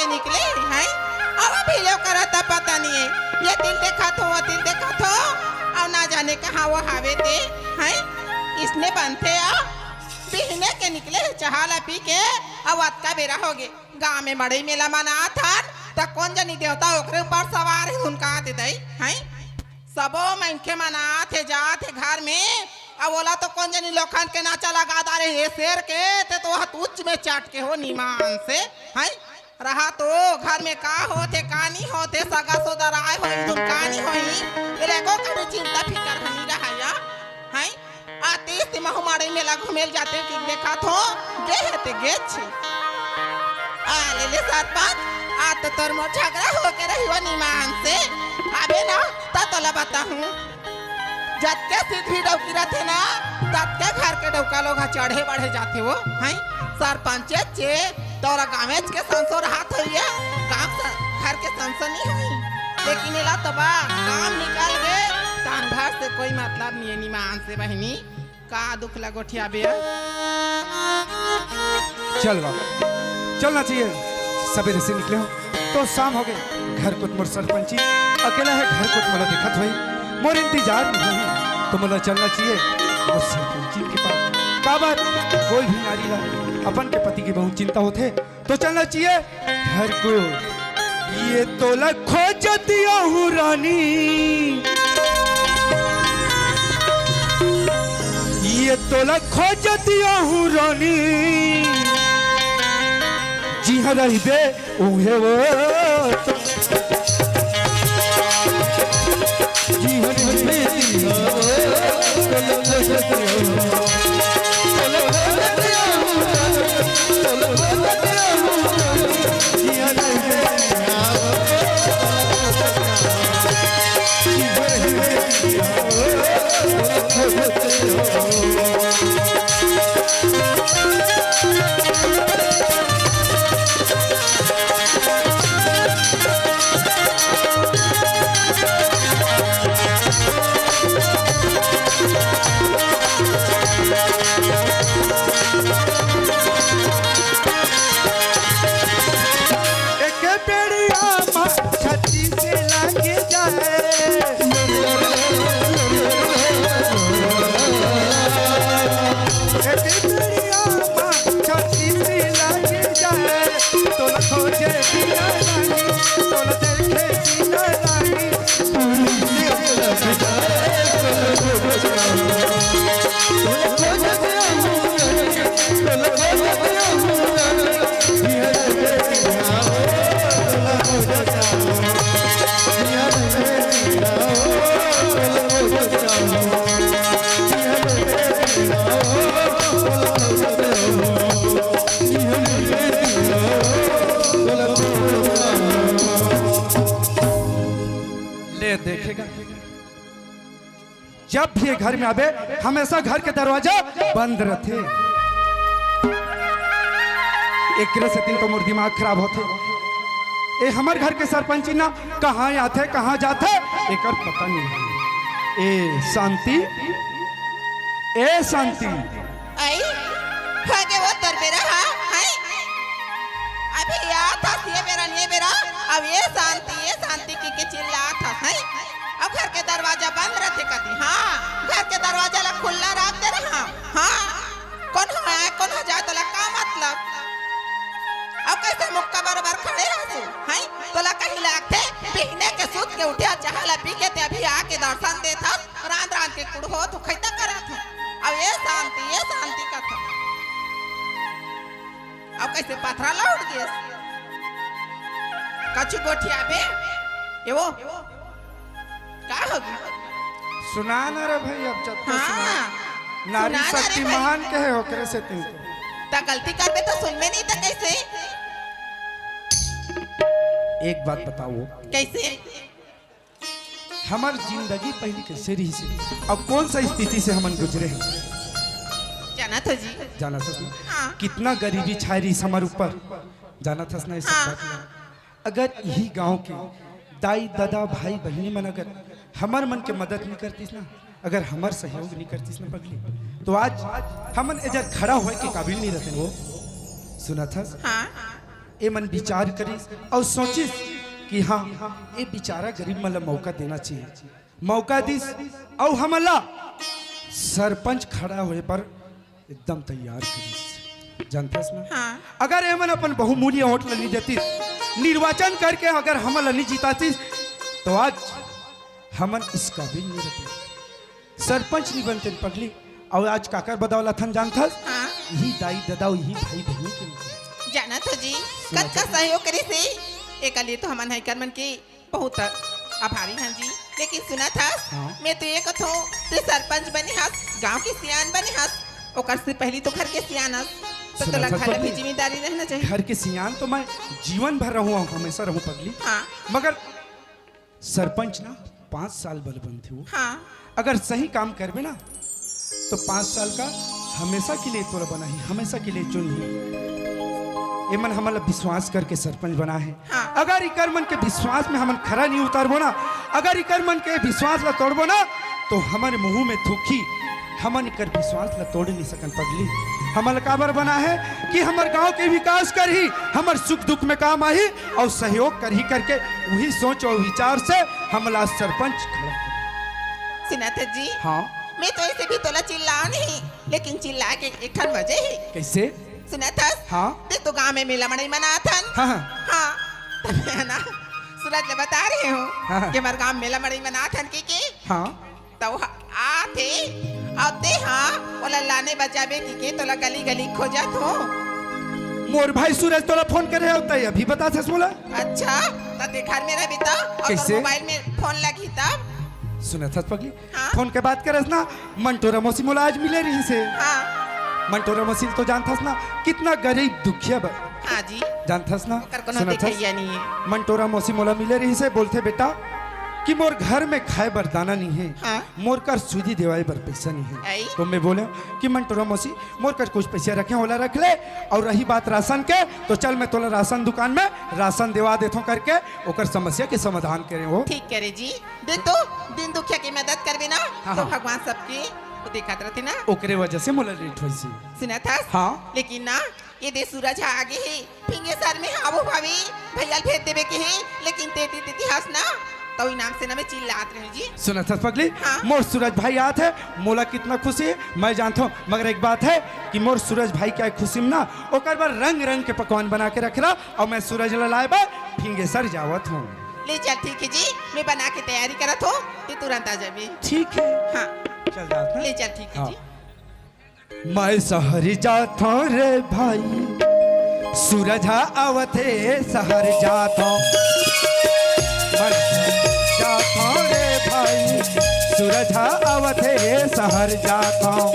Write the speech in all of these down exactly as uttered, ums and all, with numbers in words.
निकले हैं। अब अभी ले ओकर त पता नहीं है, ये तिल देखत हो, वो तिल देखत हो, अउ ना जाने कहाँ वो हावे ते हैं। इसने बनथे आ बिहने के निकले हे, चहा ला पी के, अउ अतका बेरा हो गे। गाँव में मड़ई मेला मनात हन, त कोन जनी देवता ओकरे ऊपर सवार हे, उनका दे दई हैं। सबो मनखे मन आत हे, जात हे घर में, अब ओला तो कोन जनी लोखन के नाचा लगा डारे हे शेर के, ते तो हाथ उच्च में चाट के हो निमान से, हैं? रहा तो घर में का होत हे, का नहीं होत हे, सगा सोदर आए होई, धुन का नहीं होई, ये एको कभी चिंता फिकर हनी रहा या, हैं? आतीस ती महू माड़े मेला घूमेल जाते कि देखा थो, गे हे ते गे छे। आ ले ले सरपंच, आ तो तोर मोर झगड़ा होके रही हो निमान से, अबे ना, त तोला बताहूँ। जतके सिधवी डौकी रथे ना, ततके घर के डौका लोग ह चढ़े बढ़े जाथे वो, हैं? सरपंचे चे, तोरा गाँवेच के संसो रहत होइए, गाँव स-, घर के संसो नहीं होई। लेकिन एला तो बा, काम निकल गे, तान घर से कोई मतलब नहीं है निमान से बहिनी। का दुख ला गोठियाबे? चल बाबू, चलना चाहिए। सबेरे से निकले हो तो शाम हो गए। घर कोत मोर सरपंची अकेला है, घर कोत मोला दिखत होई, मोर इंतजार नहीं होई, तो मोला चलना चाहिए मोर सरपंची के पास। काबर कोई भी नारी ला अपन के पति की बहुत चिंता होथे, तो चलना चाहिए घर को। ये तोला खोजत आहूँ रानी, ये तोला खोजत आहूँ रानी, जिहाँ रहिबे उहे वो। एक बेड़िया मा छाती से लागे जाए। एक बेड़िया मा छाती से लागे जाए। तोला खोजे बिना रानी, तोला देखे बिना रानी। ले देखेगा, जब भी ये घर में आबे, हमेशा घर के दरवाजा बंद रथे। एकरे सेती तो मोर दिमाग खराब होथे। ए हमर घर के सरपंची ना कहाँ आथे, कहाँ जाथे, एकर पता नहीं है। ए शांति, ए शांति। आई, हो गे वो तोर बेरा, हाँ, हैं? अभी आत हस ये बेरा, ये बेरा, अब ए शांति, ए शांति कहिके चिल्लात हस, हैं? अब घर के दरवाजा बंद रथे कती, हाँ, घर के दरवाजा ला खुल्ला रख दे रहा, हाँ, कोनो आए, कोनो जाए, तोला का मतलब? अब कइसे मुक्का बरोबर खड़े हस, हैं? तोला कहीं लागथे, बिहने के सूत के उठे, चाहा ला पी के ते अभी आके दर्शन देत हस, रांध रांध के कुड़हो तो खैता करत हस। अब ए शांति, ए शांति कथस। अब कइसे पथरा लौट गेस? कछु गोठियाबे? ए वो, का होगे? सुना ना रे भाई, अब जब तो सुना। हाँ, नारी सुना ना रे शक्ति भाई। महान कहे, ओकरे सेती तो। त गलती करबे त सुनबे नहीं त कइसे? एक बात बताओ। कइसे? हमर जिंदगी पहिली कइसे रहिस हे, अउ कौन सा स्थिति से हमन गुजरे हन? जानत हो जी? जानत हस ना? हाँ। कितना गरीबी छाए रहिस हमर ऊपर, जानत हस ना ये सब हाँ, बात ला? हाँ। अगर इही गांव के दाई, ददा, भाई, बहिनी मन अगर हमर मन के मदद नहीं करतिस ना, अगर हमर सहयोग नहीं करतिस ना पगली, तो आज हमन एजर खड़ा होए के काबिल नहीं रहते वो। सुनत हस? हाँ। ए मन विचार करिस अउ सोचिस कि हाँ, ए बेचारा गरीब मन ला मौका देना चाहिए। मौका दिस अउ हमन ला सरपंच खड़ा होए बर एकदम तैयार करिस। जानथस ना? हाँ। अगर एमन अपन बहुमूल्य वोट ल नी देतिस, निर्वाचन करके अगर हमन ल नी जितातिस, तो आज हमन इस काबिल नी रहते। सरपंच नी बनते पगली। अउ आज काकर बदौलत हन जानथस? हाँ। यही दाई ददा, यही भाई बहनी के वजह। जानत हो जी, सुनत कतका हो। सहयोग करिस हे, एकर लिए तो हमन हाईकर मन के बहुत आभारी हन जी। लेकिन सुनत हस, हाँ। मैं तो ये कथों, तू सरपंच बने हस, गांव के सियान बने हस, ओकर से पहली तो घर के सियान हस, तो सुनत तोला हस घर ला भी पगली? जिम्मेदारी रहना चाहिए। घर के सियान तो मैं जीवन भर रहूं, हमेशा रहूं पगली। हाँ। मगर सरपंच ना पाँच साल बर बनथे वो। हाँ। अगर सही काम करबे ना, तो पाँच साल का हमेशा के लिए तोला बनाही, हमेशा के लिए चुनही। एमन हमन ला विश्वास करके सरपंच बना हे। हाँ। अगर इकर मन के विश्वास में हमन खरा नहीं उतारबो ना, अगर इकर मन के विश्वास ला तोड़बो ना, तो हमन मुंह में थूकही, हमन इकर विश्वास ला तोड़ नहीं सकन पगली। हमन ला काबर बना हे कि हमर गांव के विकास करही, हमर सुख दुख में काम आही अउ सहयोग करही करके उही सोच अउ विचार से हमन ला सरपंच खड़ा करे। सुनत हस जी? हाँ। मैं तो ऐसे भी तोला चिल्लाओ नहीं, लेकिन चिल्ला के एक ठन वजह हे। कैसे? सुनत हस? हाँ। ते तो गांव में मेला मड़ई मनाथन। हाँ, हाँ। हाँ। तब मैं ना सूरज ले बता रहे हूँ हाँ, हाँ। कि हमर गांव मेला मड़ई मनाथन के के। हाँ। तो ह-, आथे, अउ ते हा ओला लाने बचाबे कहिके तोला गली गली खोजत हो। मोर भाई सूरज तोला फोन करे हे, तैं अभी बताथस मोला। अच्छा, त ते घर में रहबे त, अउ तोर कैसे? मोबाइल में फोन लगही तब? सुनत हस पगली, हाँ? फोन के बात करस ना, मंटोरा मौसी मोला आज मिले रहिस हे। हाँ। मंटोरा मौसी तो जानथस ना, कितना गरीब दुखिया बा। हाँ जी। जानथस ना? ओकर कोनो सुनथस? देखइया नहीं है। मंटोरा मौसी मोला मिले रहिस हे, बोलथे, "बेटा, कि मोर घर में खाए बर दाना नहीं है, हाँ। मोर कर सूजी देवाए बर पैसा नहीं है।" आई। तो मैं बोले कि, "मंटोरा मौसी, मोर कर कुछ पैसा रखे, ओला रख ले, अउ रही बात राशन के, तो चल मैं तोला राशन दुकान में राशन देवा देथों," करके ओकर समस्या के समाधान करे हो। ठीक करे जी, दे तो दिन दुखिया के मदद करबे ना, हाँ, तो हाँ। भगवान सबके वो देखत रहथे ना। ओकरे वजह से मोला लेट होइस हे। सुनत हस? हाँ। लेकिन ना, ये दे सूरज हा आगे हे, फिंगेसर में हाबू भाभी भैया ल भेज देबे के हे, लेकिन ते ते ते हस ना, तो इनाम से ना मैं चिल्लात रहूं जी। सुनत हस पगली, हाँ। मोर सूरज भाई आत हे, मोला कितना खुशी हे, मैं जानथों, मगर एक बात हे कि मोर सूरज भाई के खुशी में ना, ओकर बर रंग रंग के पकवान बना के रख रहा, अउ मैं सूरज ला लाए बर फिंगेसर जावत हूँ। ले चल ठीक हे जी, मैं बना के तैयारी करत हूँ, ते तुरंत आ जाबे। ठीक हे। हाँ। चल जात हूँ। ले चल ठीक हे हाँ। जी। मैं शहर जाथों रे भाई, सूरज हा आवत हे शहर जाथों। मैं जाथों रे भाई, सूरज हा आवत हे शहर जाथों।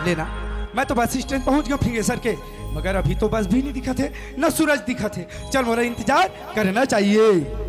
लेना, मैं तो बस स्टैंड पहुंच गया फिंगेसर के, मगर अभी तो बस भी नहीं दिखत हे, न सूरज दिखत हे। चल, मोला इंतजार करना चाहिए।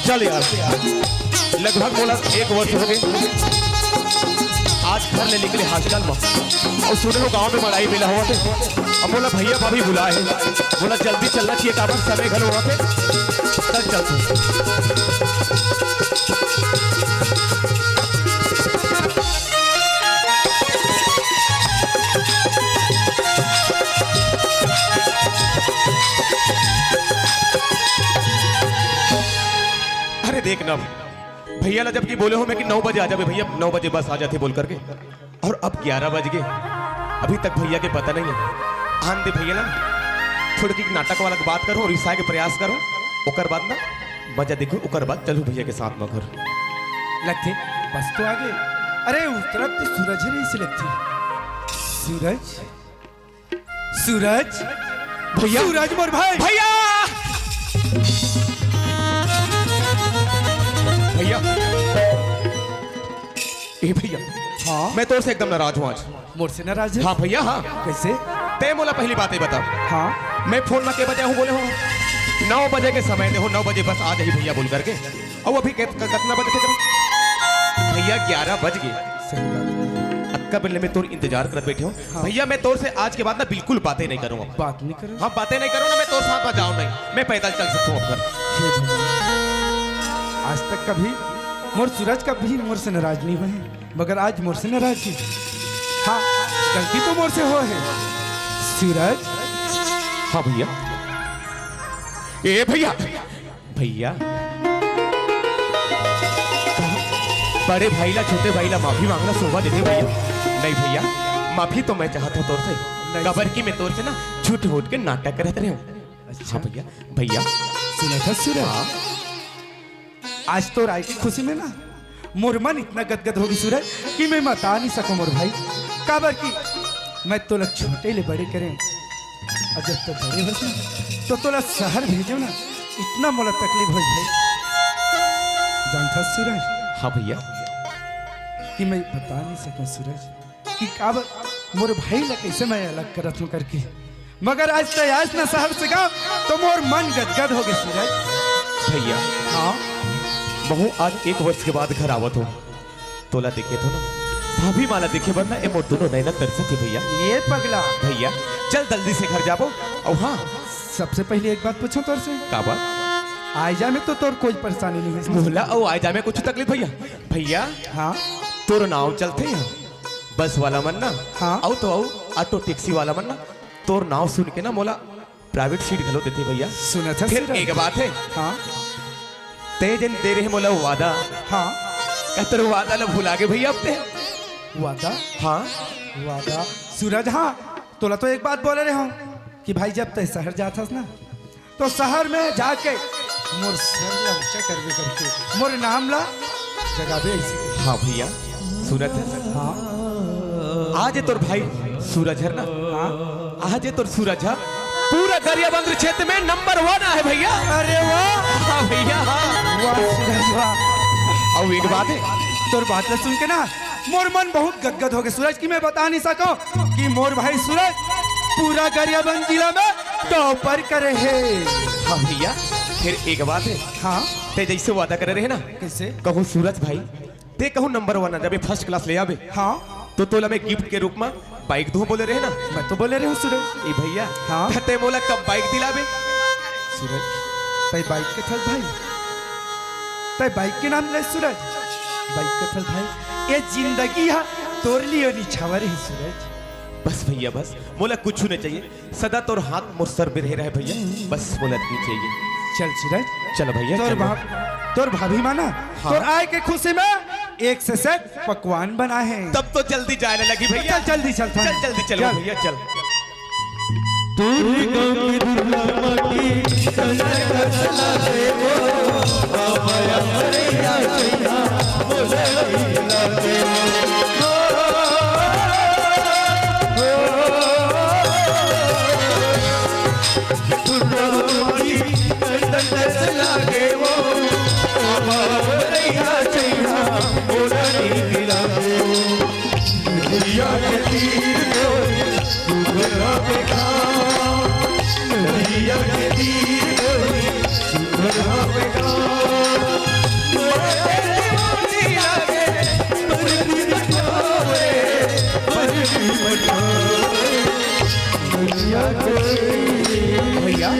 चल यार, लगभग मोला एक वर्ष हो गए आज घर ले निकले हॉस्टल में, अउ सुने हो गांव में मड़ई मेला होवत हे। अब मोला भैया भाभी बुलाए हे, मोला जल्दी चलना चाहिए, काबर समय घलो होवत हे। चल, चल तू। अरे देख ना, भैया ला जबकि बोले हो मैं कि नौ बजे आ जाबे भैया, नौ बजे बस आ जाथे बोल करके, और अब ग्यारह बज गए, अभी तक भैया के पता नहीं है। आन दे भैया ला, थोड़ी की नाटक वाला बात करो, रिसाए के प्रयास करो, ओकर बाद ना मजा देखो, ओकर बाद चलू भैया के साथ में घर। लगथे बस तो आगे। अरे उतरत तो सूरज ही नहीं से लगथे। सूरज, सूरज, भैया। सूरज मोर भाई। भैया, भैया, ए भैया, हाँ? मैं तोर से एकदम नाराज हूँ आज। मोर से नाराज है? हाँ भैया, हाँ। कैसे? ते मोला पहली बात ये बता। हाँ? मैं फोन में के बजे हूँ बोले हो? नौ बजे के समय दे हो, नौ बजे बस आ जाही भैया बोल करके। अउ अभी के-, क-, कतना बजे थे? भैया, ग्यारह बज गए। सही बात है। अक्का बेले मैं तोर इंतजार करत बैठे हूँ। हाँ। भैया, मैं तोर से आज के बाद ना बिल्कुल बातें नहीं करूँगा। बात नहीं करूँ? हाँ, बातें नहीं करूँ ना, मैं तोर साथ में जाऊँ नहीं, मैं पैदल चल सकता हूँ अब घर। हे भगवान। आज तक कभी मोर सूरज कभी मोर से नाराज नहीं हुए, मगर आज मोर से नाराज है। हाँ, गलती तो मोर से हो है। सूरज। हाँ भैया। ए भैया, भैया, बड़े भाई ला छोटे भाई ला माफी मांगना शोभा देथे भैया। नहीं भैया, माफी तो मैं चाहत हूँ तोर से, नहीं। काबर कि मैं तोर से ना झूठ मूठ के नाटक करत रहे हूँ। अच्छा। हाँ भैया, भैया। सुना था सूरज? हाँ। आज तोर आए के खुशी में ना मोर मन इतना गदगद होगे सूरज कि मैं बता नहीं सकूं मोर भाई, काबर कि मैं तोला छोटे ले बड़े करें, अउ जब तो बड़े होस ना, तो तोला शहर भेजो ना, इतना मोला तकलीफ होस भाई। जानथस सूरज? हाँ भैया। कि मैं बता नहीं सकूं सूरज कि काबर मोर भाई ला कैसे मैं अलग करत हूँ करके, मगर आज तैं आयस ना शहर से गाँव, तो मोर मन गदगद होगे सूरज। भैया। हाँ। महूँ आज एक वर्ष के बाद घर आवत हूँ। तोला देखे तो ना, भाभी माला देखे बर ना, ए मोर दोनों नैना तरसत हे भैया। ए पगला। भैया, चल जल्दी से घर जाबो। अउ हाँ। सबसे पहले एक बात पूछो तोर से। का बात? आए जाए में तो तोर कोई परेशानी नहीं है? मोला अउ आए जाए में कुछ तकलीफ भैया? भैया। हाँ। तोर नाव चलथे यहाँ, बस वाला मन ना। हाँ। अउ तो अउ ऑटो टैक्सी वाला मन ना, तोर नाव सुन के ना मोला प्राइवेट सीट घलो देथे भैया। सुनत हस फिर एक बात है। हाँ। तैं जेन दे रहे मोला वादा। हाँ। का तोर वादा ला भुला गे भैया अब तैं? वादा? हाँ। वादा। सूरज, हाँ, तोला तो एक बात बोले रहे हूँ कि भाई जब तैं शहर जात हस ना, तो शहर में जाके मोर सर ला ऊंचा करबे करके मोर नाम ला जगाबे ऐसे। हाँ भैया, सुनत हस? हाँ। आज तोर भाई सूरज हर ना। हाँ। आज तोर सूरज ह पूरा गरियाबंद क्षेत्र में नंबर वन आहे भैया। अरे वाह। हाँ भैया, हाँ। वाह सूरज वाह। अउ एक बात है। तोर बात ला सुन के ना मोर मन बहुत गदगद होगे सूरज, कि मैं बता नहीं सकूं कि मोर भाई सूरज पूरा गरियाबंद जिला में टॉपर करे हे। हाँ भैया, फिर एक बात है। हाँ। तैं जैसे वादा करे रहे ना, कैसे? कहूँ सूरज भाई, तैं कहूँ नंबर वन आ जाबे, फर्स्ट क्लास ले आबे। हाँ। तो तोला मैं गिफ्ट के रूप में बाइक दूँ बोले रहे ना। मैं तो बोले रहे हूँ सूरज। ए भैया, हाँ। त तैं मोला कब बाइक दिलाबे? सूरज, तैं बाइक के थस भाई, तैं बाइक के नाम ले सूरज, बाइक के थस भाई। ए जिंदगी हा तोर लिए निछावर हे सूरज। बस भैया बस, मोला कुछ नहीं चाहिए, सदा तोर हाथ मोर सर पे रहे रहे भैया, बस मोला इतनी चाहिए। चल सूरज। चल भैया, तोर चल। भा-, तोर भाभी माना, हाँ। तोर आए के खुशी में एक से सेट पकवान बना है। तब तो जल्दी जाए लगी भैया। चल जल्दी चल, चल जल्दी चल चल। भैया चल। दूर गाँव की दुर्गा माटी, संकट सला देवो, माया मरैया सैया, बोले लीला देवो। लागे वो, बाबा भैया चैया, मोला नीक लागे वो। नदिया के तीर डोरी, सुघरा बेटा। नदिया के तीर डोरी, सुघरा बेटा। मोला तेरे मोती लागे, बर्फी मठावे, बर्फी मठावे। नदिया के भैया,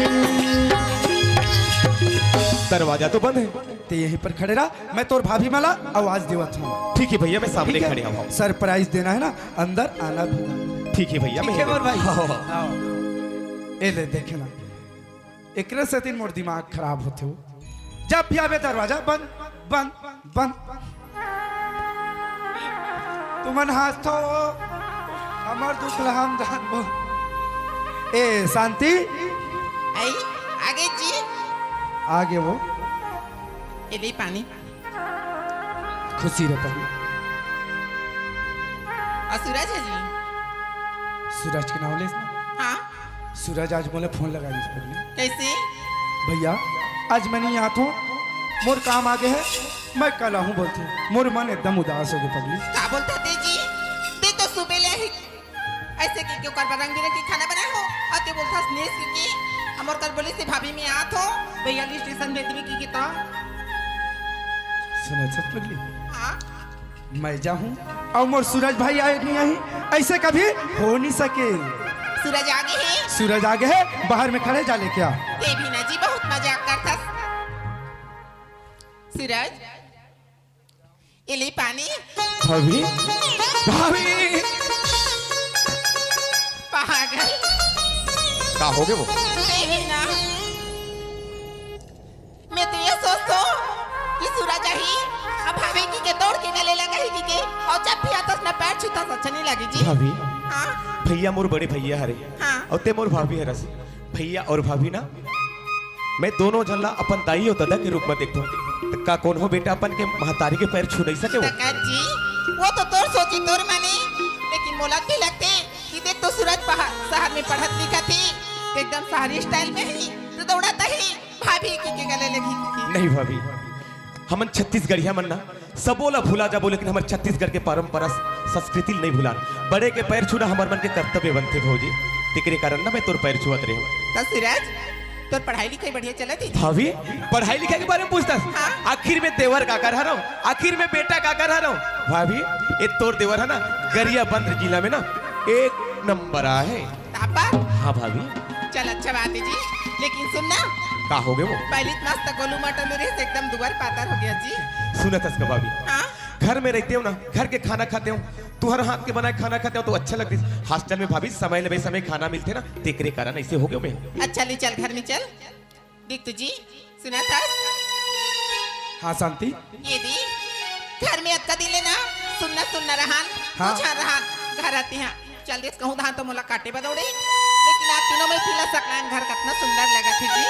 दरवाजा तो बंद है। ते यहीं पर खड़े रह, मैं तोर भाभी मला आवाज देवत हूँ। ठीक है भैया, मैं सामने ठीक है? खड़े हूँ। सरप्राइज देना है ना, अंदर आना भी। ठीक है भैया, ठीक मैं है मोर भाई। हाँ, हाँ, हाँ। आओ। ए ले, देखे ना, एकरे सेती मोर दिमाग खराब होथे हो। जब भी आवे दरवाजा बंद, बंद, बंद। तुमन हाँसथो, हमर दुख ल हम जानबो। ए शांति, आई, आगे जी। आगे वो। ए ले पानी। खुशी रह पगली। अउ सूरज हे जी? सूरज के नाव लेस ना? हाँ। सूरज आज मोला फोन लगा दिस पगली। कइसे? भैया, आज मैं नइ आत हों, मोर काम आगे हे, मैं कल आहूँ बोलथे। मोर मन एकदम उदास होगे पगली। का बोलथस ते जी? ते तो सुबह ले ही अइसे कहिके ओकर बर रंग बिरंग के खाना बनाए हों, अउ ते बोलथस नेस कहिके। अउ मोर कर बोले से भाभी मैं आत हों, भैया ल स्टेशन भेज देबे कहिके त। सुनथस पगली? हाँ। मैं जाहूँ अउ मोर सूरज भाई आए नइ आही, अइसे कभी हो नइ सके। सूरज आगे हे? सूरज आगे हे, बाहर में खड़े, जा लेके आ। ते भी ना जी, बहुत मजाक करथस। सूरज, ए ले पानी। भाभी, भाभी। पागल। का होगे वो? ते भी ना। मैं तो ये सोचथों कि सूरज आही, अउ भाभी कहिके दौड़ के गले लगाही कहिके, अउ जब भी आथस ना पैर छूथस अच्छा नइ लागे जी। भाभी, हाँ? भैया मोर बड़े भैया हरे, हाँ। अउ ते मोर भाभी हरस। भैया अउ भाभी ना, मैं दोनों झन ला अपन दाई अउ ददा के रूप में देखथों। त का कोनो बेटा अपन के महतारी के पैर छू नइ सके वो? त का जी, वो तो तोर सोची तोर मानी, लेकिन मोला के लगथे कि देख तो सूरज पहा-, शहर में पढ़त लिखत हे, एकदम शहरी स्टाइल में ही, त दौड़त ही। भाभी कहिके गले लगही कहिके। नहीं भाभी, हमन छत्तीसगढ़िया मन ना सबो ला भुला जाबो, लेकिन हमर छत्तीसगढ़ के परंपरा संस्कृति ल नहीं भुलान। बड़े के पैर छूना हमर मन के कर्तव्य बनथे भौजी। तेकरे कारण ना मैं तोर पैर छुअत रहेंव। त सूरज, तोर पढ़ाई लिखाई बढ़िया चलत हे? भाभी, पढ़ाई लिखाई के बारे में पूछथस? हाँ। आखिर में देवर काकर हरंव, आखिर में बेटा काकर हरंव। भाभी, ए तोर देवर हे ना, गरियाबंद जिला में ना एक नंबर आहे। तापा? हाँ भाभी। चल अच्छा बात हे जी, लेकिन सुन ना। का होगे वो? पहली त मस्त गोलू मटोलू रहिस, एकदम दुबर पातर होगे जी। सुनथस का भाभी? हाँ? घर में रहितेंव ना, घर के खाना खातेंव, तुंहर हाथ के बनाए खाना खातेंव त अच्छा लगतिस। हॉस्टल में भाभी समय ले समय खाना मिलथे ना, तेकरे कारण अइसे होगेंव मैं। अच्छा ले चल घर में चल। देख तो जी, सुनथस? हाँ शांति। ये दे, घर में अतका दिन ले ना सुन्ना सुन्ना रहन, हाँ। कुछ रहन, घर आते हैं। चल देस कहूँ धान तो मोला काटे बर दौड़े, लेकिन आज तीनों में पीला सकलान घर कतना सुंदर लगत हे जी।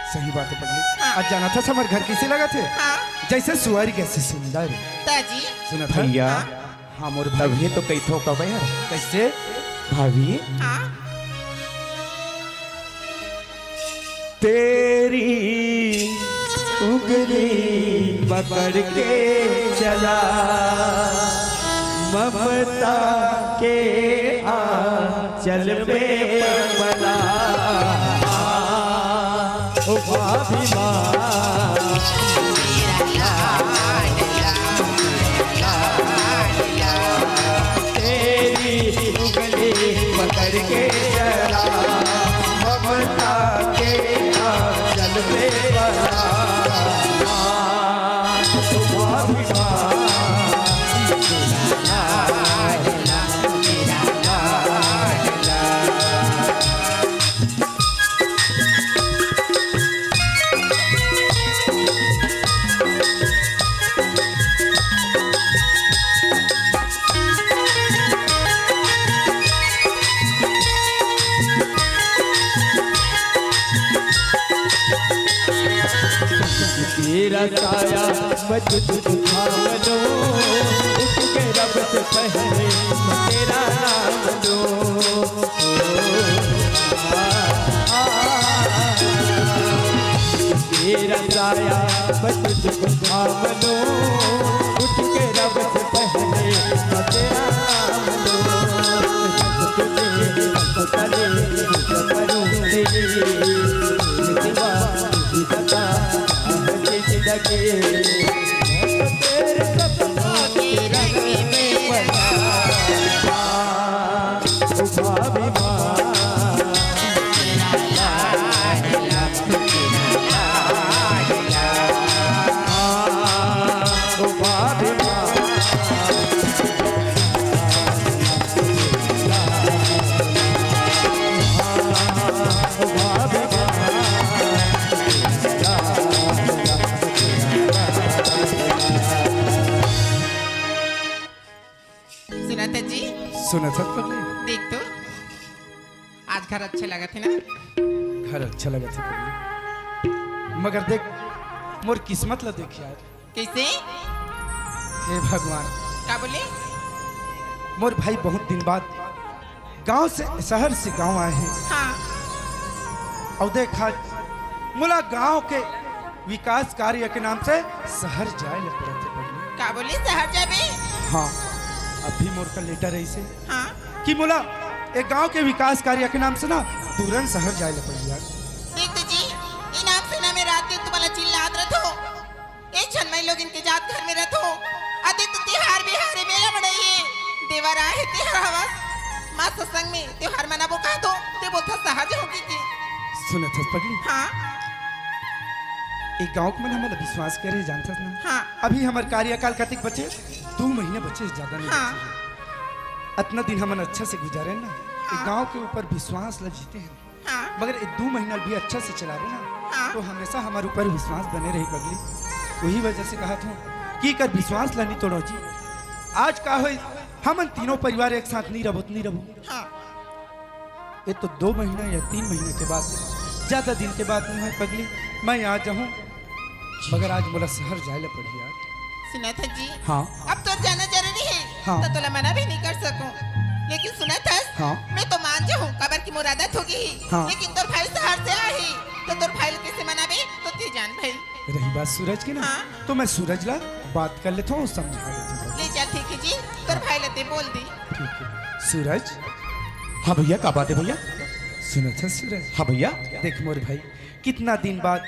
सही बात हे पगली। हाँ। आज जानथस हमर घर कइसे लगत हे? हाँ। जइसे स्वर्ग से सुंदर। त जी। सुनथस? भैया। हाँ। हाँ, मोर भाई। तभी तो कहिथों का मैं। कइसे? भाभी। हाँ। तेरी उंगली पकड़ के चला, ममता के आंचल में पला। ओ भाभी माँ, तेरी उंगली पकड़ के चला, ममता के आंचल में पला। ओ भाभी माँ, तेरा साया मैं तुझको थाम लूं, उठ के रब से पहले मैं तेरा नाम लूं। तेरा साया मैं तुझको थाम लूं, उठ के रब से पहले मैं तेरा नाम लूं। तुझे तले करूंगी, सिवा तुझी बता है जिंदगी। मैं तो तेरे सपनों के रंग में बना। सुनत जी। सुनत हस पगली। देख तो, आज घर अच्छा लगत हे ना? घर अच्छा लगत हे पगली, मगर देख, मोर किस्मत ला देख यार। कइसे? हे भगवान। का बोले? मोर भाई बहुत दिन बाद गांव से, शहर से गांव आए हे। हाँ। अउ देख आज मोला गांव के विकास कार्य के नाम से शहर जाए ल पड़त हे पगली। का बोले, शहर जाबे? हाँ, अभी मोर का लेटर अइसे हाँ। कि मोला ए गांव के विकास कार्य के नाम से ना तुरंत शहर जाए ल पड़ही यार। देख तो जी, ए नाम से ना मैं रात दिन तुम्हारा चिल्लात रहत हो। एक झन मैं लोग इनके जात घर में रहत हो। अदे तो तिहार बिहार हे, मेला मनई हे, देवर आए हे, तिहार हवस। माँ सत्संग में तिहार मनाबो कहा तो, ते बोलथा शहर जाहूं कहिके। सुनत हस पगली? हाँ। ए गांव के मन हमला विश्वास करे, जानथस ना? हाँ। अभी हमर कार्यकाल कतिक बचे? दू महीना बचे, ज्यादा नहीं हाँ। बचे। अतना दिन हमन अच्छा से गुजारे ना, ए हाँ। गांव के ऊपर विश्वास ला जीते हन। हाँ। मगर ए दू महीना भी अच्छा से चलाबे ना, हाँ। तो हमेशा हमर ऊपर विश्वास बने रही पगली। वही वजह से कहत हूँ कि एकर विश्वास ला नहीं तोड़ो जी। आज का होई, हमन तीनों परिवार एक साथ नहीं रहबो, तो नहीं रहबो। हाँ। ए तो दो महीना या तीन महीना के बाद, ज्यादा दिन के बाद नहीं होय पगली, मैं आ जाहूँ, मगर आज मोला शहर जाए ला पड़ही यार। सुनत हस जी? हाँ। अब तोर जाना जरूरी हे, हाँ। तो तोला मना भी नहीं कर सकूं। लेकिन सुनत हस, हाँ। मैं तो मान जाहूं, काबर कि मोर आदत होगे हे। हाँ। लेकिन तोर भाई शहर से आए हे, तो तोर भाई ल कइसे मनाबे, तो ते जान भाई। रही बात सूरज के ना, हाँ। तो मैं सूरज ला बात कर लेथों, समझा लेथों। ले चल, ठीक हे जी, तोर भाई ला ते बोल दे। ठीक हे। सूरज। हाँ भैया, का बात हे भैया? सुनत हस सूरज? हाँ भैया। देख मोर भाई, कितना दिन बाद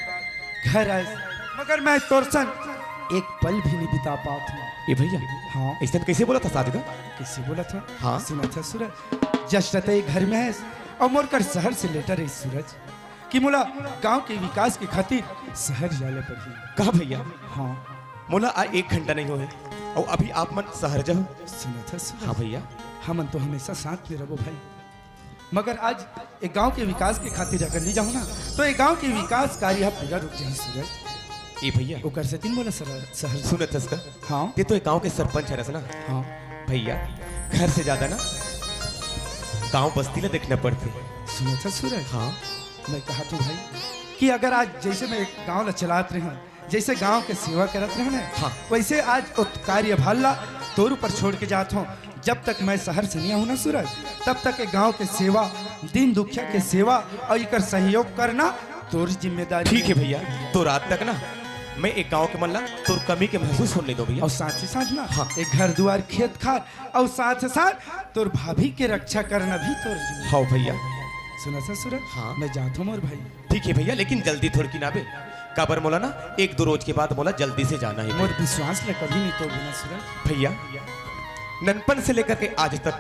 घर आए, मगर मैं तोर संग एक पल भी नहीं बिता पात हूँ। ए भैया, हाँ। अइसन कइसे बोलत हस आज गा? कइसे बोलत हस? हाँ। सुनत हस सूरज, जस्ट ते घर में आए अउ मोर कर शहर से लेटर हे सूरज कि मोला गांव के विकास के खातिर शहर जाए ला पड़ही। का भैया? हाँ। मोला आज एक घंटा नहीं होय हे अउ अभी आप मन शहर जाहू। सुनत हस सूरज? हाँ भैया। हमन तो हमेशा साथ में रहबो भाई। मगर आज ए गांव के विकास के खातिर अगर नहीं जाहूं ना, तो ए गांव के विकास कार्य ह पूरा रुक जाही सूरज। ए भैया। ओकर सेती मोला सर-, शहर सुनत हस का? हाँ। ते तो ए गांव के सरपंच हरस ना? हाँ। भैया, घर से ज्यादा ना गांव बस्ती ला देखना पड़थे। सुनत हस सूरज? हाँ। मैं कहत हूँ भाई कि अगर आज जइसे मैं एक गांव ला चलात रहेंव, जइसे गांव के सेवा करत रहेंव ना, हाँ। वइसे आज ओ कार्यभार ला तोर ऊपर छोड़ के जात हूँ। जब तक मैं शहर से नहीं आहूं ना सूरज, तब तक ए गांव के सेवा, दीन दुखिया के सेवा अउ एकर सहयोग करना तोर जिम्मेदारी हे। ठीक हे भैया, तोर आज तक ना मैं ए गांव के मन ला तोर कमी के महसूस होने नहीं दों भैया। अउ साथ ही साथ ना हाँ। ए घर दुवार खेत खार अउ साथ ही साथ तोर भाभी के रक्षा करना भी तोर जिम्मेदारी। हाँ भैया। सुनत हस सूरज? हाँ। मैं जात हूँ मोर भाई। ठीक हे भैया, लेकिन जल्दी थोड़किन आबे, काबर मोला ना एक दो रोज के बाद मोला जल्दी से जाना हे। मोर विश्वास ला कभी नहीं तोड़बे ना सूरज। भैया, ननपन से लेकर के आज तक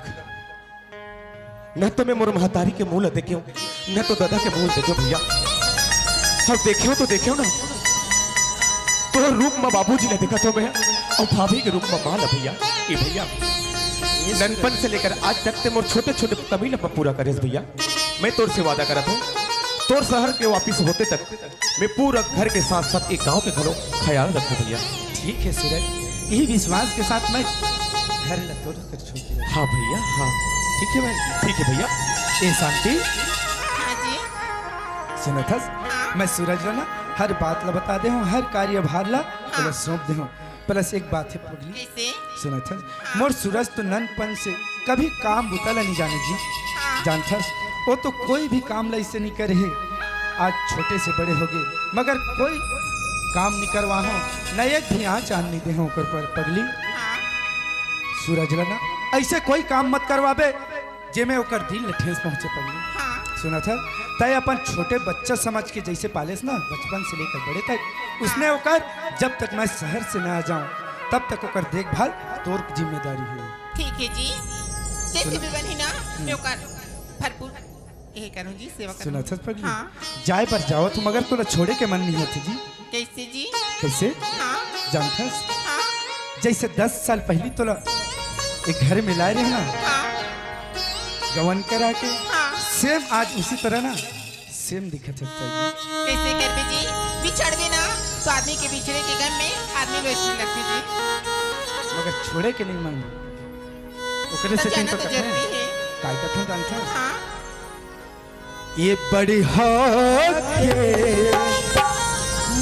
न तो मैं मोर महतारी के मुंह ला देखेंव, न तो दादा के मुंह ला देखेंव भैया। अउ देखेंव तो देखेंव ना, तोर रूप में बाबूजी ला देखत हंव मैं, अउ भाभी के रूप में माँ ला भैया। ए भैया, ननपन से लेकर आज तक ते मोर छोटे छोटे कमी ला पूरा करेस भैया। मैं तोर से वादा करत हंव, तोर शहर के वापिस होते तक मैं पूरा घर के साथ साथ ए गांव के घलो ख्याल रखहूं भैया। ठीक हे सूरज, इही विश्वास के साथ मैं घर ला तोर कर छोड़ के हाँ भैया, हाँ। ठीक हे भाई। ठीक हे भैया। ए शांति, हाँ जी। सुनत हस? हाँ। मैं सूरज ला ना हर बात ला बता दे हंव, हर कार्यभार ला हाँ। तोला सौंप दे हंव। प्लस एक बात हे पगली। कइसे? सुनत हस? हाँ। मोर सूरज तो ननपन से कभी काम बुता ला नहीं जाने जी। हाँ। जानत हस? ओ तो कोई भी काम ला अइसे नहीं करे हे। आज छोटे से बड़े होगे, मगर कोई काम नहीं करवाहूँ, न एक भी आँच आन नहीं देहूँ ओकर पर पगली। हाँ। सूरज ला ना, ऐसे कोई काम मत करवाबे जेमे ओकर दिल ल ठेस पहुँचे पगली। हाँ। सुनत हस, तय अपन छोटे बच्चा समझ के जैसे पालेस ना, बचपन से लेकर बड़े तक, उसने हाँ। ओकर, जब तक मैं शहर से ना आ जाऊँ, तब तक ओकर देखभाल तोर जिम्मेदारी है। ठीक है जी, जैसे सुन- भी बनही ना, हम्म। मैं ओकर भरपूर यही करूँ जी, सेवा करूँ। सुनत हस पगली? हाँ। जाए बर जावत हूँ, मगर तोला छोड़े के मन नहीं होथे जी। कैसे जी? कैसे? हाँ। जानथस? हाँ। जैसे दस साल पहली तोला एक घर में लाए रहे ना, हाँ। गवन करा के, हाँ। सेम आज उसी तरह ना, सेम दिखत हस पगली। कैसे करबे जी? बिछड़बे ना, तो आदमी के बिछड़े के गम में आदमी रोए लगथे जी। मगर छोड़े के नहीं मन, ओकरे तो से जाना चिंता तो करथे। जरूरी है। काय कथों जानथस? हाँ। ये बड़ी हो के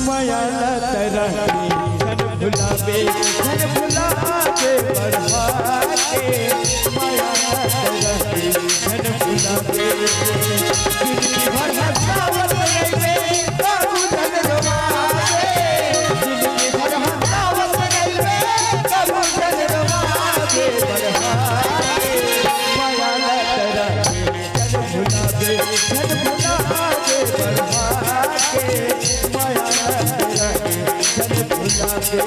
मया लत रहती, झन भुलावे, झन भुलावे बढ़ा के। मया लत रहती, झन भुलावे। जिंदगी भर हंसावत रहिबे, बाबू झन रोवावे। जिंदगी भर हंसावत रहिबे, बाबू झन रोवावे बढ़ा के। मया लत रहती, झन भुलावे, झन भुलावे बढ़ा के, मया लत रहती, झन भुलावे।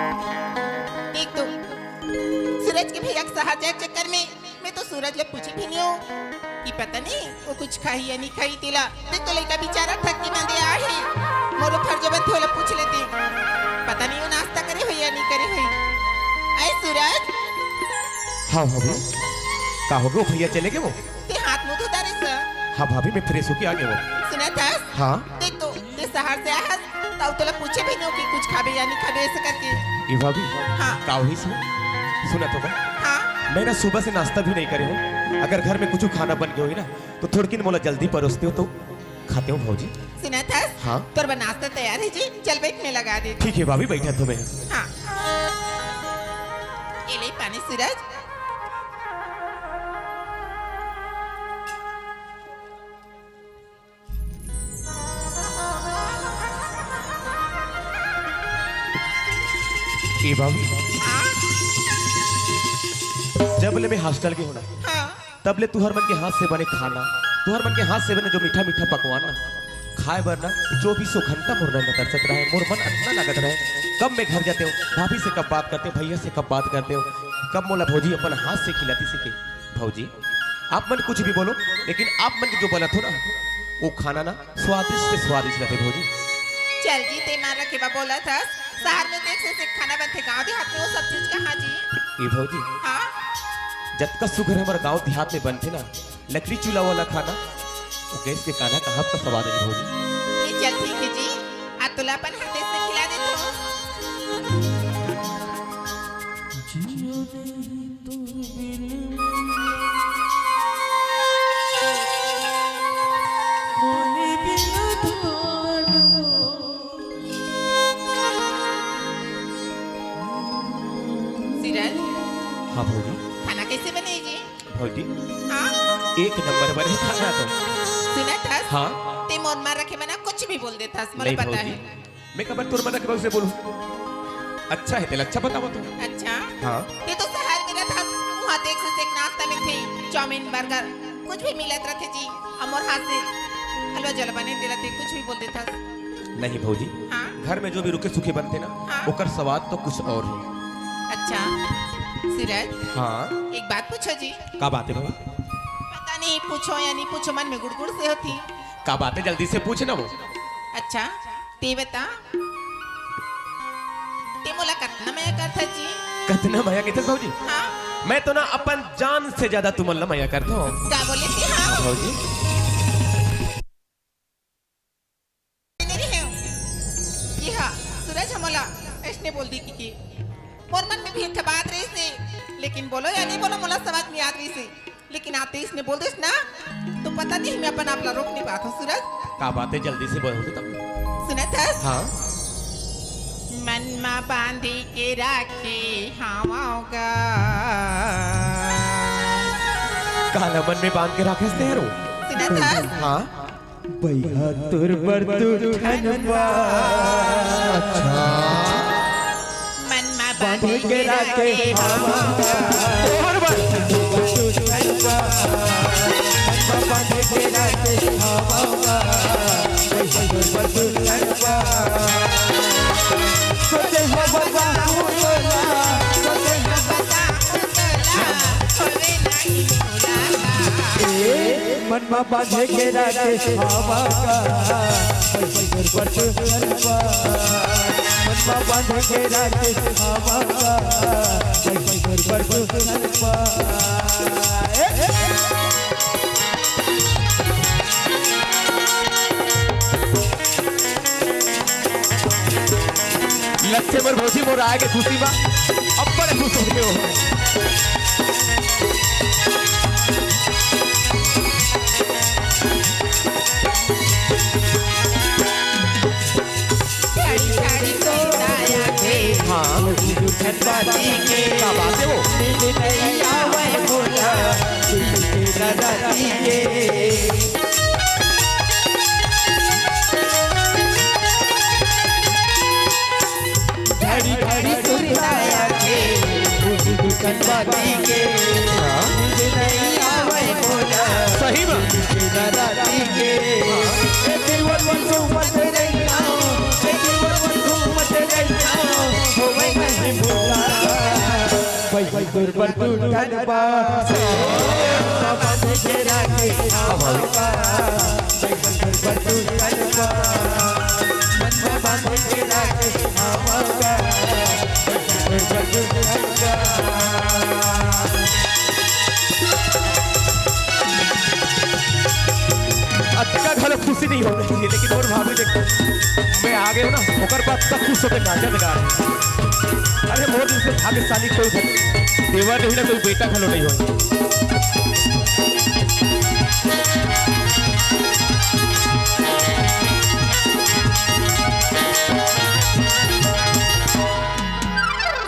देख तो, सूरज के भैया के शहर जाए के चक्कर में मैं तो सूरज ले पूछे भी नहीं हूँ कि पता नहीं वो कुछ खाही या नहीं खाही तेला। देख तो लइका बेचारा थक के बंदे आए हे, मोरो फर्ज बनथे ओला पूछ लेते। पता नहीं वो नाश्ता करे होही या नहीं करे होही। आए सूरज। हाँ भाभी, का हो गयो? भैया चले गए वो? ते हाथ मुंह धोता रहे सर। हाँ भाभी, मैं फ्रेश होके आ गया वो। सुनत हस? हाँ। देख तो, ते शहर से आए हस, तब तोला पूछे भी नहीं कि कुछ खाबे या नहीं खाबे, ऐसे करके। ए भाभी, हाँ। का होइस हो? सुनत हो का? हाँ। मैं ना सुबह से नाश्ता भी नहीं करे हूँ। अगर घर में कुछ खाना बन गया होही ना, तो थोड़किन मोला जल्दी परोसते हो तो खाते हो भौजी। सुनत हस? हाँ। तोर बर नाश्ता तैयार है जी, चल बैठ, मैं लगा देती। ठीक है भाभी, बैठा तो मैं। हाँ। ये ले पानी सूरज। ए बाबू, हाँ? जब ले मैं हॉस्टल गे हों ना, हाँ। तब ले तुहर मन के हाथ से बने खाना, तुहर मन के हाथ से बने जो मीठा मीठा पकवान ना, खाए बर ना चौबीसों घंटा मोर नैन तरसत रहे, मोर मन अतना लागत रहे, कब मैं घर जाते हूँ, भाभी से कब बात करते हूँ, भैया से कब बात करते हूँ, कब मोला भौजी अपन हाथ से खिलाती सके। भौजी, आप मन कुछ भी बोलो, लेकिन आप मन के जो बनत हो ना, वो खाना ना स्वादिष्ट से स्वादिष्ट रथे भौजी। चल जी, ते मार रखे बा बोलत हस, शहर में देख से, से खाना बनथे, गांव देहात में वो सब चीज कहाँ जी? ए भौजी, हाँ? जतका सुघर हमर गांव देहात में बनथे ना, लकड़ी चूल्हा वाला खाना, वो गैस के खाना कहाँ का स्वाद है भौजी? ये चल ठीक है जी, आज तोला अपन हाथे से खिला देथों। सिरन, हाँ भौजी। खाना कैसे बने जी? भौजी, हाँ? एक नंबर बने खाना तो। सुनत हस? हाँ। ते मोर मन रखे मना कुछ भी बोल देथस, मोला नहीं पता भौजी, है। मैं कबर तोर मन रखे से बोलूं? अच्छा है, तेला अच्छा बतावा तो। अच्छा? हाँ। ते तो शहर में रहत हस, वहाँ देख से, से एक नाश्ता मिलथे, चाउमीन, बर्गर, कुछ भी मिलत रथे जी। अउ मोर हाथ से हलवा जलवा नहीं तेला ते कुछ भी बोल देथस। नहीं भौजी, हाँ? घर में जो भी रुखे सूखे बनथे ना, हाँ? ओकर स्वाद तो कुछ और है। अच्छा, सिरन, हाँ? एक बात पूछों जी। का बात है बाबा? पता नहीं पूछों या नहीं पूछों, मन में गुड़गुड़ से होथे। का बात है, जल्दी से पूछ ना वो। अच्छा, ते बता, ते मोला कतना मया करथस जी? कतना मया करथस भौजी? हाँ। मैं तो ना अपन जान से ज्यादा तुमन ला मया करथों। का बोले कि हाँ? भौजी। नहीं है। कि हाँ, सूरज हमला ऐसने बोल दी कि, कि मोर मन में भी एक ठे बात रही से, लेकिन बोलो या नहीं बोलो, मोला समझ में आत रही से। लेकिन आते इसने बोल देस ना, तो पता नहीं मैं अपन आप ला रोक नहीं पात हूँ, सूरज। का बात है, जल्दी से बोल दो तब। सुनत हस? हाँ। मन मा बांधी के राखे हावगा। काला मन में बांध के राखे हस तेरो? सुनत हस? हाँ। बइहा तोर बर दू ठन बा। अच्छा। मन मा बांध के राखे हवा। तोहर बर। दू ठन बा। मन मा बांध के राखे हवा। बइहा तोर बर दू ठन बा। सोचे हवा का तोला, सोचे हवा का तोला, होवे नहीं तोला। ए, मन मा बांधे के राखे हवा का, पैसा घर पर तू चलबा। मन मा बांधे के राखे हवा का, पैसा घर पर तू चलबा। ए, ए। लच्छे बर भौजी मोर आए के खुशी मा अब्बड़ खुश हो गए हो। हाँ। का बात है वो? घड़ी घड़ी सुरताया के, दुख दुख कनवाती के, हाँ। तुझे नहीं आवे बोला, सही बात। तुझे ना राती के, हाँ। ए दिलवर मन को मत रहना, ए दिलवर मन को मत रहना, हो मैं नहीं भूला। भाई भाई तोर पर तू ठन बा, बाबा ने घेरा के आवा। अतका घलो खुशी नहीं होना चाहिए, लेकिन मोर भाभी देखो, मैं आ गए हूँ ना, ओकर बाद तक खुश होकर नाचत गा। अरे मोर जैसे भाग्यशाली कोई देवर नहीं ना, कोई बेटा घलो नहीं हो।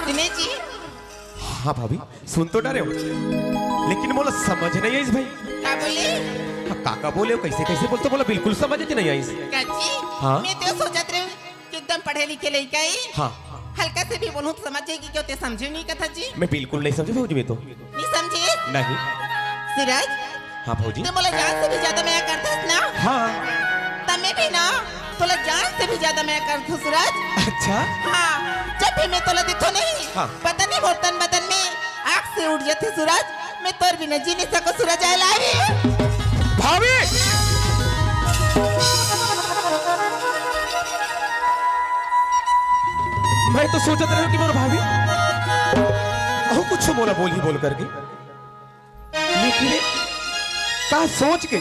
सुने जी। हाँ भाभी, सुन तो डरे हो, लेकिन मोला समझ नहीं आइस भाई। का बोले? हाँ, का का बोले हो, कैसे कैसे बोलते, मोला बिल्कुल समझ नहीं आइस। काजी? हाँ? मैं तो सोचत रहे कि एकदम पढ़े लिखे लइका ही। हाँ। हल्का से भी बोलूं तो समझ जाएगी, क्यों ते समझे नहीं कथा जी? मैं बिल्कुल नहीं समझे भौजी, मैं तो। नहीं समझे? नहीं। सूरज, हाँ भौजी। ते मोला जान से भी ज्यादा मया करथस ना? हाँ। त मैं भी ना तोला जान से भी ज्यादा मया करथों सूरज। अच्छा। हाँ, जब भी मैं तोला देखो नहीं, हाँ। पता नहीं मोर तन बदन में आग से उड़ जाथे सूरज। मैं तोर बिना जी नहीं सको सूरज, I love you। भाभी! मैं तो सोचत रहे कि मोर भाभी अहू कुछ मोला बोल ही बोल करके, लेकिन का सोच के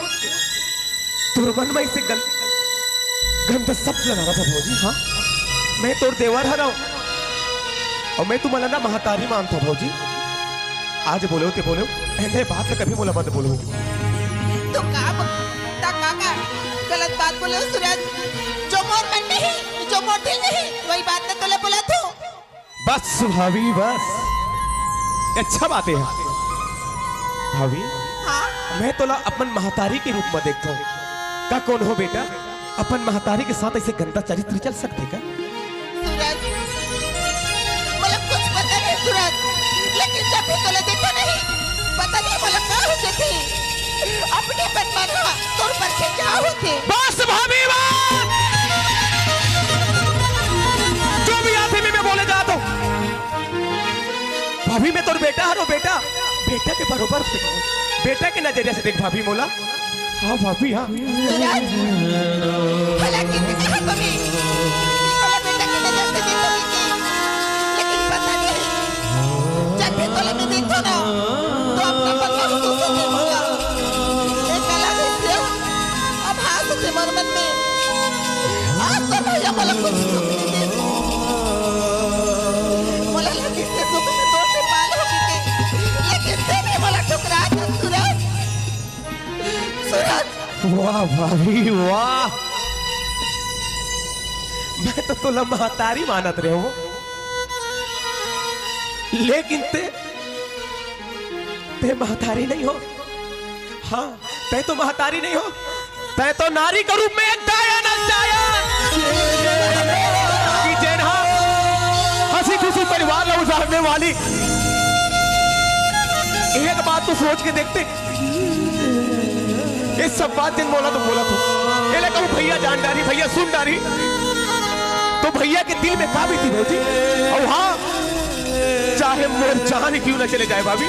तोर मन में इसे गल-, गंदा शब्द लगावा था भौजी। हाँ, मैं तोर देवर हरव और मैं तुम्हारा ना महतारी मानता भौजी। आज बोले हो ते बोले हो, ऐसे बात से कभी मोला मत बोलो। तो का ब-, ता का का गलत बात बोले हो सूरज? जो मोर मन में ही, जो मोर दिल में ही, वही बात न तोला बोला तू। बस भाभी, बस। अच्छा बात है। भाभी, हाँ? मैं तोला अपन महतारी के रूप में देखता हूँ। का कौन हो बेटा? अपन महतारी के साथ ऐसे गंदा चरित्र चल सकथे का? सूरज, मोला कुछ पता नहीं सूरज, लेकिन जब भी तोला देखो नहीं, पता नहीं मोला का हो जाथे। अपने मन मन हा तोर पर से का होथे? बस भाभी बस! जो भी आथे मैं, मैं बोले जात हूँ। भाभी मैं तोर बेटा हरो बेटा, बेटा के बरोबर से, बेटा के नजरिया से देख भाभी मोला। हाँ भाभी, हाँ। सूरज, भला कितने कहा तुम्हें कि तोला बेटा की नजर से देखो कि, लेकिन पता नहीं, जब भी तोला मैं देखो ना, मन में। आज तो भैया मोला कुछ सुख नहीं दे। मोला लगिस हे सुख में तोर से पाल होगे, लेकिन तें भी मोला ठुकरा दे सूरज। सूरज। वाह भाभी, वाह। मैं तो तोला महतारी मानत रहेंव, लेकिन तें, तें महतारी नहीं हो। हाँ, तें तो महतारी नहीं हो, तें तो नारी के रूप में एक डायन हस, डायन। कि जेन हा हंसी खुशी परिवार ला उजाड़ने वाली। एक बात तो सोच के देखते, ये सब बात जेन मोला तो बोलत हो, एला कहूँ भैया जान डारी, भैया सुन डारी, तो भैया के दिल में का बीती भौजी? अउ हाँ, चाहे मोर जान ही क्यों ना चले जाए भाभी,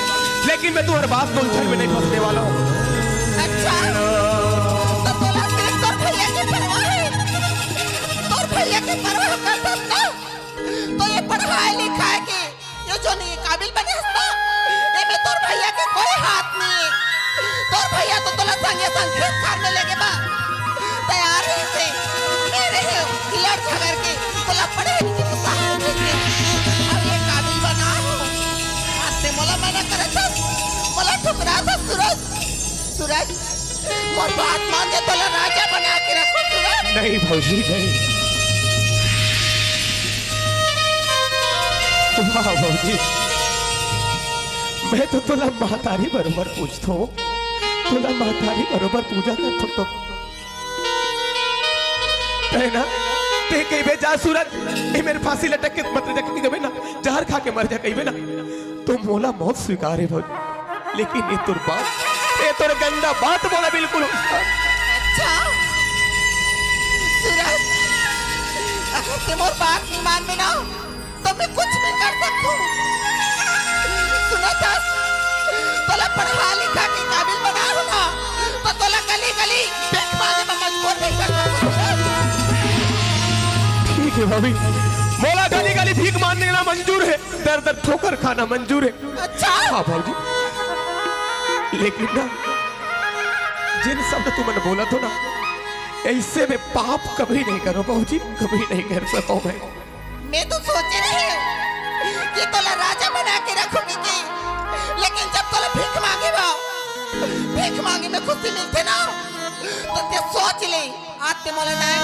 लेकिन मैं तुम्हारे बात को उलझन में नहीं फंसने वाला हूँ। अच्छा, तो तोला सिर्फ तोर भैया के परवाह हे, तोर भैया के परवाह करथस ना, तो ये पढ़ाई लिखाई के ये जो नहीं काबिल बने हस ना, एमे तोर भैया के कोई हाथ नहीं हे। तोर भैया तो तोला संगे संग खेत खार में लेगे बर तैयार रहिस हे। मैं रहेंव लड़ झगड़ के तोला पढ़े लिखे के सहारा देके अब ये काबिल बना हो। आज तें मोला मना करत हस, मोला ठुकरात हस सूरज। सूरज, मोर बात मान जा, तोला राजा बना के रखहूँ सूरज। नहीं भौजी, नहीं। वाह भौजी, मैं तो तोला महतारी बरोबर पूजथों, तोला महतारी बरोबर पूजा करथों। तो तें ना, तें कहिबे जा सूरज, ए मेर फांसी लटक के मर जा कहिबे ना, जहर खा के मर जा कहिबे ना, तो मोला मौत स्वीकार हे भौजी। लेकिन ये तोर बात, ये तोर गंदा बात मोला बिल्कुल अच्छा, सूरज, अगर तें मोर बात नहीं मानबे ना, तो मैं कुछ भी कर सकथों। सुनथस, तोला पढ़ा लिखा के काबिल बनाहूँ ना, तो तोला गली गली भीख मांगे में मजबूर नहीं कर सकथों। ठीक हे भाभी, मोला गली गली भीख मांगना मंजूर हे, दर दर ठोकर खाना मंजूर हे। अच्छा। हाँ भौजी, लेकिन ना, जेन शब्द तुमन बोलत हो ना, अइसे में पाप कभी नहीं करों भौजी, कभी नहीं कर सकों मैं। मैं तो सोचे रहेंव कि तोला राजा बना के रखहूँ कहिके, लेकिन जब तोला भीख मांगे बर, भीख मांगे में खुशी मिलथे ना, तो तें सोच ले, आज तें मोला डायन,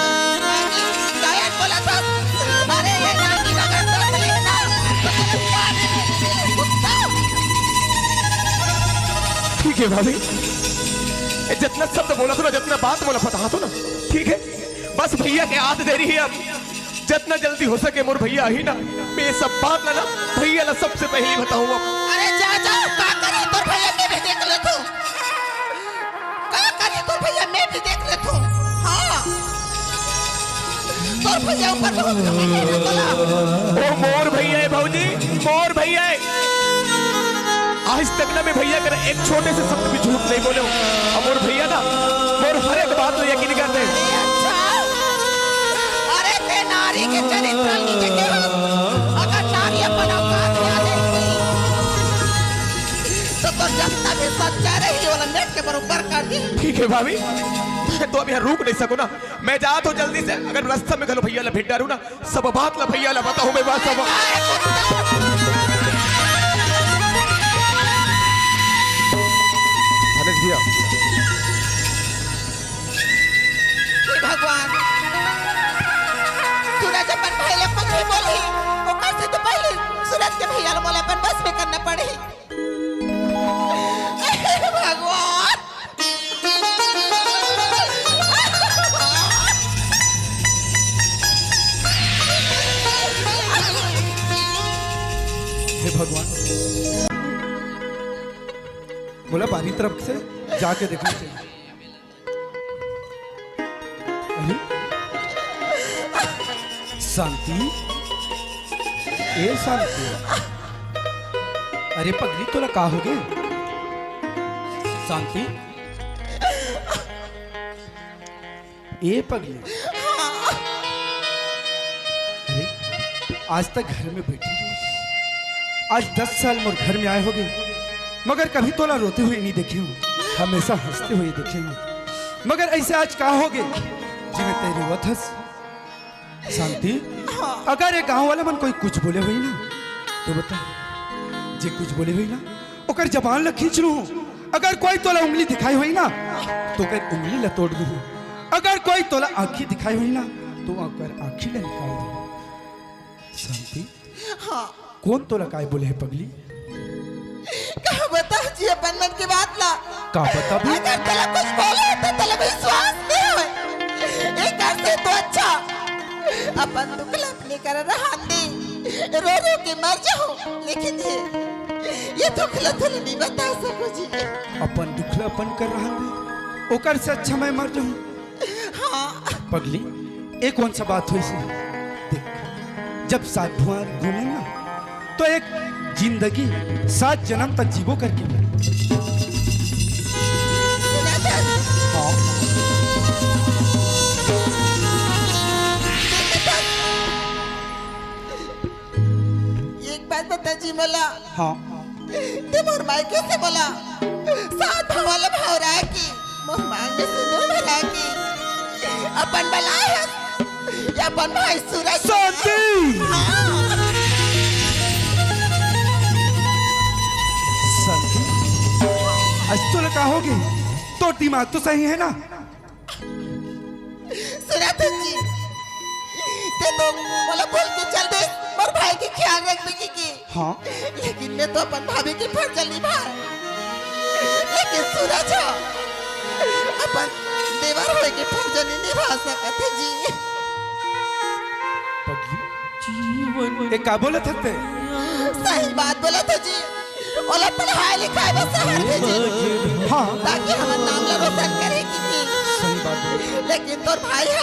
डायन बोलत हस। अरे ये डायन अगर सोच ले ना, तो तोला मार देबे, कुत्ता। ठीक हे भाभी, ये जतना शब्द बोलत हो ना, जतना बात मोला पता हो ना, ठीक हे, बस भैया के आत देरी हे अब। जतना जल्दी हो सके मोर भैया आही ना, मैं ये सब बात ला ना भैया ला सबसे पहली बताहूँ अब। अरे जा, जा, का करही तोर भैया, मैं भी देख लेथों। का करही तोर भैया, मैं भी देख लेथों। हाँ, तोर भैया ऊपर बहुत घमंड हे ना तोला। ओ मोर भैया हे भौजी, मोर भैया हे। आज तक ना मैं भैया करा एक छोटे से शब्द भी झूठ नहीं बोले हूँ। अउ मोर भैया ना मोर हर एक बात में यकीन करथे। अरे अच्छा, अरे तें नारी के चरित्र नीचे के हो। अगर नारी अपन औकात में आ जाती, तो तोर जतना भी सच्चा रही, ओला मेट के बरोबर कर दी। ठीक हे भाभी, मैं तो अब यहाँ रुक नहीं सकूँ ना, मैं जात हूँ जल्दी से। अगर रास्ता में घलो भैया ला भेंट डारूँ ना, सब बात ला भैया ला बताहूँ मैं, बात सब। धनेश भैया। हे भगवान, सूरज अपन भाई ला कुछ भी बोलही, ओकर से तो पहले सूरज के भैया ला मोला अपन बस में करना पड़ही। हे भगवान, हे भगवान, मोला बाहरी तरफ से जाके देखना चाहिए। अरे, शांति, ए शांति, अरे पगली, तोला का होगे? शांति, ए पगली। अरे, आज तक घर में बैठी रही। आज दस साल मोर घर में आए होगे, मगर कभी तोला रोते हुए नहीं देखे हूँ, हमेशा हंसते हुए देखे हूँ। मगर ऐसे आज का होगे? जी में तैं रोवत हस। शांति, हाँ। अगर ये गांव वाला मन कोई कुछ बोले होही ना, तो बता, जे कुछ बोले होही ना, ओकर जबान ला खींच लूं। अगर कोई तोला उंगली दिखाई होही ना, तो ओकर उंगली ला तोड़ दूं। अगर कोई तोला आंखी दिखाई होही ना, तो ओकर आंखी ला निकाल दूं। शांति, हाँ। कोन तोला काय बोले हे पगली? का बतावं जी अपन मन के बात ला? का बताबू? अगर तोला कुछ बोले हे त तोला विश्वास नइ होय। एकर से तो अच्छा अपन दुख ला अपने करा रहन दे, रो रो के मर जाहूं, लेकिन ये, ये दुख ला तोला नइ बता सकंव जी। अपन दुख ला अपन कर रहन दे, ओकर से अच्छा मैं मर जाहूं। हाँ। पगली, ए कोन सा बात होइस? देख, जब सात भुवन घूमे ना, तो एक जिंदगी सात जनम तक जीबो करके। हाँ। एक बात बता जी मोला। हाँ। तैं मोर मायके से मोला सात भंवर ला भंवरा के, मोर मांग में सिंदूर भरा के अपन बलाय हस, ये अपन भाई सूरज। शांति! हाँ। शांति, आज तोला का होगे? तोर दिमाग तो सही हे ना? सुनत हस जी, तैं तो मोला बोल के चल देस, मोर भाई के ख्याल रखबे कहिके। हाँ। लेकिन मैं तो अपन भाभी के फर्ज निभाय, लेकिन सूरज ह अपन देवर होय के फर्ज नइ निभा सकत हे जी। पगली, ए का बोलत हस तैं? सही बात बोलत हस जी। ओला पढ़ाय लिखाय बर शहर भेजे। हाँ। ताकि हमर नाम ला रोशन करे कहिके। सही बात बोले। लेकिन तोर भाई ह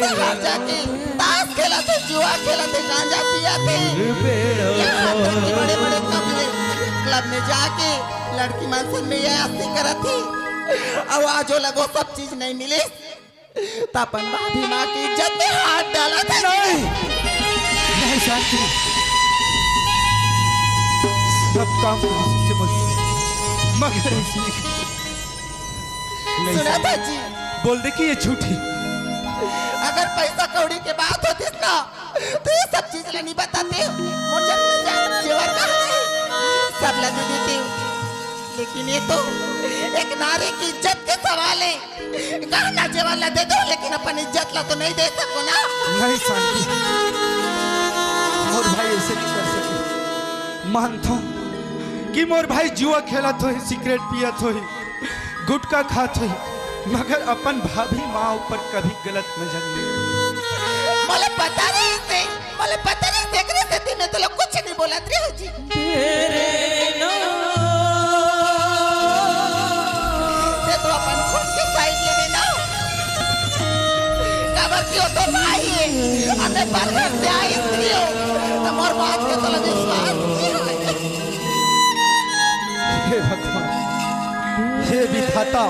शहर जाके ताश खेलत हे, जुआ खेलत हे, गांजा पियत हे। यहाँ तक कि बड़े-बड़े club में, club में जाके लड़की मन संग में ऐसी करत हे। अउ आज ओला वो सब चीज नइ मिलिस। त अपन भाभी माँ के इज्जत में हाथ डालत हे। नहीं, नहीं शांति, सब काम तो किसी से बोलती है, मगर ऐसी नहीं। नहीं सुनत हस जी। बोल दे कि ये झूठी। अगर पैसा कौड़ी के बात होतिस ना, त ये सब चीज ला नइ बतातेंव। मोर जतना जेवर का हे, सब ला दे देतेंव। लेकिन ये तो एक नारी के इज्जत के सवाल हे। गहना जेवर ला दे देंव, लेकिन अपन इज्जत ला तो नइ दे सकंव ना। नहीं शांति, मोर भाई ऐसे नहीं कर सके। मानथंव कि मोर भाई जुआ खेलत होही, सिगरेट पियत होही, गुटखा खात होही, मगर अपन भाभी माँ ऊपर कभी गलत नजर नहीं। मोला पता रहिस हे, मोला पता रहिस हे, एकरे सेती मैं तोला कुछ नइ बोलत रहेंव जी। तैं तो अपन खून के side लेबे ना, काबर कि वो तोर भाई हे, अउ मैं परघर से आय स्त्री हंव, त मोर बात के तोला विश्वास नइ होय। हे भगवान, हे विधाता,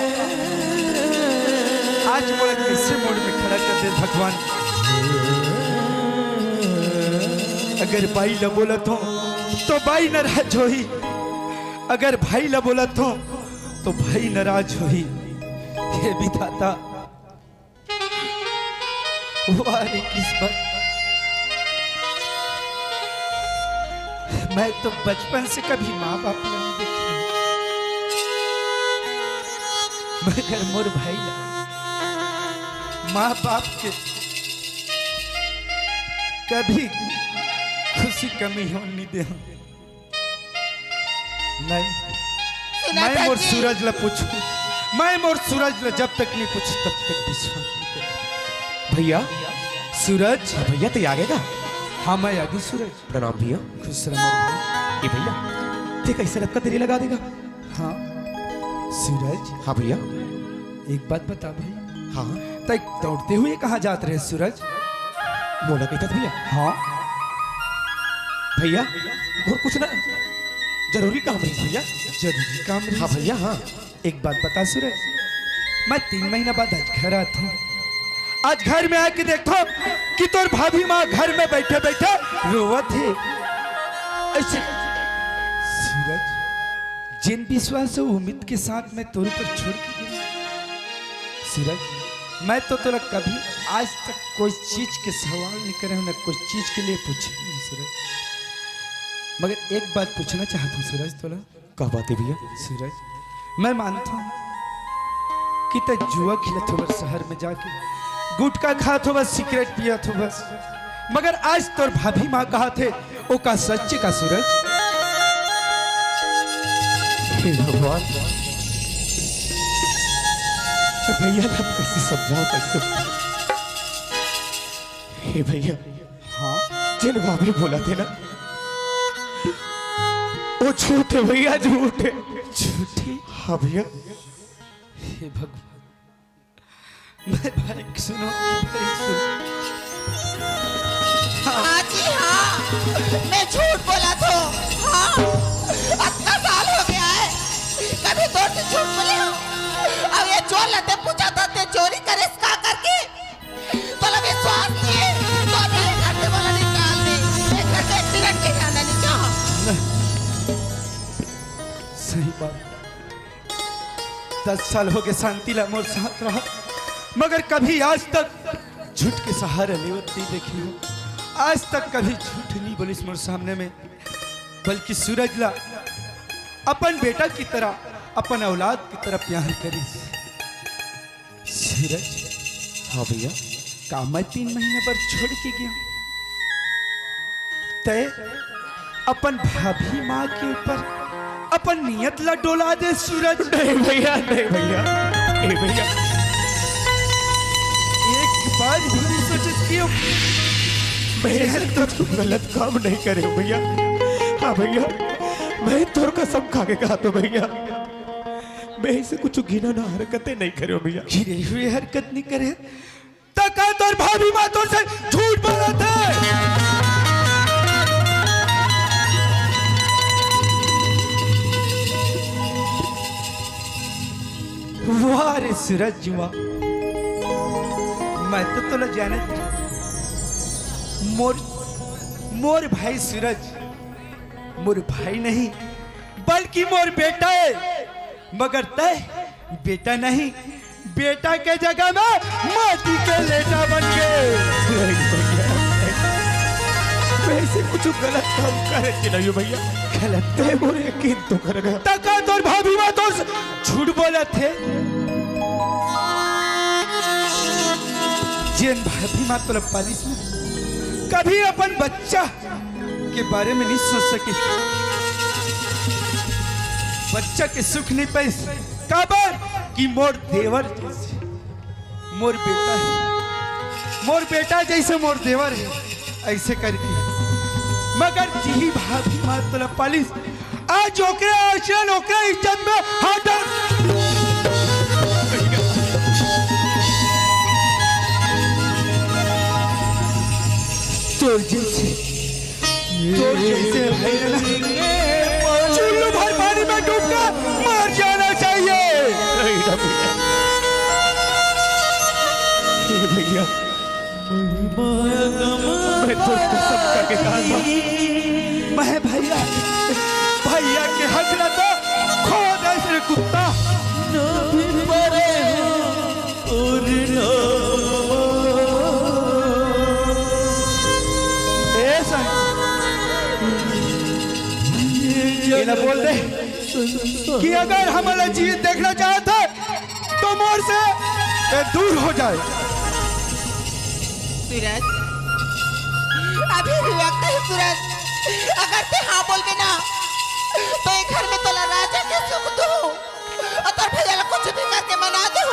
आज मोला कइसे मोड़ में खड़ा कर दे भगवान। अगर बाई ला बोलत हों, तो बाई नाराज होही, अगर भाई ला बोलत हों, तो भाई नाराज होही। हे विधाता, वाह रे किस्मत, मैं तो बचपन से कभी माँ बाप ला नइ देखे, मगर मोर भाई ला माँ बाप के कभी खुशी कमी होन नइ देंव। नहीं। सुनत हस जी? मैं मोर सूरज ला पूछहूं, मैं मोर सूरज ला जब तक नइ पूछहूं, तब तक विश्वास नइ करय। भैया। सूरज। हाँ भैया, तैं आ गे का? हाँ, मैं आ गेंव सूरज। प्रणाम भैया। खुश रह मोर भाई। ए भैया, तैं कइसे अतका देरी लगा दे गा? हाँ। सूरज। हाँ भैया। एक बात बता भाई। हाँ। तैं दौड़ते हुए कहाँ जात रहे सूरज? मोला कहिथस भैया? हाँ। भैया, मोर कुछ ना जरूरी काम रहिस भैया। जरूरी काम रहिस? हाँ भैया, हाँ। एक बात बता सूरज, मैं तीन महीना बाद आज घर आत हंव। आज घर में आके देखथंव कि तोर भाभी माँ घर में बइठे बइठे रोवत हे। अइसे सूरज, जेन विश्वास अउ उम्मीद के साथ मैं तोर ऊपर छोड़ के गेंव सूरज, मैं तो तोला कभी आज तक कोई चीज के सवाल नहीं करे हूँ, ना कोई चीज के लिए पूछे नहीं सूरज। मगर एक बात पूछना चाहता हूँ सूरज तोला। का बात है भैया? सूरज, मैं मानता हूँ कि तै जुआ खेलत हो बस शहर में जाके, गुटखा खात हो बस, सिगरेट पियत हो बस, मगर आज तोर भाभी माँ कहा थे, ओ का सच का सूरज? हे भगवान, भैया ला कैसे समझाओ, कैसे? हे भैया, हाँ? जेन भाभी बोला थे ना, वो झूठ है भैया, झूठ है। झूठी? हाँ भैया। हे भगवान, मैं भाई सुनो, भाई सुनो। हाँ जी, हाँ, मैं झूठ बोला थो। हाँ, अतना साल हो गया है, कभी तोर से झूठ बोले हो? अब ये चोर लते पूछा था, ते चोरी करे का करके? तोला विश्वास नहीं है, तो अभी ये घर से बोला निकाल दे। ये घर से एक मिनट के जाना नहीं चाहो। सही बात। दस साल हो गए शांति ला मोर साथ रहा, मगर कभी आज तक झूठ के सहारा लेवत नहीं देखी हो। आज तक कभी झूठ नहीं बोलिस मोर सामने में, बल्कि सूरज ला अपन बेटा की तरह, अपन औलाद की तरह प्यार करिस। सूरज। हाँ भैया। का मैं तीन महीना बर छोड़ के गया? तय अपन भाभी माँ के ऊपर अपन नियत ला डोला दे सूरज। नहीं भैया, नहीं भैया, ए भैया। एक बार भी नहीं सोचे कि मैं ऐसे कुछ गलत काम नहीं करे हूँ भैया। हाँ भैया, मैं तोर कसम खा के कहा तो भैया, मैं ऐसे कुछ घिनौना हरकतें नहीं करे हूँ भैया। घिरे हुए हरकत नहीं करे। तका तोर भाभी माँ तोर से झूठ बोलत है। वाह रे सूरज जुआ, मैं तो तोला जाने मोर, मोर भाई सूरज, मोर भाई नहीं, बल्कि मोर बेटा है, मगर तय बेटा नहीं, बेटा के जगह में माटी के लेटा बन गए। नहीं भैया, मैं ऐसे कुछ गलत काम करे के नहीं हूँ भैया। गलत? तय मोर यकीन तो कर। तका तोर भाभी माँ तो झूठ बोलत है। जेन भाभी माँ तोला पालिस ना, कभी अपन बच्चा के बारे में नहीं सोच सके। बच्चा के सुख नहीं पाइस, काबर कि मोर देवर जैसे मोर बेटा है, मोर बेटा जैसे मोर देवर है, ऐसे करके। मगर जिही भाभी माँ तोला पालिस, आज ओकरे आचरण, ओकरे इज्जत में हाथ डाल। तोर जैसे, तोर जैसे भैया चुल्लू भर पानी में डूबकर मर जाना चाहिए। हे भैया, मैं तो कसम खा के कहा था। मैं भैया, भैया के हक ना तो खो दे रे कुत्ता। ए सर, ये ना बोल दे कि अगर हमला जीवित देखना चाहत है तो मोर से ए, दूर हो जाए। सूरज, अभी भी वक्त है सूरज, अगर ते हाँ बोलबे ना तो ये घर में तोला राजा के सुख दूँ और तोर भैया ला कुछ भी करके मना दूँ,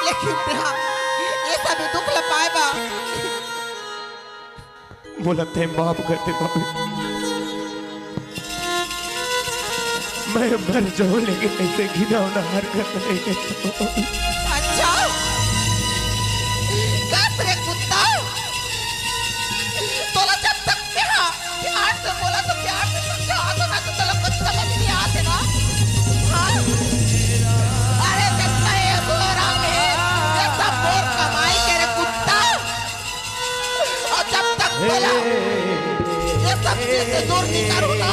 लेकिन ते हाँ ये सब दुख ला पाए बा। मोला ते माफ कर दे भाभी। मैं मर जाऊं लेकिन ऐसे घिनौना हरकत नहीं करता। अच्छा, कस रे कुत्ता, तोला जब तक प्यार, प्यार से बोला तो प्यार से समझा तो ना, तो तोला कुछ समझ नहीं आते ना। हाँ? अरे जब मैं ये बोल रहा हूँ, ये सब मोर कमाई के रे कुत्ता। और जब तक तोला ये सब चीज से दूर नहीं करूँ ना,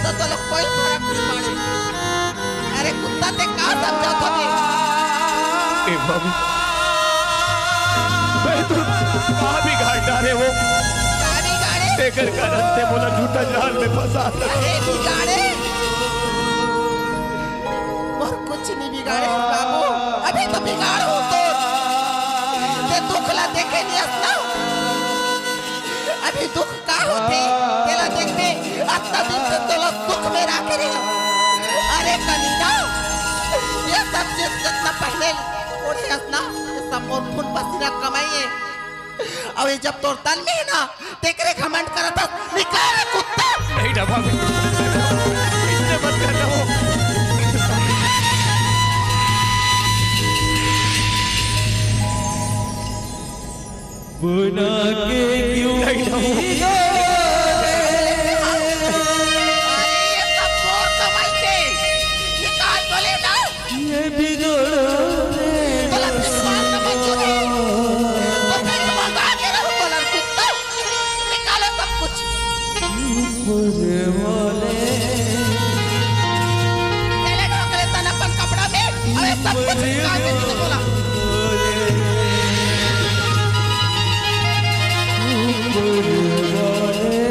तो तोला कोई फर्क नहीं पड़े। अरे कुत्ता, ते का समझा था बे? भाभी, मैं तो का बिगाड़ डारे वो? का बिगाड़े? तेकर कारण ते मोला झूठा जाल में फंसा। अरे बिगाड़े, मोर कुछ नहीं बिगाड़े बाबू, अभी तो बिगाड़ हो तो। ते दुख ला देखे नहीं हस ना, अभी दुख का होथे, तेला देखबे, अतना दिन से तोला सुख में राखे रहे। अरे कमीना, ये सब चीज कितना पहले ओढ़े हस ना, ये सब मोर खून पसीना कमाई है। अउ ये जब तोर तन में है ना, तेकरे घमंड करत हस, निकल रे कुत्ता। नहीं डबा में, इससे मत करना वो। बना के क्यों नहीं, नहीं। अरे, ये सब मोर कमाई के। ये काज बोले ना। ये बिगड़ो रे। बोला, विश्वास न मंजूर है। तो मैं तो भगा के रहूं, बोला, कुत्ता। निकालो सब कुछ। ऊपर वाले। पहले ढक लेता ना अपन कपड़ा में, अबे सब कुछ निकाल के दे दो, बोला। ऊपर वाले।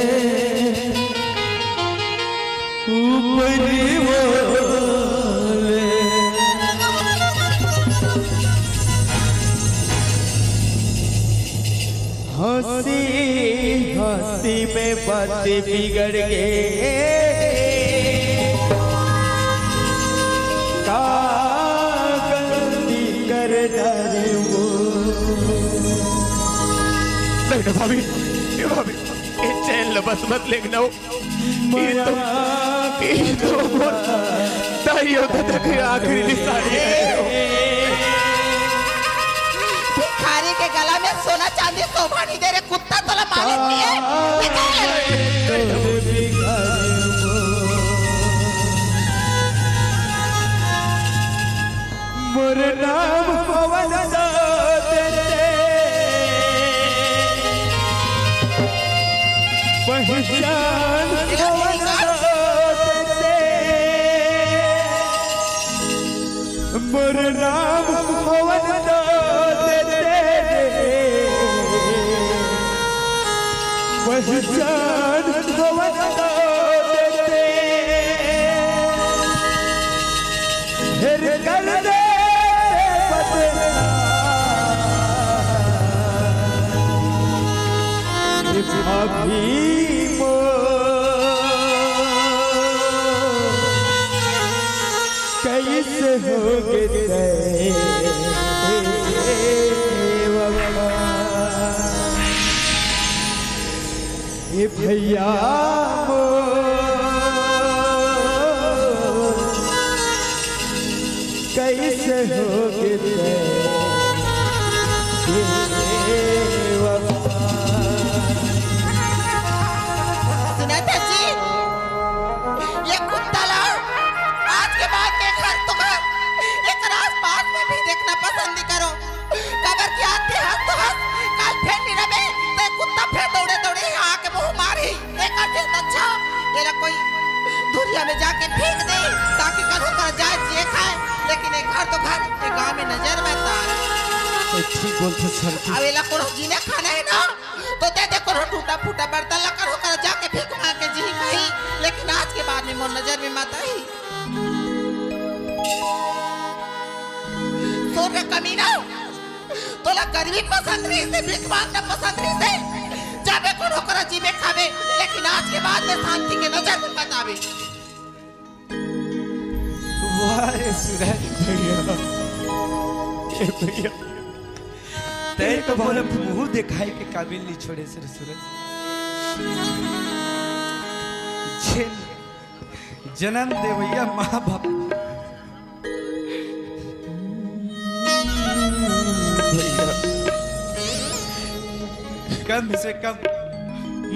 हंसी हंसी में बात बिगड़ गए। का गलती कर डारे वो। नहीं ना भाभी, ये भाभी, ये चैन ल बस मत लेना हो। ये तो, ये तो मोर दाई अउ ददा के आखिरी निशानी है। भिखारी के गला में सोना चांदी शोभा नहीं दे रे कुत्ता, तोला मालूम नहीं है? निकल। मोर नाम पवन दो तेरे पहचान पवन दो तेरे। मोर नाम पवन दो तेरे पहचान पवन दो तेरे। फिर कर दे बदनाम। अभी मोर कैसे हो गए वफा। ए भैया मोर कैसे हो गए बेवफा। सुना था जी, ये कुत्ता ला आज के बाद में घर तो घर, एक आसपास में भी देखना पसंद नहीं करो। काबर कि आज ते हंस तो हंस, काल फेर निरबे, ते कुत्ता फेर दौड़े दौड़े यहाँ आके मुंह मारही। एकर से अच्छा, एला कोई दुरिया में जाके फेंक दे, ताकि कल ओकर जाए जिए खाए, लेकिन एक घर तो घर, एक गांव में नजर में तार। तो ठीक बोलथे सर की। अब एला कोनो जीने खाना है ना, तो दे दे कोनो टूटा फूटा बर्तन ला, कल ओकर जाके भीख मांग के जी खाही, लेकिन आज के बाद में मोर नजर में मत आही। सुन रे कमीना, तोला गरीबी पसंद रहिस हे, भीख मांगना पसंद रहिस हे, जाबे कोनो करा जीबे खाबे, लेकिन आज के बाद में शांति के नजर में मत आबे। वाह रे सूरज भैया, ए भैया, तैं तो मोला मुंह देखाए के काबिल नहीं छोड़े रे सूरज। जेन जन्म देवैया माँ बाप कम से कम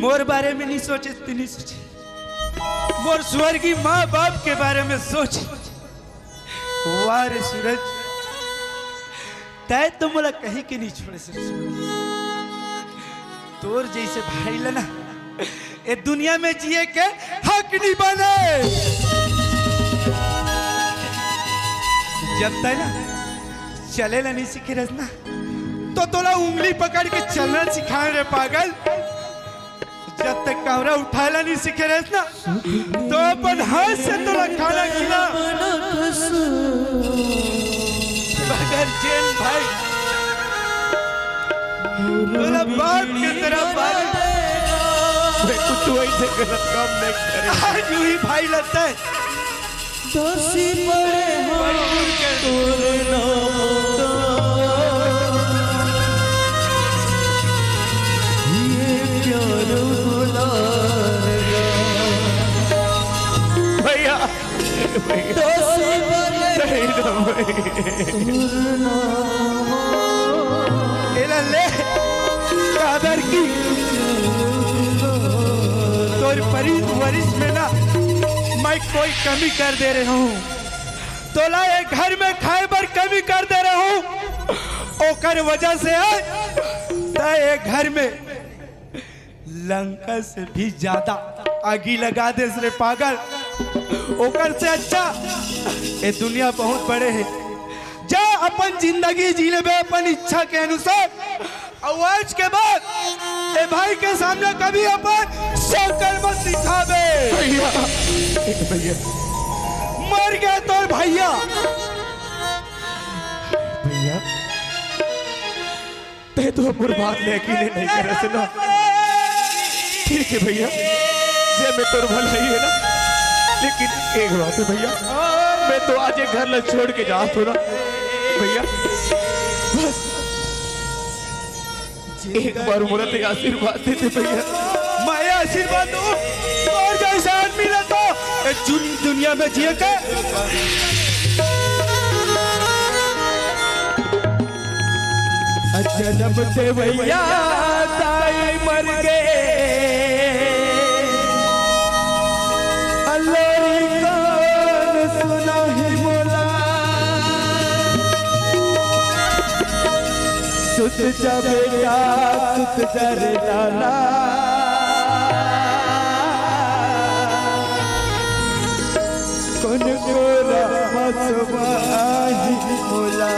मोर बारे में नहीं सोचे, ते नहीं सोचे, मोर स्वर्गीय माँ बाप के बारे में सोचे। वाह रे सूरज, तैं तो मोला कहीं के नहीं छोड़े रे सूरज। तोर जैसे भाई ला ना ए दुनिया में जिए के हक नहीं बने। जब तैं ना चले ला नहीं सीखे रहस ना, तो तोला उंगली पकड़ के चलना सिखाए रे पागल। जब तक कमरा उठाए ला नहीं सीखे रहस ना, तो अपन हाथ से तोला खाना खिला। मगर जेन भाई तोला बाप के तरह पाले, मैं कुछ वैसे गलत काम नहीं करे। आज वही भाई लगता है। दोषी पड़े हो तोरे नाम का, ये प्यार दुलार का। भैया, भैया। दोषी पड़े नहीं, नहीं। तोरे नाम एला ले, काबर की तोर परिवार में ना मैं कोई कमी कर दे रहा हूँ। तोला ए घर में खाए बर कमी कर दे रहा हूँ, ओकर वजह से आज त ए घर में लंका से भी ज्यादा आगी लगा देस रे पागल। ओकर से अच्छा ए दुनिया बहुत बड़े है। जा अपन जिंदगी जी लेबे अपन इच्छा के अनुसार, अउ आज के बाद ए भाई के सामने कभी अपन शक्ल मत दिखाबे। भैया, भैया। मर गया तोर भैया। भैया, तैं तो मोर बात ले यकीन नहीं करे से ना। ठीक है भैया, जे मैं तोर भलाई है ना, लेकिन एक बात है भैया, मैं तो आज ये घर ला छोड़ के जात हूँ ना भैया, बस एक बार मोला ते आशीर्वाद दे दे भैया। मैं आशीर्वाद दूं, तोर जैसा आदमी ला तो ए दुन-, दुनिया में जिए के। जन्म से भैया दाई मर गए, अल्लोरी कौन सुनाही मोला। सुत जा बेटा, सुत जा रे लाला, कोन कोरा म सोवाही मोला।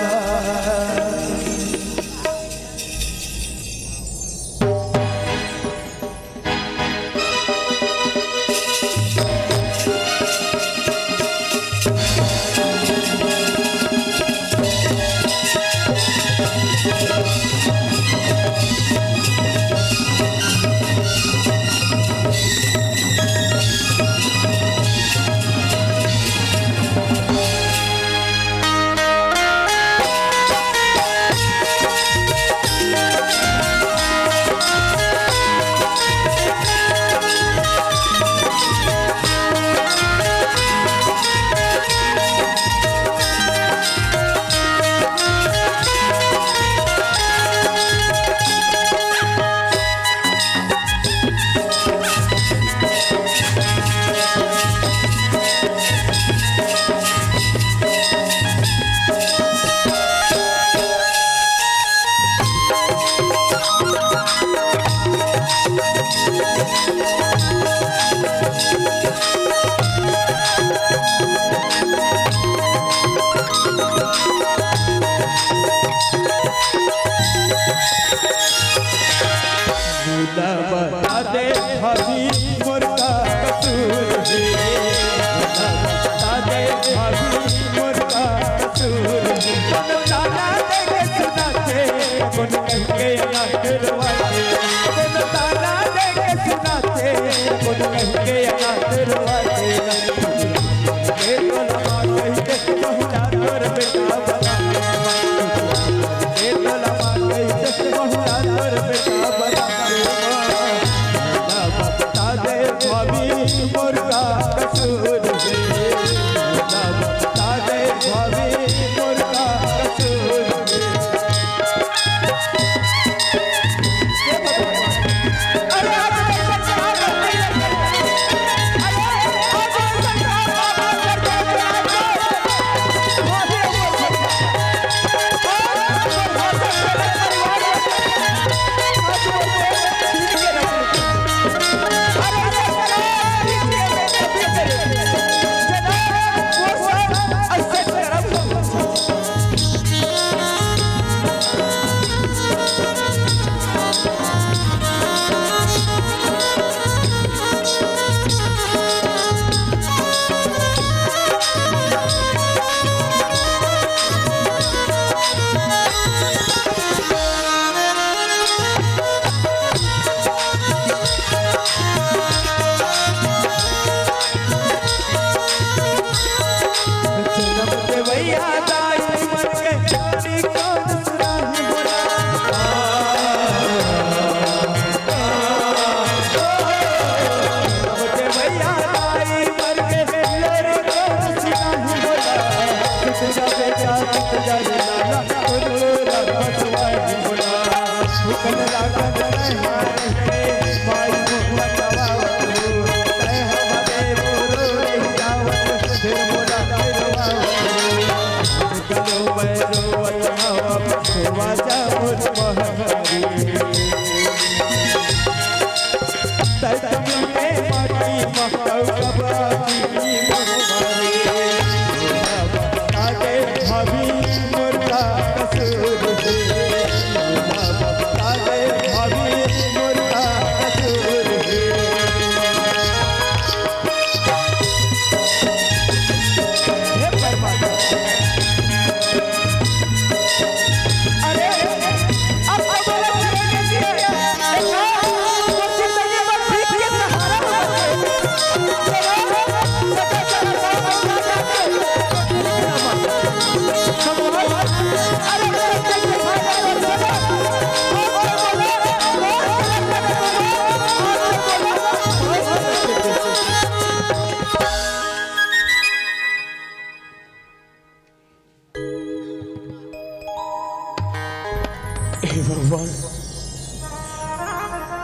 हे भगवान,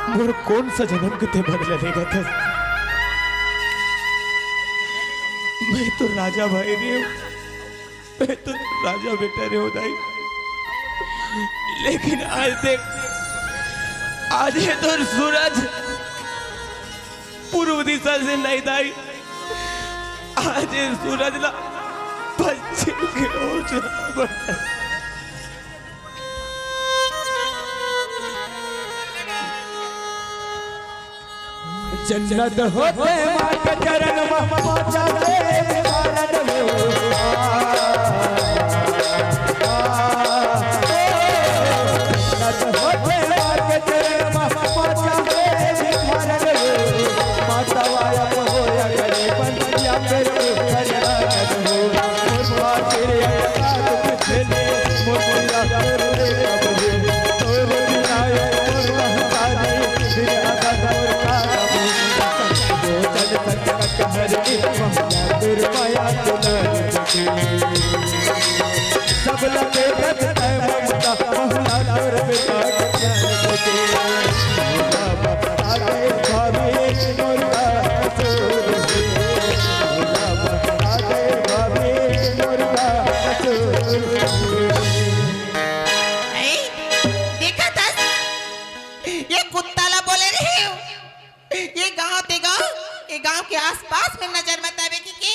मोर कौन सा जन्म के ते बदला लेगथस? मैं तो राजा भाई रे हूँ, मैं तो राजा बेटा रे हूँ दाई। लेकिन आज देख, आज ये तो सूरज पूर्व दिशा से नहीं दाई, आज ये सूरज ला पश्चिम के ओर चला। जन्नत होते माँ के चरण में पहुँचा दे कारण हो। जन्नत होते माँ के चरण में पहुँचा दे कारण हो। माता वाया हो या गरीबन या फिर करना हो। ऐ, देखत हस? ये कुत्ता ला बोले रहे हो। ये गांव ते गांव, ये गांव के आसपास में नजर मत आवे कहिके।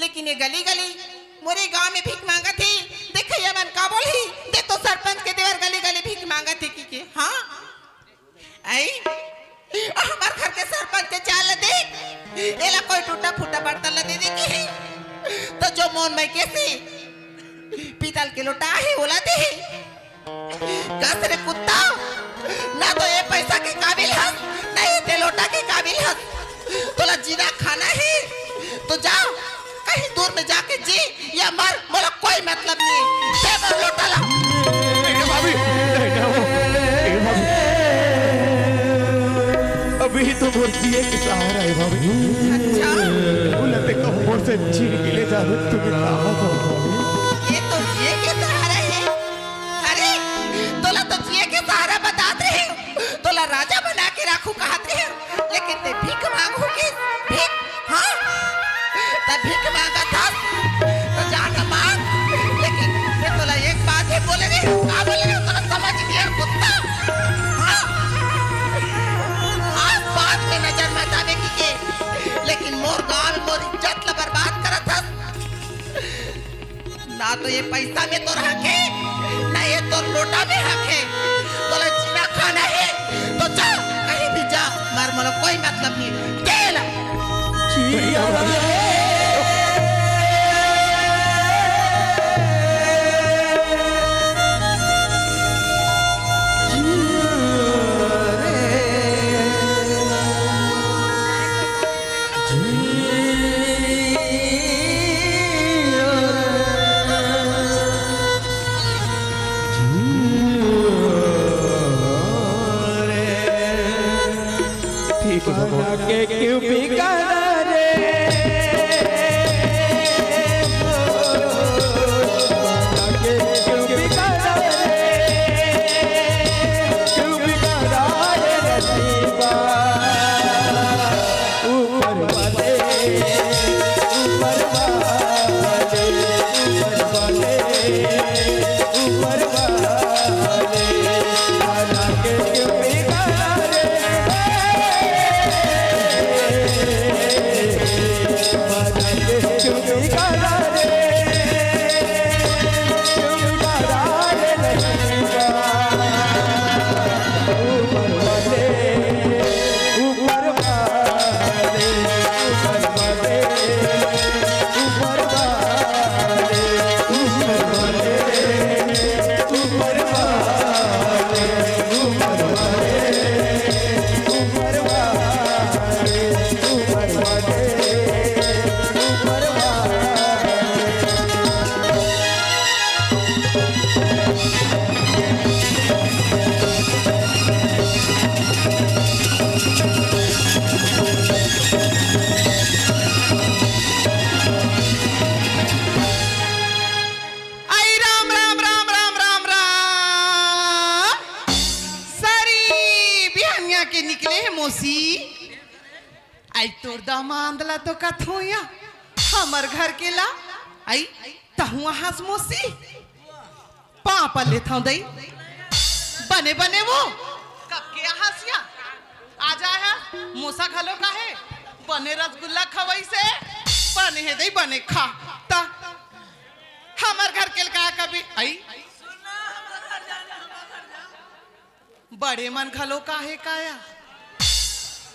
लेकिन ये गली गली मोरे गांव में भीख मांगत हे। देख ये मन का बोलही, देख तो सरपंच के देवर गली गली भीख मांगत हे कहिके। हाँ, ऐ, हमर घर के सरपंच के चाल ला देख, एला कोई टूटा फूटा बर्तन ला दे दे कहिके। तो जो मोर मइके से पीतल के लोटा हे, ओला दे। कस रे कुत्ता, ना तो ये पैसा के काबिल हस, ना ये ते लोटा के काबिल हस। तोला जीना खाना हे, तो जा, कहीं दूर में जाके जी या मर, मोला कोई मतलब नहीं। दे मोर लोटा ला। ए भाभी, ए भाभी, ए भाभी। अभी तो मोर जिए के सहारा हे भाभी। अच्छा। बोला ते कहूँ मोर से छीन के ले जा, तुम्हें कहा था भाभी। ये तो जिए के सहारा हे। अरे, तोला तो जिए के सहारा बतात रहे हो, तोला राजा बना के राखू कहत रहे हो, लेकिन ते भीख मांगहू कि भीख, हाँ? ते भीख मांगत हस, तो जा ना मांग। लेकिन मैं तोला एक बात हे बोले रहे हो, का बोले रहे हो, तोला समझ नहीं आय कुत्ता, हाँ? आज बात में नजर मत आवे कहिके, लेकिन मोर गांव में मोर इज्जत ला बर्बाद करत हस। ना तो ये पैसा में तोर हक हे, ना ये तोर लोटा में हक हे। तोला जीना खाना हे, तो जा, कहीं भी जा, मर, मोला कोई मतलब नहीं। तेल। ठीक है भगवान। के क्यों बिगाड़ा रे? मौसी, आई तोर दामाद ला तो कथों या, हमर घर के ला, आई तहुआ हस मौसी। पाँव पर लेथव दई। बने बने वो। कब के आहस या? आ जा है। मोसा घलो का हे? बने रसगुल्ला खवई से। बने हे दई, बने खा। ता हमर घर के का कभी आई? बड़े मन घलो का हे काया?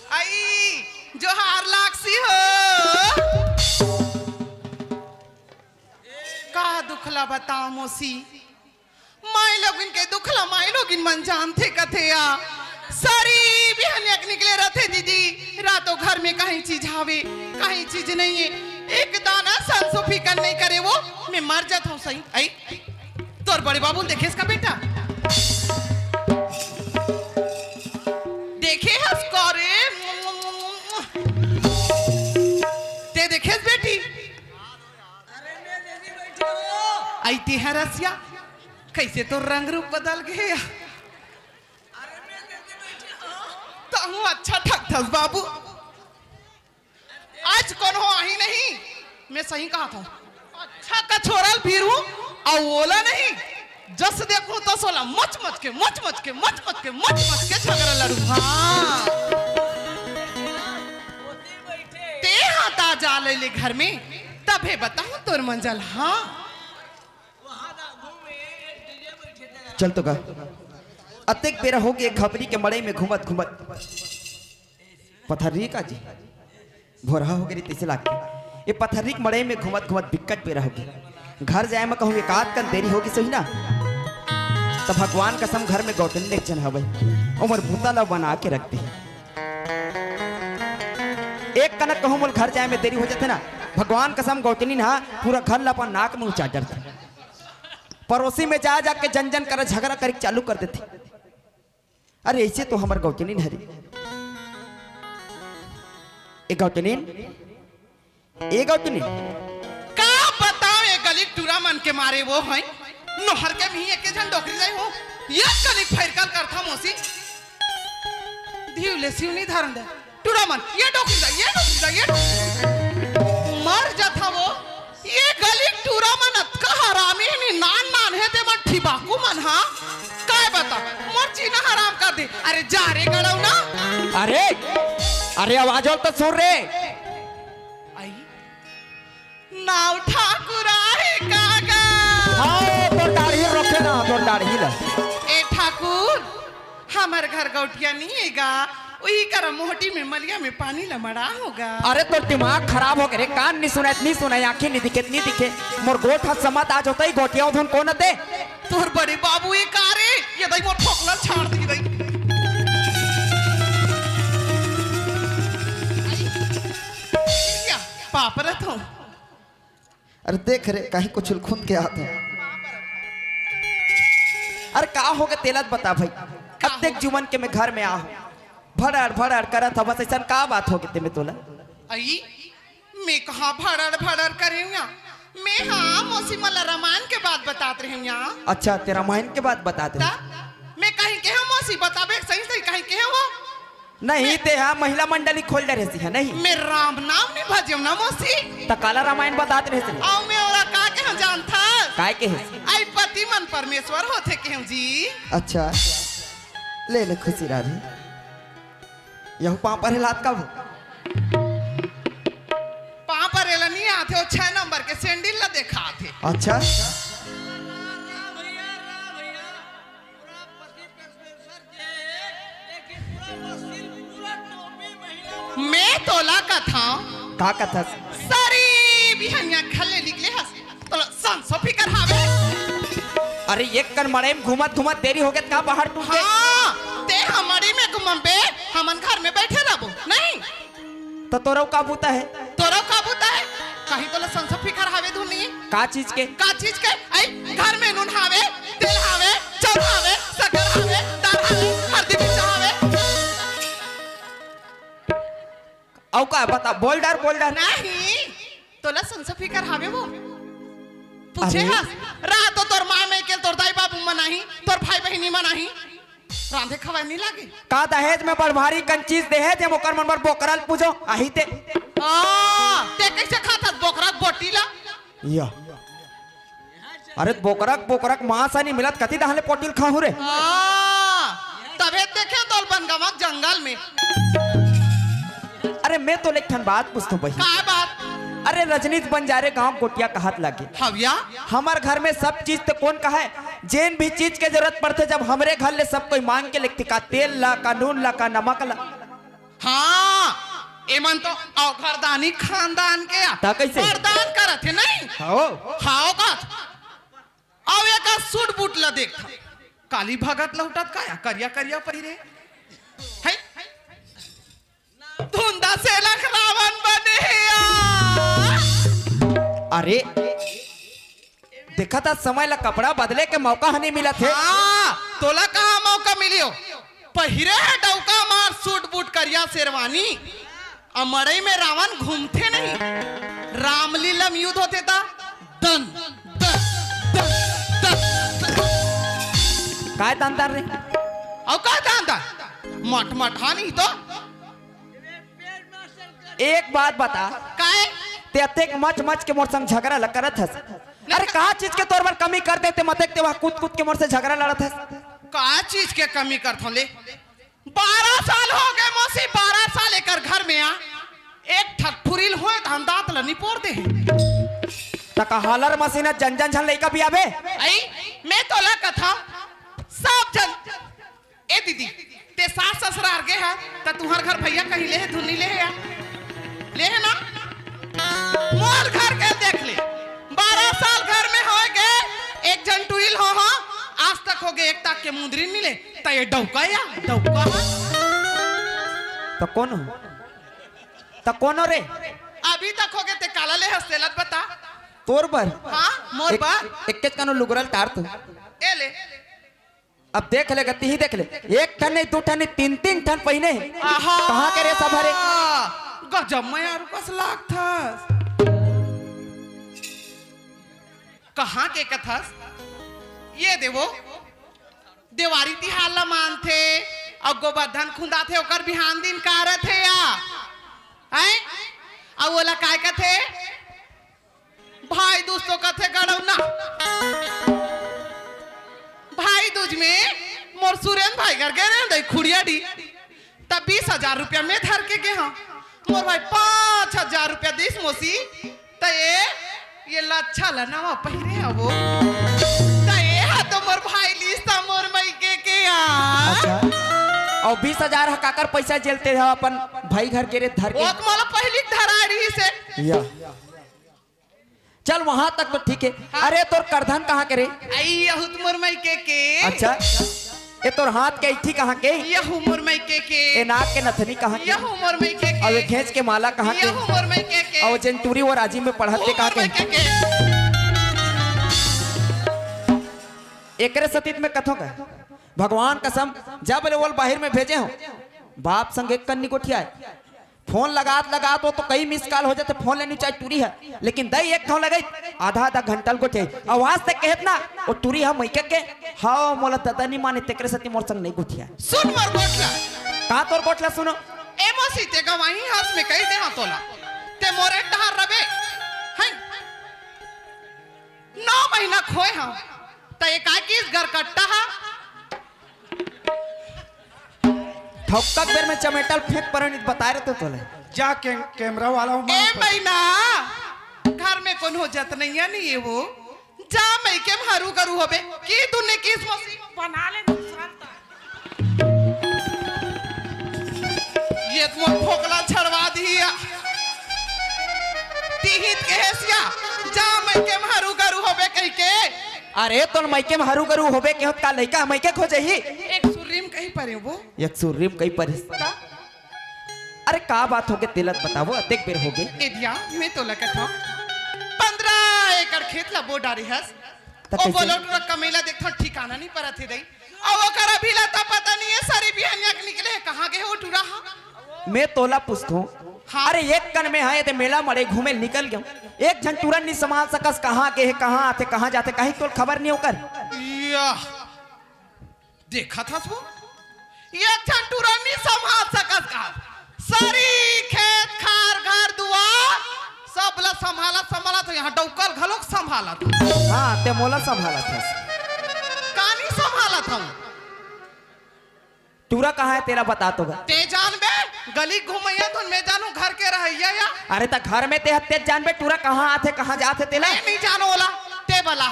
आई जोहार लागसी हो। का दुखला बताओ मौसी, माई लोगिन के दुखला माई लोगिन मन जानथे कथे या। सारी बिहनिया के निकले रथे दीदी, रातो घर में कहीं चीज हावे, कहीं चीज नहीं है। एक दाना संसो फिकर नहीं करे वो, मैं मर जात हूँ सही। आई, तोर बड़े बाबू देखेस का बेटा? देखे हस का रे? ते देखेस बेटी? आई ते हरसिया, कैसे तो रंग रूप बदल गए। तहूँ अच्छा ठकथस बाबू। आज कोनो आही नहीं, मैं सही कहा था। अच्छा कछोरल फिरू, अउ ओला नहीं, जस देखूं तस ओला मच मच के, मच मच के, मच मच के, मच मच के झगड़ा लड़ू। हाँ, ते हाथ आ जा ले, ले घर में, तभे बताऊं तोर मंजल। हाँ, चल तो गा। अतेक बेरा हो गए खपरी के मड़ई में घूमत घूमत। पथर्री का जी, भोरहा हो गई तैसे लागथे। ये पथर्री के मड़ई में घूमत घूमत बिक्कट बेरा हो गई। घर जाए में कहूँ एकाध कन देरी होगी सही ना, तो भगवान कसम घर में गौटन एक जन हवय, ओमर बूता ला बना के रख दे। एक कनक कहूँ मोल घर जाए में देरी हो जाथे ना, भगवान कसम गौटनी ना पूरा घर ला अपन नाक में उचाट डरथे। पड़ोसी में जा जाके जन जन करा झगड़ा करे चालू कर देथे। अरे ऐसे तो हमर गौटनी हरे। ए गौटनी, ए गौटनी। का बताओ, ए गली टूरा मन के मारे वो हैं। नोहर के भी एक झन डोकरी जाई हो। ये कनिक फैरकल करथा मौसी। धीव ले सिवनी धरन दे। टूरा मन, ये डोकरी जा, ये डोकरी जा, ये डोकरी जा। मर जाथा वो। ये गली टूरा मन अतका हरामी हे नी, नान नान हे ते मन ठिबाकू मन हा। काय बता, मोर जीना हराम कर दे। अरे जा रे गड़ौना। अरे, अरे आवाज वाला तो सुन रे। आई। नाव ठाकुर आहे का गा? हाँ, तोर दाढ़ी रोके ना, तोर दाढ़ी ला। ए ठाकुर, हमर घर गौटिया नहीं हे गा, उही करा मोहटी में मलिया में पानी ला मड़ा होगा। अरे तोर दिमाग खराब हो गए रे, कान नहीं सुनात, नहीं सुनाई, आँखें नहीं दिखे, नहीं दिखे। मोर गोठ हाथ समात आज होता ही गौटिया उधन कौन आते? तोर बड़े बाबू ए का रे, ये दई मोर फोकला छाड़ दी दई। या, पाप रथो। अरे देख रे, काहे को छुलखुन के आत हे। अरे का होगे तेला बता भाई। का अतेक होगे? जुमन के मैं घर में आहूं, भड़ाड़ भड़ाड़ करत हवस, अइसन का बात होगे ते में तोला? अई, मैं कहाँ भड़ाड़ भड़ाड़ करे हूँ या? मैं हाँ मौसी मन ला रामायण के बात बतात रहे हूँ या। अच्छा, ते रामायण के बात बतात रहे। ता? मैं कहीं के हूँ मौसी बताबे, सही सही कहीं के हूँ वो। नहीं, ते हा महिला मंडली खोल डरे सी है, नहीं? मैं राम नाम नहीं भजेव ना मौसी। त काला रामायण बतात रहे सी? अउ मैं ओला का के हम जानथा? काय के हे? आई पति मन परमेश्वर होथे के हम जी। अच्छा, ले ले खुशी रानी। यहू पाँव पर हिलात का हो? पाँव पर एला नहीं आथे, वो छह नंबर के सैंडल ला देखाथे। अच्छा। मैं तोला कथंव। का कथस? सारी बिहनिया घर ले निकले हस, तोला संसो फिकर हावे? अरे एक कन मड़ई में घूमत घूमत देरी होगे त का पहाड़ टूट गे? हाँ, ते हमड़ी में घूमबे, हमन घर में बैठे रहबो, नहीं? त तोरो का बूता हे? तोरो का बूता हे? कहीं तोला संसो फिकर हावे धुन नहीं? का चीज के? का चीज के? आई, घर में नून हावे, तेल हावे, चाउर हावे, शक्कर हावे, दाल हावे, हरदी मिर्चा हावे। अउ का बता, बोल डार, बोल डार। नहीं, तोला संसो फिकर हावे वो? पूछे अरे। हस, रात तो तोर माँ में के तोर दाई बाबू मन आही, तोर भाई बहिनी मन आही। रांधे खवाए नहीं लागे। का दहेज में बड़ भारी कन चीज देहे, जे ओकर मन बर बोकरा ल पूजो, आही ते। हाँ, ते कैसे खाथस बोकरा के बोटी ला? या। अरे बोकरा के, बोकरा के मांस नहीं मिलत, कति डहन ले पोटी ल खाहूं रे? हाँ, तभे देखे तोल बनगवा जंगल में। अरे मैं तोले एक ठन बात पूछथों बहिनी। का बात? अरे रजनीश बंजारे गांव गोटिया कहत लागे। हव या? हमर घर में सब चीज ते कोन कहय, जेन भी चीज के जरूरत पड़थे, जब हमरे घर ले सब कोई मांग के लेगथे, का तेल ला, का नून ला, का नमक ला। हाँ, एमन तो औघरदानी खानदान के आ। त कइसे? वरदान करत हे नहीं? हव। हव का? अउ एकर सूट बूट ला देख। काली भगत लहुटत का या? करिया करिया पहिरे। है? धुंधा सेलक रावण बने हे यार। अरे, देखत हस समय ला कपड़ा बदले के मौका ह नहीं मिलत हे। हाँ, तोला कहाँ मौका मिलियो? पहिरे हे डौका मार सूट बूट करिया शेरवानी, अउ मड़ई में रावण घूमथे नहीं। रामलीला में युद्ध होथे ता दन, दन, दन, दन, दन। काय दन दन रे? अउ का दन दन? मट मट हा नहीं तो। एक बात बता। काय? ते अतेक मच मच के मोर संग झगरा ल करत हस। अरे का चीज के तोर बर कमी कर देते, मतेक ते वह कूद कूद के मोर से झगरा लड़त हस। का चीज के कमी करथों ले? बारह साल हो गए मौसी, बारह साल एकर घर में आ, एक ठक ठुरिल होए धान दांत ल निपोर दे हे। त का हालर मसीन जन जन झन लइका बियाबे? आई, मैं तोला कथा, सब जन ए दीदी, ते सास ससुरार गे हा, त तुंहर घर भइया कहीं ले हे, धुन नइ ले हे या? ले हे ना? मोर घर के देख ले, बारह साल घर में होय गे, एक झन टुरी ल हो हो, आज तक हो गे, एक ताक के मुंदरी नइ ले, त ये डौका या, डौका हा। त कोन हो? त कोन हो रे? अभी तक हो गे, ते काला ले हस तेला त बता। तोर बर? हाँ, मोर एक, बर। एक के कनो लुगरा ल टार तू। ए ले। अब देख ले, गति ही देख ले, एक ठन नहीं, दू ठन नहीं, तीन तीन ठन पहिने हे। आहा! कहाँ के रे सब हरे? गजब में यार कस लागथस। कहाँ के कथस? ये देवो, देवारी तिहार ला मानथे, अउ गोबरधन खुंदाथे, ओकर बिहान दिन का रथे या? हैं? अउ ओला काय कथे? भाई दूज तो कथे गड़ौना। भाई दूज में मोर सुरेन भाई घर गे रेहेंव दई खुड़िया डी। तब बीस हजार रुपया में धर के गे हंव। मोर भाई पाँच हजार रुपया दिस मौसी। त ये, ये लच्छा ल नवा पहिरे हवो। त ये हा तो मोर भाई लिस त मोर मइके के यार। अच्छा। अउ बीस हजार ह काकर पइसा जेलते ह अपन भाई घर गे रेहे धर के? ओ त मोला पहिली धराय रिहिस हे। या। चल, वहां तक तो ठीक है। हाँ। अरे, तोर करधन कहाँ के रे? आई, यहू त मोर मइके के। अच्छा, ये तोर हाथ के ऐठी कहाँ के? यहू मोर मइके के। ये नाक के नथनी कहाँ के? यहू मोर मइके के। अउ ये घेंच के माला कहाँ के? यहू मोर मइके के। अउ जेन टूरी वो राजी में पढ़त ते कहाँ के? मोर मइके के। एकरे सतीत में कथों का? भगवान कसम, जब ले ओला बाहिर में भेजे हंव, बाप संग एक कन नी गोठियाय। फोन लगात लगात वो तो कई मिस कॉल हो जाथे, फोन लेनी चाहे टूरी हे, लेकिन दई एक ठो लगई, आधा आधा घंटा ल गोठियाय। आवाज ते कहत ना, वो टूरी ह मइके के, हव मोला ददा नी माने, तेकरे सेती मोर संग नइ गोठियाय। सुन मोर गोठला। का तोर गोठला सुनों? ए मौसी, ते गवाही हस में कही दे हंव तोला। ते मोरे डहर रबे। हैं? नौ महीना खोय हंव। त एकाकी इस घर कट्टा हा। ठौका बेर में चमेटा ल फेंक परो, नहीं त बताय रहतेंव तोला। जा के, कैमरा वाला हो ए मार पर। बहिना, घर में कोनो जतनैया नहीं हे वो। जा मइके में हरू गरू होबे। कि तूने किस मौसी बना ले दूसरा ता। ये त मोर फोकला छड़वा दिही या। तिहित के हेसिया, जा मइके में हरू गरू होबे कहिके। अरे, तोर मइके में हरू गरू होबे के होत का लइका ह मइके खोजही? एक सुर्री म कहीं परे वो। एक सुर्री म कहीं परे। बता। अरे, का बात होगे, तेला त बतावो, अतेक बेर होगे। ए दिया, मैं तोला कथों। पंद्रह एकड़ खेत ला बो डारे हस। त ओ कइसे? बोलो टूरा कमइला देखथों, ठिकाना नहीं परत हे दई। अउ ओकर अभी ला त पता नहीं हे, सरी बिहनिया के निकले हे, कहाँ गे हे वो टूरा हा? मैं तोला पूछथों, हाँ। अरे एक कन में हे, एदे मेला मड़ई घूमे निकल गेंव। एक झन टूरा नी संभाल सकस, कहाँ गे हे, कहाँ आथे, कहाँ जाथे, कहीं तोला खबर नहीं ओकर? या, देखत हस वो? एक झन टूरा नी संभाल सकस का? सरी खेत खार घर दुआर सब ला संभालत संभालत, यहाँ डौकल घलोक संभालत। हाँ, ते मोला संभालत हस। का नी संभालत हूँ? टूरा कहाँ हे तेला बता तो गा। ते जानबे, गली घुमैया धुन में जानू घर के रहैया या। अरे त घर में ते हत्ते जानबे टूरा कहाँ आथे कहाँ जाथे तेला। मैं नहीं जानो ओला, ते बला।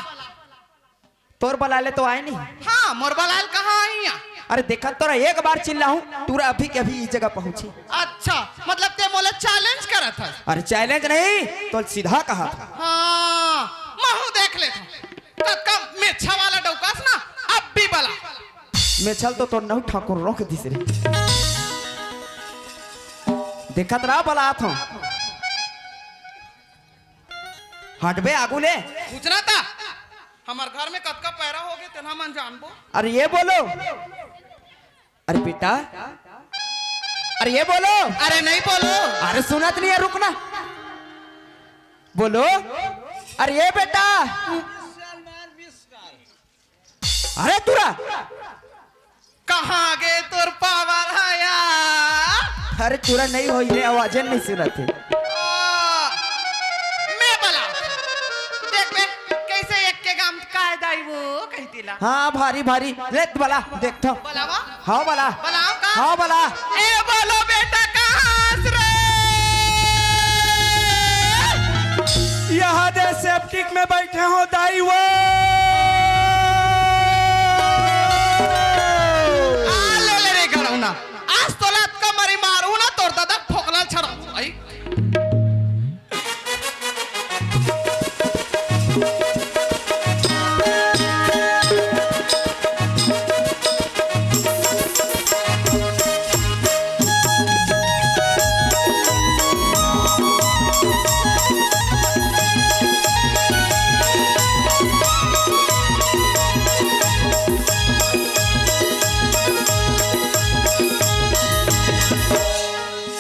तोर बलाले तो आए नहीं। हाँ, मोर बलाल कहाँ आई या? अरे देखत तोरा एक बार चिल्लाहूँ, टूरा अभी के अभी ई जगह पहुँची। अच्छा, मतलब ते मोला challenge करत हस? अरे challenge नहीं, तो सीधा कहा था। हाँ, महू देख लेत हूँ। कतका मेछा वाला डौकास ना, अब भी बला। मेछल तो तोर नहु ठाकुर रोक दिस रे। देखत रहा बलात हूँ। हटबे आगू ले। पूछना था, हमर घर में कतका पैरा हो गए, तेना मन जानबो। अरे ये बोलो, अरे बेटा, अरे ये बोलो। अरे नहीं बोलो। अरे सुनत नहीं है, रुकना। बोलो, अरे ये बेटा, अरे टूरा। कहाँ गे तोर पावर हया? अरे टूरा नहीं होई रे, आवाजे नहीं सुनत हे। आ, मैं बला। देख बे, कैसे एक के गाम काय दाई वो कही तिला। हाँ, भारी भारी। ले बला, देखथो। बलावा? हाँ बला। बलाओ का? हाँ बला। ए बोलो बेटा, कहाँ हस रे? यहाँ दे सेप्टिक में बैठे हो दाई वो। आ ले ले रे गड़ौना। आज तोला अतका मरी मारू ना, तोर दादा फोकला छड़ा। आई।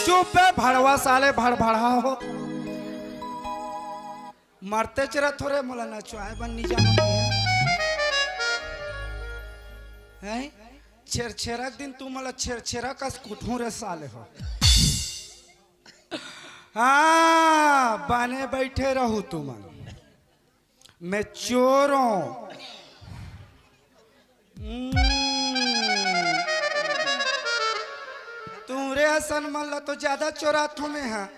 चुप बे भड़वा साले, भड़भड़ा हो। मरते चेरा थोरे मोला नचवाए बन नहीं जाना। हैं? छेरछेरा के दिन तू मोला छेरछेरा कस कुटहूँ रे साले हो। हाँ, बने बैठे रहू तुमन। मैं चोर हूँ। हम्म। तुमरे असन मन ला तो ज्यादा चोरात हूँ मैं, हाँ।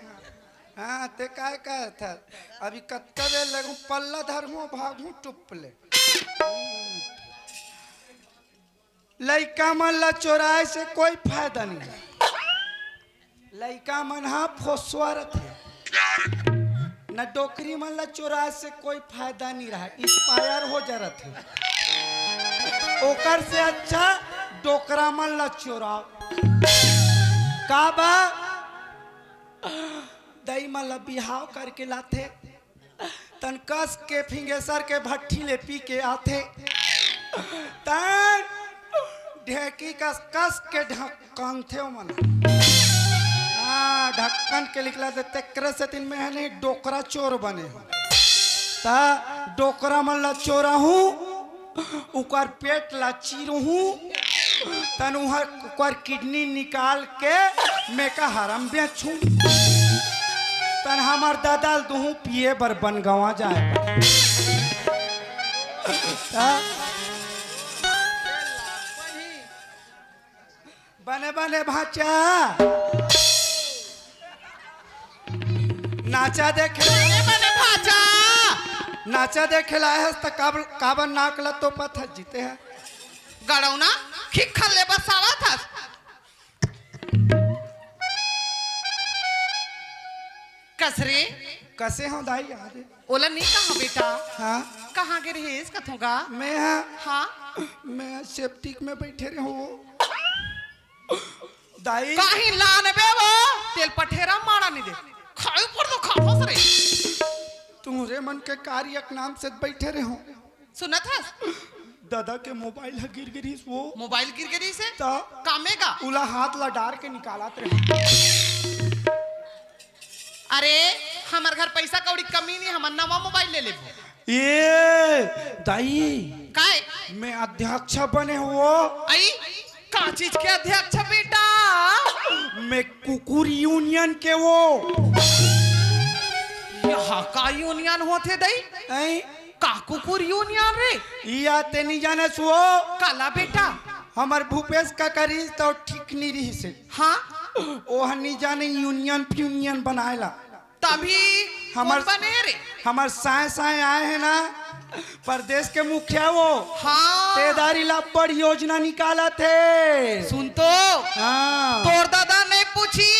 हाँ, ते काय कहत हस? अभी कतका बेर लगू पल्ला धरहूँ, भागहूँ टुप ले। लइका मन ला चोराए से कोई फायदा नहीं है। लइका मन हा फोसवा रथे, न डोकरी मन ला चोराए से कोई फायदा नहीं रहा, expire हो जा रथे। ओकर से अच्छा डोकरा मन ला चोराओ। का बा? दई मन ला बिहाव करके लाथे, तन कस के फिंगेसर के भट्ठी ले पी के आथे, तन ढेकी कस, कस के ढक्कन थे ओमन। हाँ, ढक्कन के निकला दे, तेकरे से दिन में है नहीं, डोकरा चोर बने हो। ता डोकरा मन ला चोरा हूँ, उकर पेट ला चीरहूँ, तन उहर, उकर किडनी निकाल के मैं का हरम बेचहूँ, तन हमर ददा ल दुहूँ पिए बर बनगवा जाए बर। हाँ? बने बने भाचा, नाचा देखे, बने बने भाचा। नाचा देखे ला आए हस त काब-, काबर नाक ला तोपत हस जीते है। गड़ौना खिखल ले बसावत हस। कस रे? कसे हो दाई, आ रे। ओला नहीं कहा बेटा। हाँ? कहाँ गे रहिस कथों गा? मैं हाँ। हाँ? मैं सेप्टिक में बैठे रहे हूँ। दाई। काहीं लानबे वो, तेल पठेरा माड़ा नहीं दे। खाए पर तो खाथस रे। तुमरे मन के कार्य के नाम से बैठे रहे हो। सुनत हस? दादा के मोबाइल ह गिर गिरिस वो। मोबाइल गिर गिरिस हे? त कामे का? उला हाथ ला डार के निकालत रहे। अरे, हमर घर पैसा कौड़ी कमी नहीं, हमन नवा मोबाइल ले लेबो। ए, दाई। काय? मैं अध्यक्ष बने हो। आई? का चीज के अध्यक्ष बेटा? मैं कुकुर यूनियन के वो। यहाँ का यूनियन होथे दई? ऐं? का कुकुर यूनियन रे? इया ते नी जाने सुओ। काला बेटा? हमर भूपेश का करिस तो ठीक नी रहिस हे। हाँ? ओह नी जाने यूनियन फ्यूनियन बनाए ला। तभी हमर कौन बने रे? हमर साय साय आए हे ना, प्रदेश के मुखिया वो। हाँ। तेदारी ला बड़ योजना निकालत हे। सुन तो। हाँ। तोर दादा नहीं पूछी,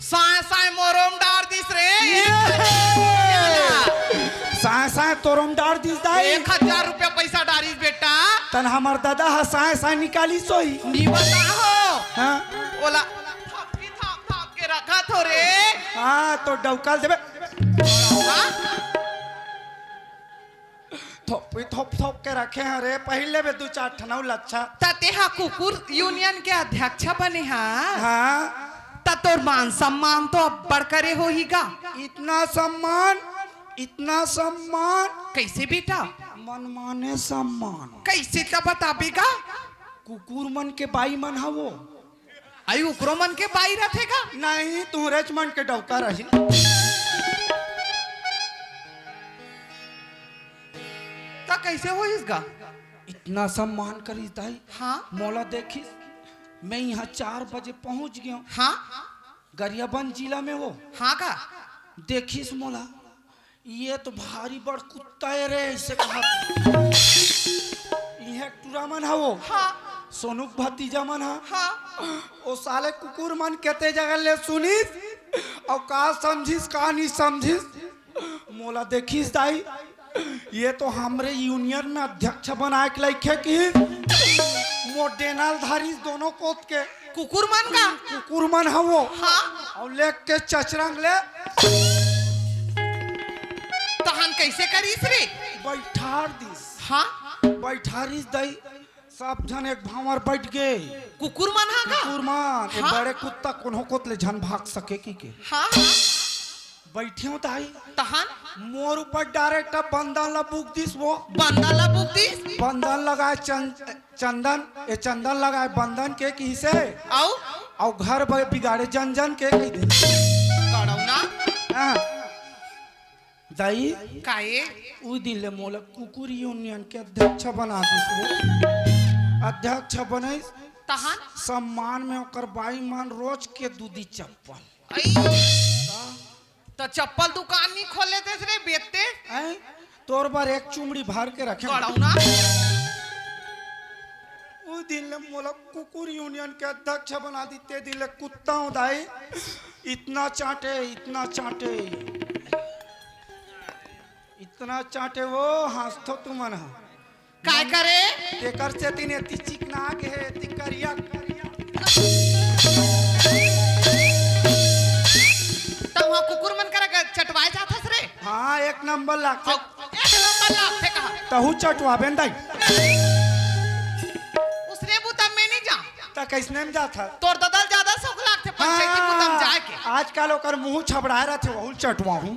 साय साय मोरोम डार दिस रे। ये। साय साय तोरोम डार दिस दाई। एक हजार रुपया पैसा डारिस बेटा। तन हमर दादा ह साय साय निकालिस होही। नी बता हो। हाँ। ओला थपकी थाप थाप के रखत हो रे। हाँ, तो डौका ल देबे। हाँ? थोपी थोप थोप के रखे हैं रे, पहिर लेबे दू चार ठन अउ लच्छा। त तेहा कुकुर यूनियन के अध्यक्ष बने हा? हाँ। त तोर मान सम्मान तो अब्बड़ करे होही गा। इतना सम्मान, इतना सम्मान। कैसे बेटा? मनमाने सम्मान। कैसे त बताबे गा? कुकुर मन के बाई मन हा वो। आई उकरो मन के बाई रथे का? नहीं, तुहरेच मन के डौका रही। त कैसे होइस गा? इतना सम्मान करिस दाई। हाँ? मोला देखिस, मैं यहाँ चार बजे पहुँच गयो। हाँ? गरियाबंद जिला में वो। हाँ का? देखिस मोला, ये तो भारी बड़ कुत्ता हे रे, ऐसे कहा। इहे टूरा मन हा वो। हाँ। सोनू के भतीजा मन हा। हाँ। ओ साले कुकुर मन केते जगह ले सुनिस, अउ का समझिस, का नहीं समझिस, मोला देखिस दाई, ये तो हमरे यूनियन में अध्यक्ष बनाए के लइक हे कि मोर डेना ल धारिस दोनों कोत के। कुकुर मन का? कुकुर मन हा वो। हाँ। अउ लेग के चचरंग ले। तहन कैसे करिस रे? बैठार दिस। हाँ। बैठारिस दाई, सब झन एक भांवर बैठ गे। कुकुर मन हा का? कुकुर मन, ए हाँ। बड़े कुत्ता कोनो कोत ले झन भाग सके कि के। हाँ, हाँ। बैठे हो दाई। तहन? मोर ऊपर डायरेक्ट अब बंदन ला बुक दिस वो। बंदन ला बुक दिस? बंदन लगाए चंद-, चंदन, ए चंदन लगाए बंदन के किसे? अउ? अउ घर ब-, बिगाड़े जन जन के कहि दे। कड़ौना? हाँ। दाई, काये? उ दिन ले मोला कुकुर यूनियन के अध्यक्ष बना दिस वो। अध्यक्ष बनइस। तहन? सम्मान में ओकर बाई मन रोज के दूधी चप्पल। अई। त चप्पल दुकान नी खोले देस रे, बेचते? हैं? तोर बर एक चुमड़ी भर के रखे। कड़ौना। उ दिन ले मोला कुकुर यूनियन के अध्यक्ष बना दिस, ते दिन ले कुत्ता हूँ दाई। इतना चाटे, इतना चाटे, इतना चाटे वो, हंसथो तुमन ह। काय करे? तेकर सेती ने एती चिकना गे हे, एती करिया, करिया। त वहाँ कुकुर मन करा चटवाए जाथस रे? हाँ, एक नंबर लागथे। अउ एक नंबर लागथे कहा। तहू चटवाबे न दाई। उसने बुता में नहीं जा। त कैसने में जाथस? तोर ददल ज्यादा सुख लागथे पंचायती हाँ, बुता में जाके। आजकल ओकर मुंह छबड़ाए रथे, वहू चटवाहूं।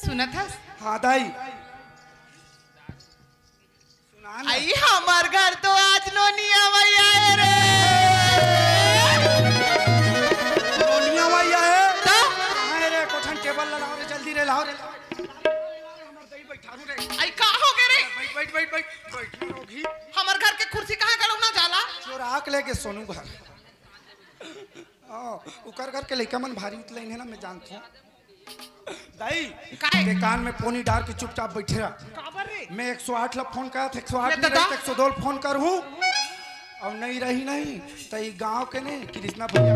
सुनत हस? हाँ दाई। सुना ना। आई, हमर घर तो आज नोनी अवई आए रे। नोनी अवई आए? तो? आए रे, कोठन टेबल ला लाओ रे, जल्दी रे, लाओ रे, लाओ रे। हमर दई बैठारू रे। आई, का हो गे रे? बैठ, बैठ, बैठ, बैठ, बैठ, रोगी। हमर घर के कुर्सी कहाँ गलौना जाला? चोरा के लेगे सोनू घर। हाँ, उकर घर के लइका मन भारी उतलइन हे ना, मैं जानथों। दाई, काय? ते कान में पोनी डार के चुपचाप बैठे रह। काबर रे? मैं एक सौ आठ ला फोन करत, एक सौ आठ ले नहीं दादा। रही, एक सौ दो ला फोन करहूँ। अउ नहीं रही नहीं, त ई गांव के ने कृष्णा भैया।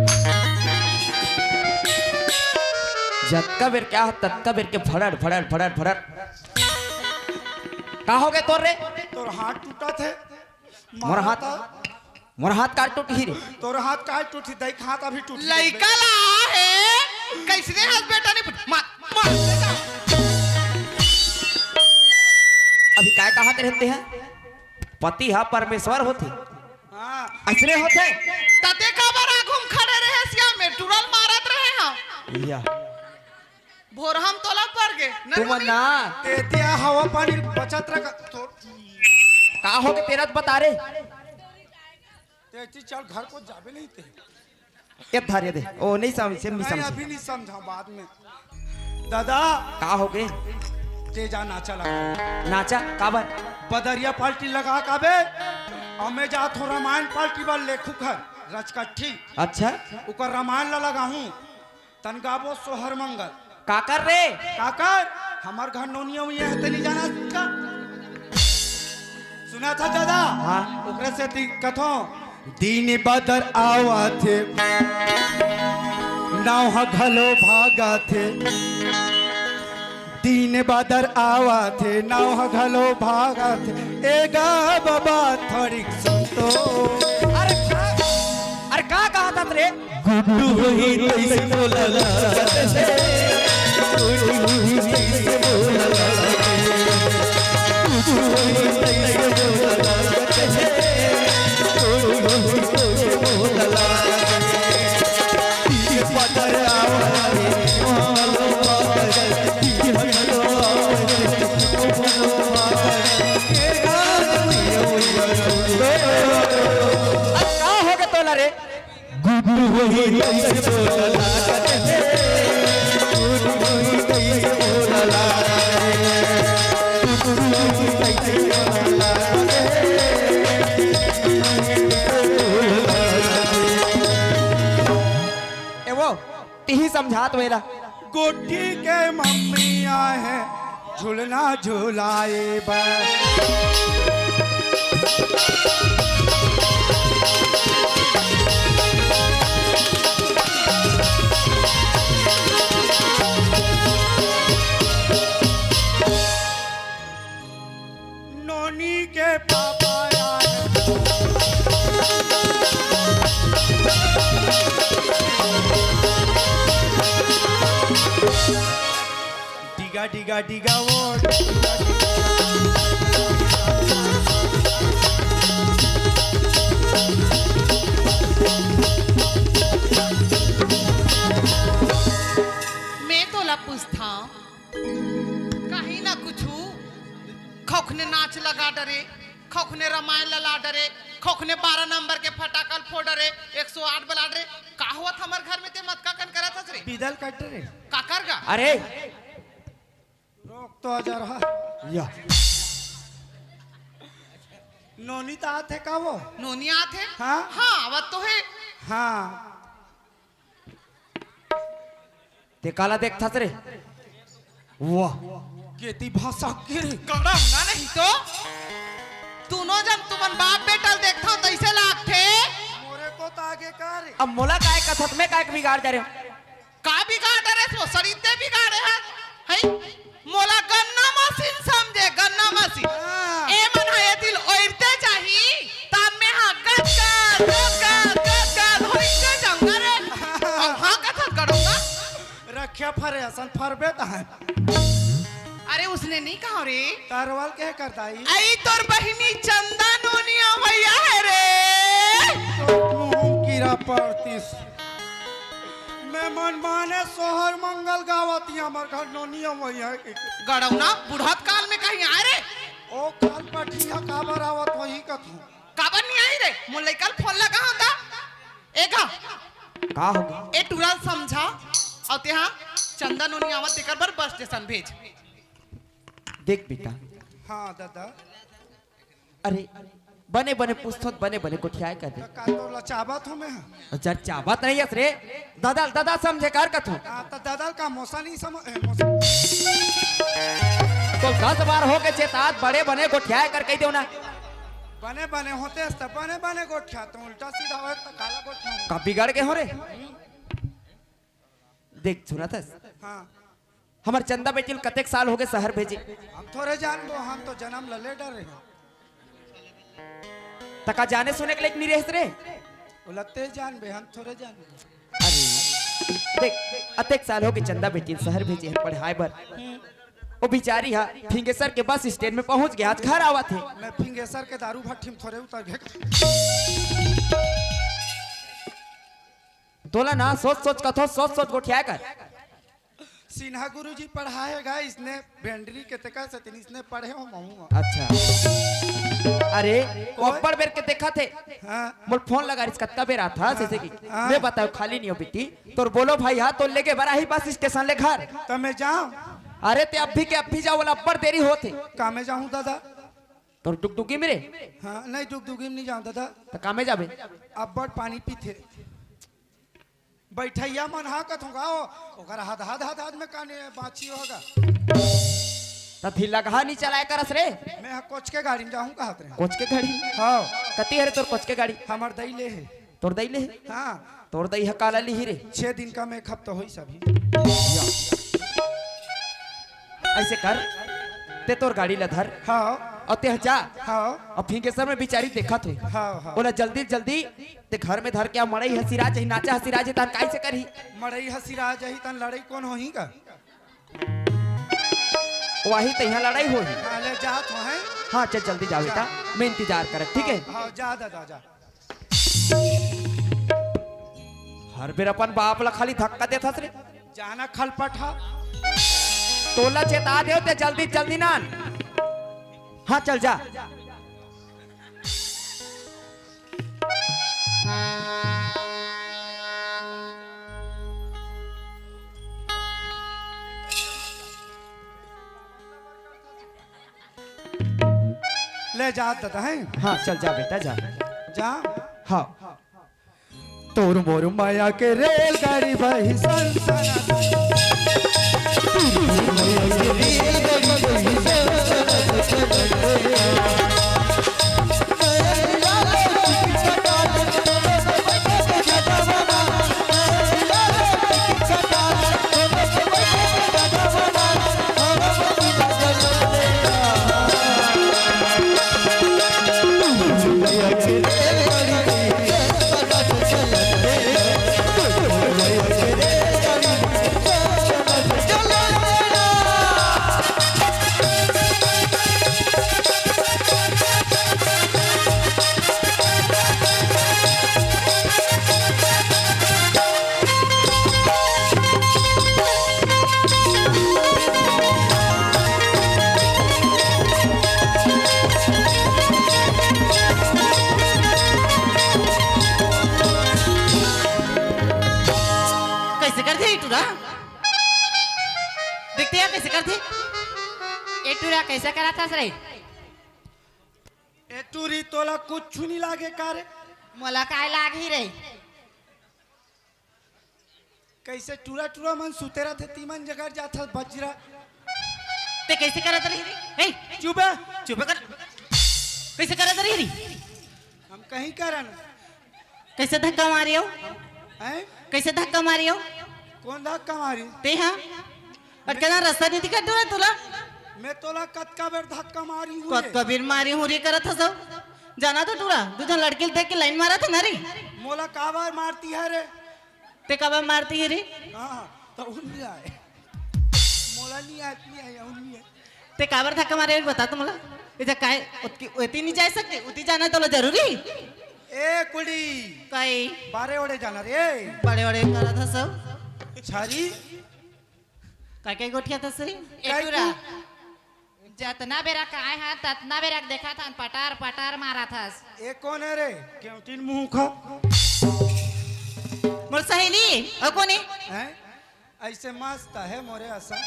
जतका बेर क्या हो, ततका बेर के भड़ड़, भड़ड़, भड़ड़, भड़ड़। का हो गे तोर रे? तोर हाथ टूटत हे। मोर हाथ, मारता। मोर हाथ का टूटही रे? तोर हाथ का टूटही? देख, हाथ अभी टूटही। लइका ला हे, कैसने हस बेटा नहीं पूछ। मार, मार। अभी काय कहा के रहते हैं? पति हा परमेश्वर होथे। हाँ। ऐसने होथे। तते काबर आगू में खड़े रहे सिया में टुरल मारत रहे हा। या। भोरहम तोला पड़ गे, न तुमन नोनी? ना। ते दिया हवा पानी बचत रख। तो का हो गे तेरा बता रे? ते चल, घर को जाबे नहीं ते। ए धर, ए दे। ओ, नहीं समझ, से नहीं नहीं, समझ। अभी नहीं समझा, बाद में। दादा। का हो गे? ते जा नाचा लगा। नाचा? काबर? बदरिया पार्टी लगा काबे। अउ मैं जात हूँ रामायण पार्टी बर, लेखू घर, रचकट्ठी। अच्छा। ओकर रामायण ला लगाहूँ। तन गाबो सोहर मंगल। काकर रे? काकर? हमर घर नोनिया उइया हे, ते नहीं जाना का? सुना था दादा? हाँ। ओकरे से ती कथो, दिन बादर आवा थे, नाव ह घलो भागा थे। दिन बादर आवा थे, नाव ह घलो भागा थे। ए गा बाबा थोड़ी सुन तो। अरे का, अरे का कहा था रे? गुड्डू होही तइसे मोला लागत हे। गुड्डू होही तइसे मोला लागत हे। गुड्डू होही तइसे मोला लागत हे। गुड्डू होही तइसे मोला लागत हे। पीछे पतरा वाला रे, मोहलो पतरा, पीछे पतरा वाला रे, मोहलो पतरा। अब का हो गे तोला रे? गुड्डू होही तइसे मोला लागत हे, गुड्डू होही तइसे मोला लागत हे, गुड्डू होही तइसे मोला लागत हे। ए वो, तिही समझात वेला। गोटी के मम्मी आए हे, झुलना झुलाए बर। नोनी के पापा आए। डिगा, डिगा, डिगा, वो। मैं तोला पूछथंव, कहीं ना कुछू, खौखने नाच लगा डरे, खौखने रामायण लला डरे, खौखने बारह नंबर के फटाकल फोड़ डरे, एक सौ आठ बला डरे, का होवत हमर घर में ते मत का कन करत हस रे? बिदल कट रे। काकर गा? अरे, रोक तो आ जा रहा। या। नोनी तो आत हे का वो? नोनी आत हे? हाँ। हाँ, आवत तो हे। हाँ। ते काला देखथस रे? वाह। केती भाषा के रे? कड़ा ना नहीं तो। दूनों जन तुमन बाप बेटा ल देखथव तइसे लागथे। मोरे को तो आगे का रे? अब मोला काय कथस, मैं काय के बिगाड़ जा रहे हूँ? का बिगाड़ डरे? वो सरीते बिगाड़े हे। हैं? मोला गन्ना मशीन समझे, गन्ना मशीन। हाँ। ए मन ह ए दिल ओइरते जाही, तब में हा गद गद, गद गद, गद गद होइते जाऊंगा रे। अब हाँ कथन करूंगा। रखिया फरे असन फरबे तहन। अरे उसने नहीं कहा रे। तरवल के करता ही? आई तोर बहिनी चंदा नोनिया भैया है रे। तो मुंह कीड़ा पड़तीस। मैं मन माने सोहर मंगल गावत ही, हमर घर नोनिया भैया है। गड़ौना बुढ़त काल में कहीं आए रे। ओ काल पठिया काबर आवत होही कथू। काबर नहीं आई रे? मोर लइका ल फोन लगा होता। ए गा। का हो गे? ए टूरा ल समझा। अउ तेहा चंदा नोनी आवत तेकर बर बस स्टेशन भेज। देख बेटा। हाँ दादा। अरे बने बने पूछथों, बने बने गोठियाए कर दे। त का तोला चाबत हूँ मैं? जर चाबत नहीं हस रे। दादा, दादा समझे कर कथों। हाँ, त दादा का मोसा नहीं समझ, ए, मोसा। तो दस बार हो के चेतात, बने बने गोठियाए कर कहि देव ना। बने बने होतेस त बने बने गोठियातों, उल्टा सीधा होय त काला गोठियाहूँ। का बिगड़ गे हों रे? देख सुनथस? हाँ। हमर चंदा बेटी ल कतेक साल हो गे शहर भेजे। हम थोरे जानबो, हम तो जनम ल ले डरे हन। त का जाने सुने के लइक नइ रहेस रे? ओला ते जानबे, हम थोरे जानबो। अरे, देख, अतेक साल हो गे चंदा बेटी ल शहर भेजे हन पढ़ाए बर। ओ बिचारी हा फिंगेसर के बस स्टैंड में पहुंच गे, आज घर आवत हे। मैं फिंगेसर के दारू भट्ठी में थोरे उतर गे। तोला ना सोच सोच कथों, सोच सोच गोठियाए कर। सिन्हा गुरुजी पढ़ाए गा, इसने भेंडरी के तेका से तीन इसने पढ़े हो महूँ। अच्छा। अरे, वो ओए। अब्बड़ बेर के देखत हे। हाँ। मोर फोन लगा रिस, कतका बेर आत हस, हाँ, जैसे कि हाँ। मैं बताओ, खाली नहीं हो बेटी। तोर बोलो भाई, हाँ, तोर लेगे बर आही बस स्टेशन ले घर। त मैं जाऊं? अरे, ते अभी के अभी जाओ, बोला, अब्बड़ देरी होत हे। का मैं जाऊं दादा? तोर डुगडुगी में रे? हाँ, नहीं, डुगडुगी में नहीं जाऊं दादा। त का में जाबे? अब्बड़ पानी पीथे। बैठइया मन हा कथों गा, ओ, ओकर हद, हद, हद, हद में काने बाछी होगा। त फिर लगहा नहीं चलाए करस रे। मैं हा कोच के गाड़ी में जाहूं कहत रहे। कोच के गाड़ी? हाँ। कती हरे तोर कोच के गाड़ी? हमर दई ले हे। तोर दई ले हे? हाँ। तोर दई ह काला लिही रे? छह दिन का मेकअप तो होई सभी। ऐसे कर, ते तोर गाड़ी ला धर। हाँ। अउ ते ह जा। हाँ। अउ फिंगेसर में बिचारी देखत होई। हाँ, हाँ। ओला जल्दी, जल्दी ते घर में धर के आ, मड़ई ह सिरा जाही, नाचा ह सिरा जाही, तहन काइसे करही? मड़ई ह सिरा जाही, तहन लड़ई कोन होही गा? वही तइहा लड़ई होही। हाँ, ले जात हो, हैं? हाँ, चल जल्दी जा बेटा, मैं इंतजार करत, ठीक है? हाँ, हाँ, जा दादा, जा। हर बेर अपन बाप ला खाली धक्का देत हस रे। जाना खलपटहा। तोला चेता देव ते जल्दी, जल्दी नान। हाँ, चल जा। ले जा दादा, हैं? हाँ, चल जा बेटा, जा। जा। हाँ। तोर मोर माया के रेलगाड़ी बही सन सन। कइसे करथे ए टूरा? देखते यार, कइसे करथे? ए टूरा, कइसे करत हस रे? ए टूरी, तोला कुछु नहीं लागे का रे? मोला काय लागही रे? कइसे टूरा टूरा मन सुते रथे, तीमन जगह जाथस बजरा। ते कइसे करत रही रे? ए, चुप है। चुप कर। कइसे करत रही रे? हम कहीं करन। कइसे धक्का मारे हो? हैं? कइसे धक्का मारे हो? कोन धक्का मारी? ते हाँ? अउ केना रस्ता नहीं दिखा टूरा तोला? मैं तोला कतका बेर धक्का मारी हूँ रे? कतका बेर मारी हूँ रे करत हस? जाना तो टूरा, दू झन लड़की ल देख के लाइन मारत हस ना रे। मोला काबर मारती है रे? ते काबर मारती है रे? हाँ, तो उन नहीं आए। मोला नहीं आए, नहीं आए, उन नहीं आए। ते काबर धक्का मारे, बता तो मोला। ए जा काय, ओतकी, ओती नहीं जा सकते, ओती जाना तोला जरूरी? ए कुड़ी। काई? बारे ओड़े जाना रे। बड़े ओड़े करत हस। छारी। काय काय गोठियाथस रे? ए काय टूरा। तू? जतना बेरा काय हा, ततना बेरा देखत हन, पटार पटार मारत हस। ए कोन है रे? केवटिन मुंह खा। मोर सहेली, अउ कोन है? हैं? ऐसे मस्त है मोरे असन।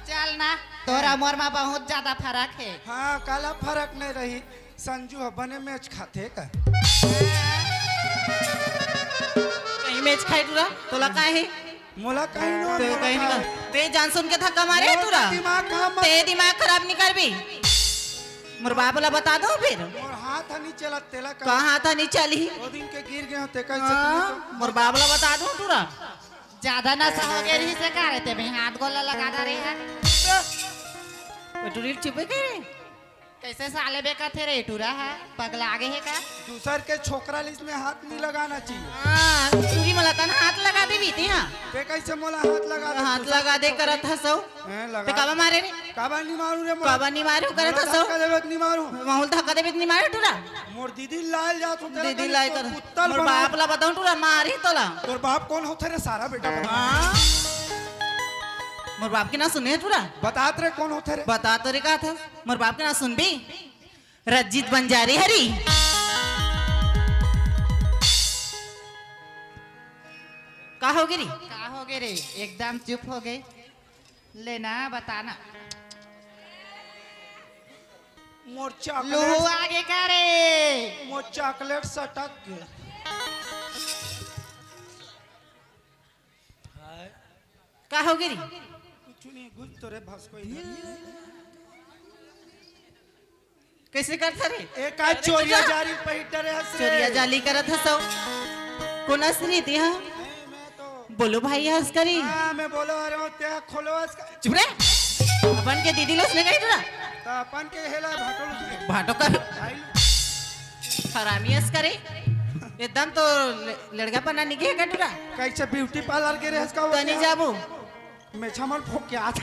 चल ना, तोर अउ मोर मा बहुत ज्यादा फरक है। हाँ, काला फरक नहीं रही। संजू ह बने मैच खाथे का? कहीं मैच खाए टूरा, तोला का है? मोला कहीं नो, ते मोला कहीं का नहीं है। का। ते जान सुन के धक्का मारे मोर टूरा। दिमाग काम मत ते दिमाग खराब नहीं करबी। मोर बाप ला बता दो फिर। मोर हाथ नहीं चलत, तेला का। का हाथ नहीं चली? वो दिन के गिर गए हो, ते कैसे हाँ, तुमने तो मोर बाप ला बता दो टूरा। ज्यादा नशा हो गया रही से का रे, ते भी हाथ गोला लगा दा रहे है। ए टूरी चुपे के रे। कइसे साले बेकत हे रे टूरा हा? पगला गे हे का? दूसर के छोकरा ला इसमें हाथ नहीं लगाना चाहिए। हाँ, टूरी मोला तन हाथ लगा देबे ते हा। ते कइसे मोला हाथ लगा दे? हाथ दूसर लगा दे के करत छोकरी हसो। हैं, लगा ते काबर मारे रे? काबर नहीं मारू रे, मोला काबर नहीं मारू करत मोला हसो? धक्का देबे त नहीं मारू। माहौल धक्का देबे त नहीं मारे टूरा। मोर दीदी लाल जात हो, तेरा दीदी कहीं लाल तो कर। पुत्तल मोर बना। बाप ला बताऊं टूरा मारी तोला। तोर बाप कोन होथे रे सारा बेटा बना? हाँ। मोर बाप के ना सुने टूरा। बतात रे कोन होथे रे? बता तो रे का था। मोर बाप के ना सुनबी? रंजीत बंजारे हरी। का हो गे रे? का हो गे रे? एकदम चुप हो गे। लेना बताना। मोर चॉकलेट लुहुआ गे का रे? मोर चॉकलेट सटक गे। का हो गे रे? कुछ नहीं, घुस तो रे भस कोई। कैसे करत हरे? ए, का अरे चोरिया जा। जारी पहिर डरे हस रे? चोरिया जाली करत हस अउ। कोन हस रे तेहा? नहीं, मैं तो बोलो भाई हस करी। हाँ, मैं बोलो आ रहा हूँ, तेहा खोलो हस का। चुप रे। अपन के दीदी लोग ने कही तोला? तो अपन के हेला भाटो लोग ने। भाटो का। आई लो। हरामी हस करे। एकदम तो ल-, लड़का पना निके है कटुरा। कैसे ब्यूटी पार्लर गे रहे हस का वो तनी क्या? जाबो। मेछा मन फोक के आत।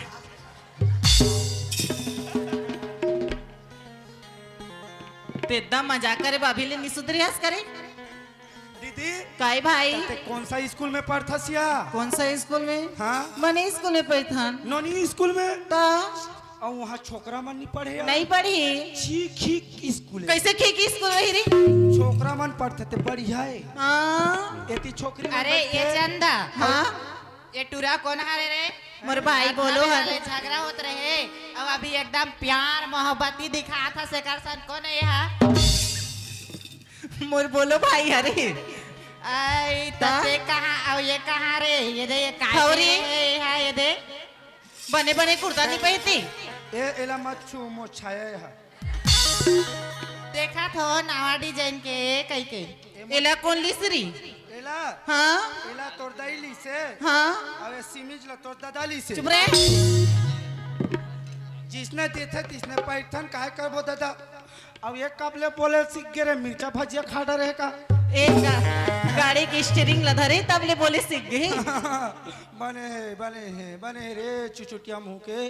ते एकदम मजाक करे, अभी ले नि सुधरे हस करे। दीदी, काय भाई? ते कौन सा स्कूल में पढ़थस या? कौन सा स्कूल में? हाँ? मने स्कूल में पढ़थन। नोनी स्कूल में? ता? अउ वहाँ छोकरा मन नि पढ़े या? नहीं पढ़ी। छी खीक स्कूल है। कैसे खीक स्कूल रही रे? छोकरा मन पढ़थे ते बढ़िया है। हाँ। एती छोकरी मन अरे, बैठे। ये चंदा। हाँ? ये टूरा कोन हरे रे? मोर भाई अतना बोलो बेरा हरे। ले झगड़ा होत रहे, अउ अभी एकदम प्यार मोहब्बती दिखात हस, एकर सन कोन हे हा? मोर बोलो भाई हरे। आई, त हाँ? ते कहाँ, अउ ये कहाँ रे? ये दे, ये काय हौरी? के हे हा, ये दे। बने बने कुर्ता नि पहिरती। ए, एला मत छू, मोर छाया हे हा। देखत हो नवा डिजाइन के कई के। एला कोन लिस री? एला? हाँ? एला तोर दाई लिसे। हाँ? अबे सिमीज ला तोर दादा लिसे। चुप रे। जिसने देथे तिसने पैठन काय करबो दादा? अब एक कब ले बोले सीख गे रे, मिर्चा भजिया खा डरे का? एक गा-, गाड़ी के स्टीयरिंग ला धरे तब ले बोले सीख गे। बने हे, बने हे, बने हे रे चुचुटिया मुँह के।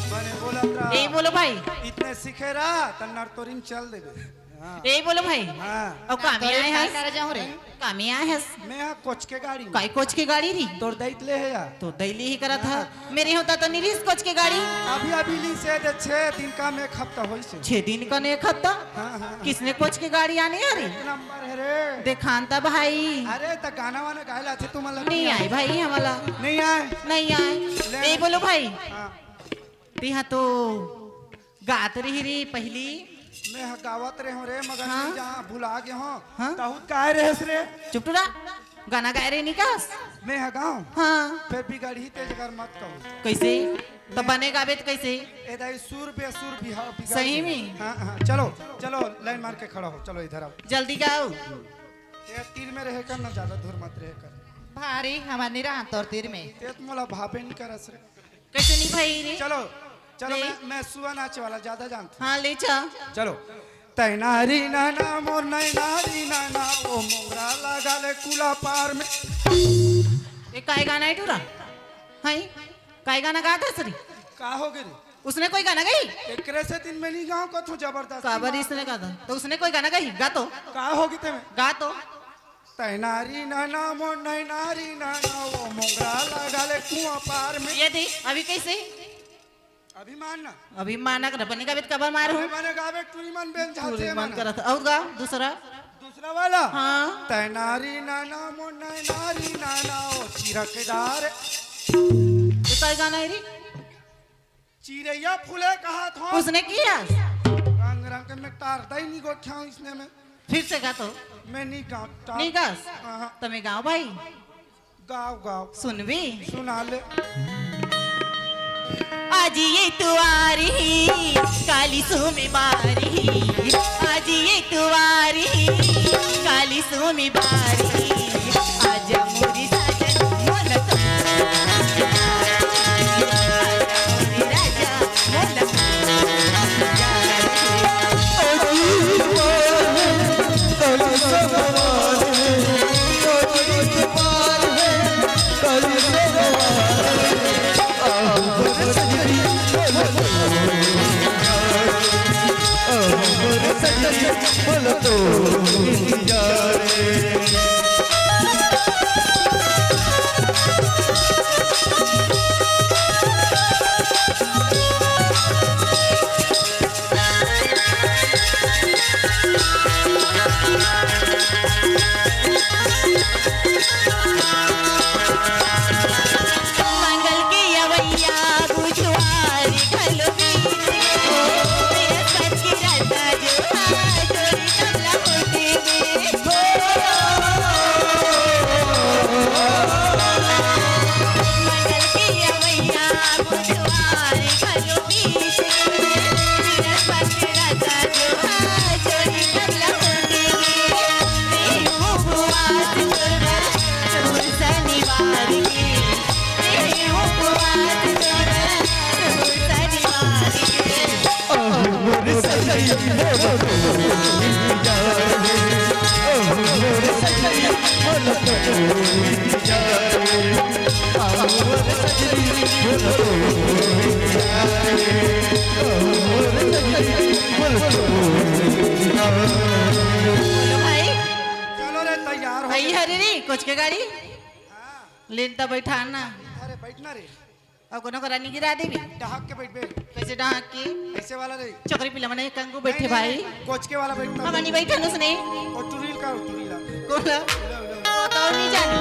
बने बोलत रहा। ए बोलो भाई। इतने सीखे रहा, त नरतोरी में चल देबे। हाँ। ए बोलो भाई। हाँ। अउ कामे आए हस? करे जाहूँ रे। कामे आए हस? मैं हा कोच के गाड़ी में। काय कोच के गाड़ी री? तोर दई ले हे या। तोर दई ले ही करत हा। हाँ। मेरे होता तो नि रिहिस कोच के गाड़ी। अभी, अभी लिसे दे, छह दिन का में एक हफ्ता होइसे। छह दिन का ने एक हफ्ता? हाँ, हाँ। किसने कोच के गाड़ी आने हरी? एक नंबर हे रे। देखान त भाई। अरे, त गाना वाना गाए ला थे तुमन ला? नहीं आए भाई हमला। नहीं आए? नहीं आए। ले। ए बोलो भाई। हाँ। तेहा तो गात रही रे पहली। मैं ह गावत रहे हूँ रे, मगर हाँ? जहाँ भुला गे हूँ। हाँ? तहूँ काय रहेस रे? चुप टुरा। गाना गाए रहे नि कस? मैं ह गाँव? हाँ। फिर बिगड़ही ते जगर मत कहूँ। कैसे? त बने गाबे त कैसे? ए दाई सुर बेसुर बिहाव बिगड़ सही गे। में? हाँ, हाँ, चलो, चलो, लाइन मार के खड़ा हो, चलो इधर आओ। जल्दी गाओ। ये तीर में रहे कर ना, ज्यादा दूर मत रहे कर। भारी हमार नि रहा तोर तीर में। ते त मोला भापे नि करस रे। कैसे नि भाई रे? चलो, चलो, ले। मैं, मैं सुआ नाचे वाला ज्यादा जानता हूँ। हाँ, ले चा। चलो। तैनारी नाना मोर नैनारी नाना, ओ मोंगरा लगा ले कुला पार में। ये काय गाना हे टूरा? हाँ, काय गाना गात हस रे? का हो गे रे? उसने कोई गाना गई? एकरे से दिन में नि गाँव को तू जबरदस्ती काबर मार। इसने गाता? तो उसने कोई गाना गई? गा तो। का हो गे ते में? गा तो। तैनारी नाना मोर नैनारी नाना, ओ मोंगरा लगा ले कुआं पार में। ये दे, अभी कैसे? अभी मार ना। अभी माना कर बने गाबे त काबर मार हूँ? अरे बने गाबे टूरी मन बेन टूरी जाते मन मन। करत। अउ गा दूसरा। दूसरा वाला? हाँ। तैनारी नाना मोर नैनारी नाना, ओ चिरकदार। ये काय गाना हे रे? चिरैया फूले कहा था। उसने किया? रंग रंग में तार दई नि गोठ्या इसने में। फिर से गा तो। मैं नि गाँव। नि गास? हाँ, हाँ। त मैं गाँव भाई। गाओ, गाओ। सुनबे? सुना ले। आज ये तुआरी, काली सोमवारी। आज ये तुआरी, काली सोमवारी। आजा मोरी साजन मोला तो। आजा मोरी राजा मोला तो। बोलो भाई। चलो रे, तैयार हो भाई। हरे रे, कोच के गाड़ी। हाँ। लेन त बैठा ना। अरे बैठना रे। अब कोनो करा नहीं गिरा देवी। डहाक के बैठ बे। कैसे डहाक के? ऐसे वाला रे। चोकरी पिला मने कंगू बैठे नहीं, भाई। नहीं, कोच के वाला बैठ। हम नहीं बैठा नुस नहीं। ओ टुरील का, ओ टुरीला। कोला। तो नहीं जानी।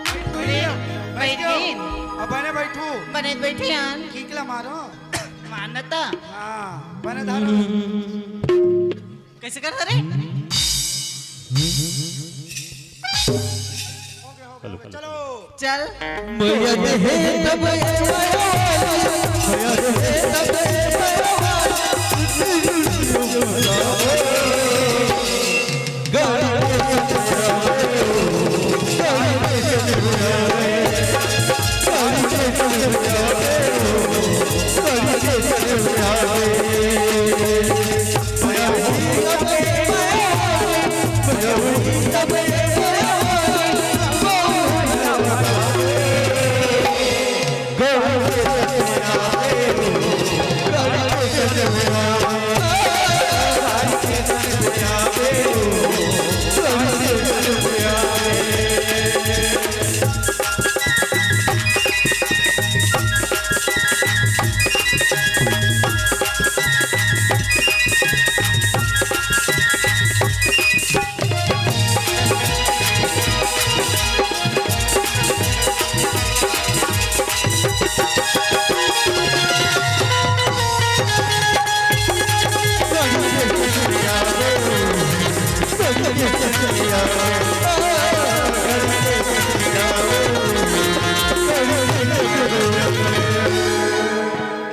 बैठ, अरे, बैठ बैठ गयो। गई। अब बने बैठू। बने बैठे यान। किकला मारो। मानता। हाँ, बने धारो। कैसे करता रे? हो गया, हो गया, हो गया। चलो। चल।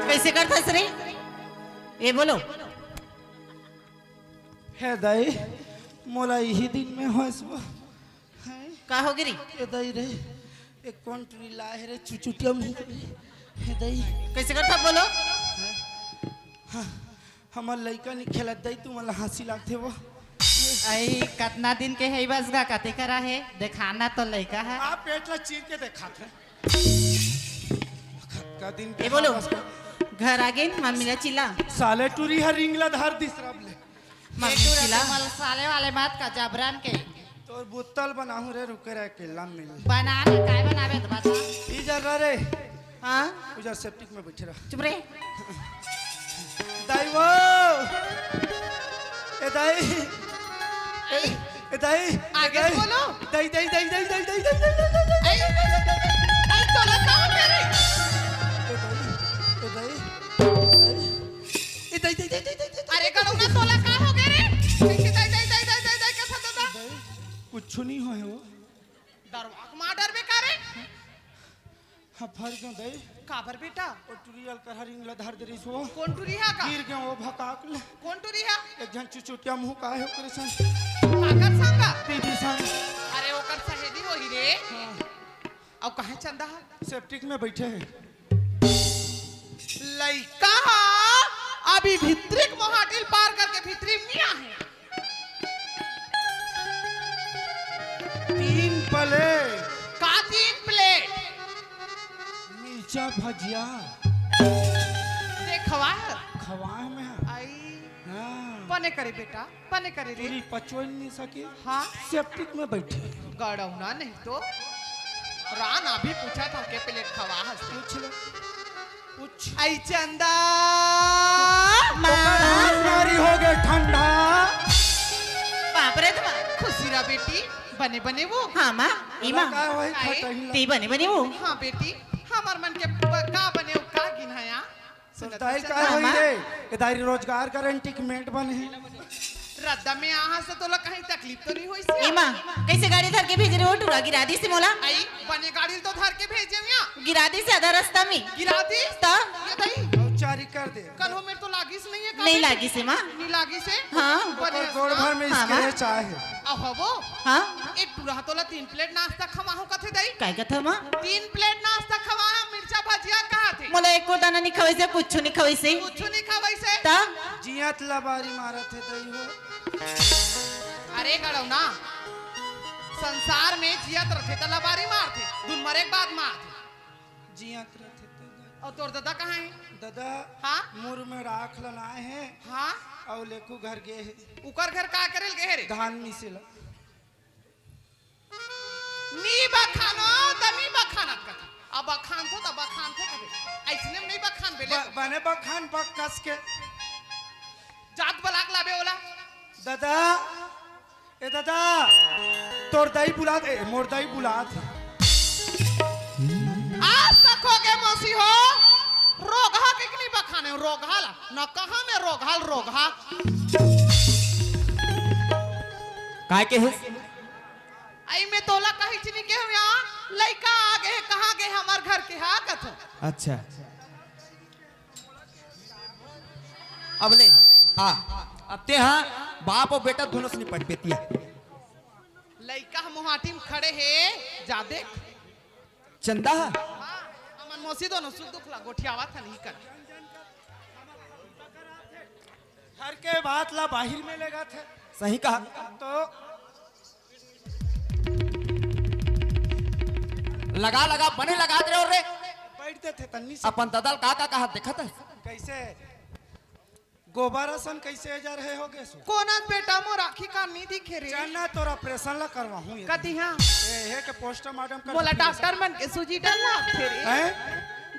कैसे करथस रे? ए बोलो। हे दाई, मोला इही दिन में होइस बा। हैं? का हो गिरी? ए दाई रे, एक कोन टुरी लाए रे, चुचुटिया मुंह के। हे दाई। कैसे करथा बोलो? हाँ, हमर लइका नहीं खेलत दाई, तू मोला हंसी लागथे वो। आई, कतना दिन के है बस गा, कते करा है? देखाना तो लइका है। आप पेट ला चीर के देखात है। कतका दिन के ए बोलो, हाथ बस का। घर आ गए, मम्मी ला चिल्ला। साले टुरी हर रिंग ला धर दिस रब ले। मम्मी ए टुरा चिल्ला। तुमल साले वाले बात का जबरन के। तोर बुत्तल बनाहूं रे, रुके रे, अकेला मिल। बना ना, काय बनावे तो बता। ई जर्रा रे। हाँ? उजर सेप्टिक में बैठे रह। चुप रे। दाई वो। ए दाई। ए, ए दाई। आगे ए दाई। बोलो। दाई, दाई, दाई। आई, आई, तोला का हो गया रे? ए दाई। ए दाई। ए दाई, दाई, दाई। अरे गड़ौना, तोला का हो गया रे? कैसे दाई, दाई, दाई, कैसा दादा? दाई, कुछ नहीं होए वो। दरवाक मार डर बेकार है। हाँ, फर क्यों दे? काबर बेटा? ओ टुरी अलकर हरिंग ला धर दे रही सो। कौन टुरी हा का? गिर गया वो भकाक ले। कौन टुरी हा? एक जन चुचुटिया मुंह का है ओकरे संग। काकर संग? दीदी संग। अरे ओकर सहेली होही रे। हाँ। अब कहाँ चंदा हा? सेप्टिक में बैठे हैं। लइका हा अभी भित्रिक मोहाटिल पार करके भितरी में आहे। तीन प्लेट। का तीन प्लेट? मिर्चा भजिया। देखवा। खवाए में। आई। हाँ। बने करे बेटा, बने करे रे। पूरी पचोई नहीं सके। हाँ। सेप्टिक में बैठे। गड़ौना नहीं तो। रान अभी पूछा था के प्लेट खवा हस। पूछ ले। पूछ। आई चंदा। माँ। ओकर नारी हो गए ठंडा। बाप रे तुम्हारा। खुशी रहा बेटी, बने बने वो। हाँ माँ, ई माँ। का होई आई। खटही ला। ती बने बने वो। हाँ बेटी, हमार मन के ब-, का बने वो का गिनाया? सुनत दाई चंदा। का होई माँ। रे? ए दाई रोजगार गारंटी के मेट बने। रद्दा में आहा से तोला कहीं तकलीफ तो नहीं होई सी? ए माँ, कैसे गाड़ी धर के भेज रहे हो? टुरा गिरा दी से मोला। आई, बने गाड़ी तो धर के भेजे हुआ। गिरा दी से आधा रास्ता में। गिरा दी? त? ये दाई। जारी कर दे। कल हो मेरे तो लागिस नहीं है, नहीं लागिस है, माँ। नहीं लागिस है? हाँ। ओकर गोड़ भर में हाँ, माँ। स्क्रैच आए है। अहो वो? हाँ। एक टूरा तोला तीन प्लेट नाश्ता खवाहूँ कथे दई। काय कथे माँ? तीन प्लेट नाश्ता खवाहूँ, मिर्चा भजिया कहा थे। मोला एको दाना नहीं खवाइसे, कुछ नहीं खवाइसे। कुछ नहीं खवाइसे। ता? जियत लबारी मारत हे दई हो। अरे गड़ौना, संसार में जियत रथे त लबारी मारथे, दुन मरे के बाद मारथे। जियत रथे त। अउ तोर ददा कहाँ हे? ददा हाँ? मुर में राख ल लाए हे। हाँ? अउ लेकू घर गे हे। उकर घर का करे ल गे हे रे? धान मिसे ल। नी बखानो त नी बखानत कथे। अब बखानथो त बखानथे कथे। अइसने में नहीं बखानबे ले। ब-, बने बखान बक कस के। जात बलाक लाबे ओला। ददा, ए ददा, तोर दाई बुलात, ए, मोर दाई बुलात हे। आज तक हो गे मौसी हो, रोगहा के नहीं बखाने, रोगहा ला, न कहा में रोगहा ल, रोगहा। काय के हे? अई में तोला कही चीनी के हुआ, लइका आ गे, कहाँ गे हमर घर के हा कथो। अच्छा। अब ले, हाँ, अब ते हा बाप अउ बेटा दुनों से निपट बेतिया। लइका ह मुहाटी में खड़े हे, जा देख। चंदा हा? हाँ, हमन मौसी दुनों सुख दुख ला गोठियावत हन ही कर। घर के बात ला बाहिर में लेगथे। सही कहा। तो लगा, लगा, बने लगा दे रे। बैठ देथे तन्नी से। अपन ददा ल का, का कहा देखत हस? कैसे? गोबर असन कैसे एजर हे हो गे सो? कोनस बेटा मोर आँखी कान नी दिखे रे। चल ना, तोर ऑपरेशन ला करवाहूँ ये। कति हाँ? ए, हे के पोस्टमार्टम कर मोला दे। डॉक्टर मन के सूजी डर लागथे रे। हैं?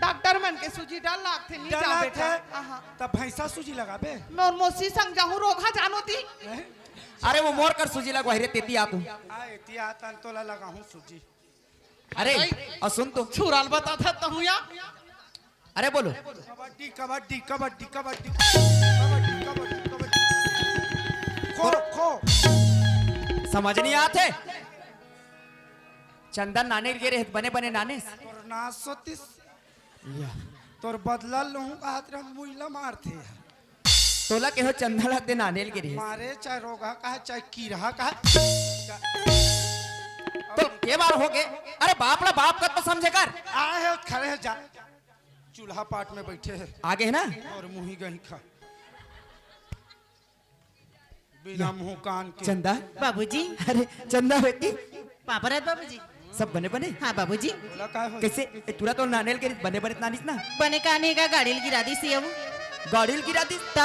डॉक्टर मन के सूजी डर लागथे, नी डर जाबे लागथे? त। आहा। त भैंसा सूजी लगाबे? मोर मौसी संग जाहूँ, रोगहा जानो ती। हैं? अरे वो मोर कर सूजी लगवाही रे, तेती आ तू। आ, एती आ तन तोला लगाहूँ सूजी। अरे, नहीं। अउ सुन तो। छुराल बता था तहूँ या। अरे बोलो। कबड्डी, कबड्डी, कबड्डी, कबड्डी। कबड्डी, कबड्डी, कबड्डी। खो, खो। समझ नहीं आत हे। चंदन नाने गे रहे, बने बने नाने। तोर नास होतिस। या। तोर बदला लूँ कहत रहे, मुइला मारथे। तोला केहो चंदा ला ते नाने ल गे रहिस। मारे चाहे रोगहा कहा, चाहे कीरहा कहा। तो के बार हो गे? अरे बाप ला बाप कत तो समझे कर। आए हे, खड़े हे, जा। चूल्हा पाट में बैठे हे। आगे हे ना? अउ मुही गही खा। बिना मुँह कान के। चंदा। बाबूजी। अरे चंदा बेटी। पापा रहत बाबूजी। सब बने बने? हाँ बाबूजी। बोला काय हो? कैसे? ए, टूरा तो नाने ल गे रहिस, बने बने त नानिस ना? बने का नहीं गा, गाड़ी ल गिरा दिस हे वो। गाड़ी ल गिरा दिस? त?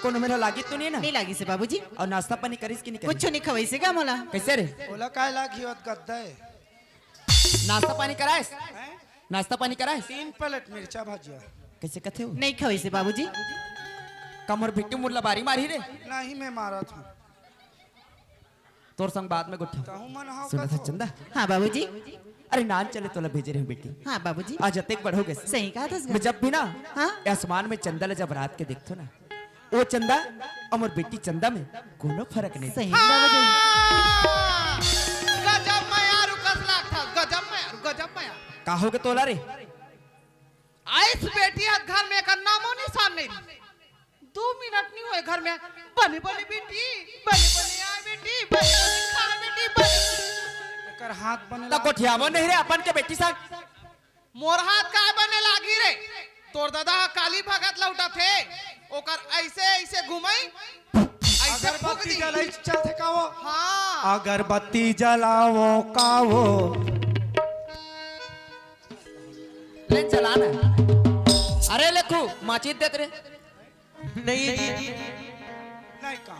कोनो मेर लागिस तो नहीं ना? नहीं लागिस हे बाबूजी। अउ नाश्ता पानी करिस कि नहीं करिस? कुछ नहीं खवाइस हे गा मोला। कैसे रे? बोला काय लागी होत गद्दा हे? नाश्ता पानी कराइस? हैं? नाश्ता पानी कराइस? तीन प्लेट मिर्चा भजिया। कैसे कथे हो? नहीं खवाइस हे बाबूजी। का मोर बिट्टू मुर लबारी मारही रे? नहीं, मैं मारत हूँ। तोर संग बाद में गोठियाहूँ। तहूँ मन हव सुनत हस कथो। चंदा? हाँ बाबूजी। अरे नान चले तोला भेजे रहे बेटी। हाँ बाबूजी। आज अतेक बड़ हो गे। सही कहा था मैं जब भी ना हाँ? आसमान में चंदा ला जब रात के देखथों ना, ओ चंदा अउ मोर बेटी चंदा में कोनो फरक नहीं। सही बाबूजी। हाँ! गजब मयारू कस लागथस, गजब मयारू, गजब मयारू। का हो गे तोला रे? आइस बेटी ह त घर में एकर नामो निशान नहीं। दू मिनट नहीं होय घर में, बने बने बेटी, बने बने आय बेटी, बने बने खा बेटी, बने बने। एकर हाथ बने त गोठियाबो नहीं रे अपन के बेटी संग। मोर हाथ काय बने लागी रे? तोर ददा ह काली भगत लौटत हे, ओकर ऐसे ऐसे घुमई, ऐसे फूक अगरबत्ती दी। जलाई चलथे का वो? हाँ। अगरबत्ती जलावो का वो? ले चला ना। अरे लेखू, माचिस देत रे। नहीं जी। नहीं कहा।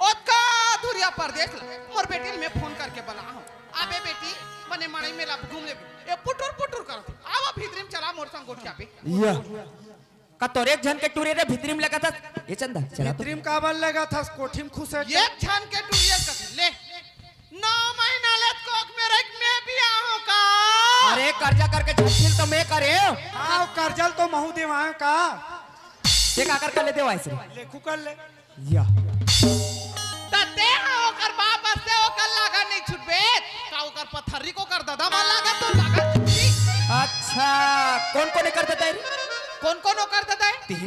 ओतका धुरिया परदेस ला, मोर बेटी ल मैं फोन करके बलाहूँ। आबे बेटी, बने मड़ई मेला घूम लेबे। ए पुटुर पुटुर करत हे। आवा भीतरी में चला मोर संग गोठियाबे। या। का तोर एक झन के टूरी रे भीतरी में लेगथस? ए चंदा, चला तो। भीतरी में काबर लेगथस? कोठी में खुसे। एक झन के टूरी कथे ले। नौ महीना ले कोख में रहिके मैं बियाहूँ का? अरे कर्जा करके झंझिल तो मैं करे। हाँ, कर्जा ल तो महूँ देवाएँ का? ते काकर कर ले देवाइस रे? लेखू कर ले। या। त ते हा ओकर बाप अस ते ओकर लागा नहीं छुटबे। का ओकर पथरी के ओकर ददा मन लागा तो लागा छुटबे। अच्छा, कोन कोन एकर ददा हे रे? कोन कोन ओकर ददा हे? तिही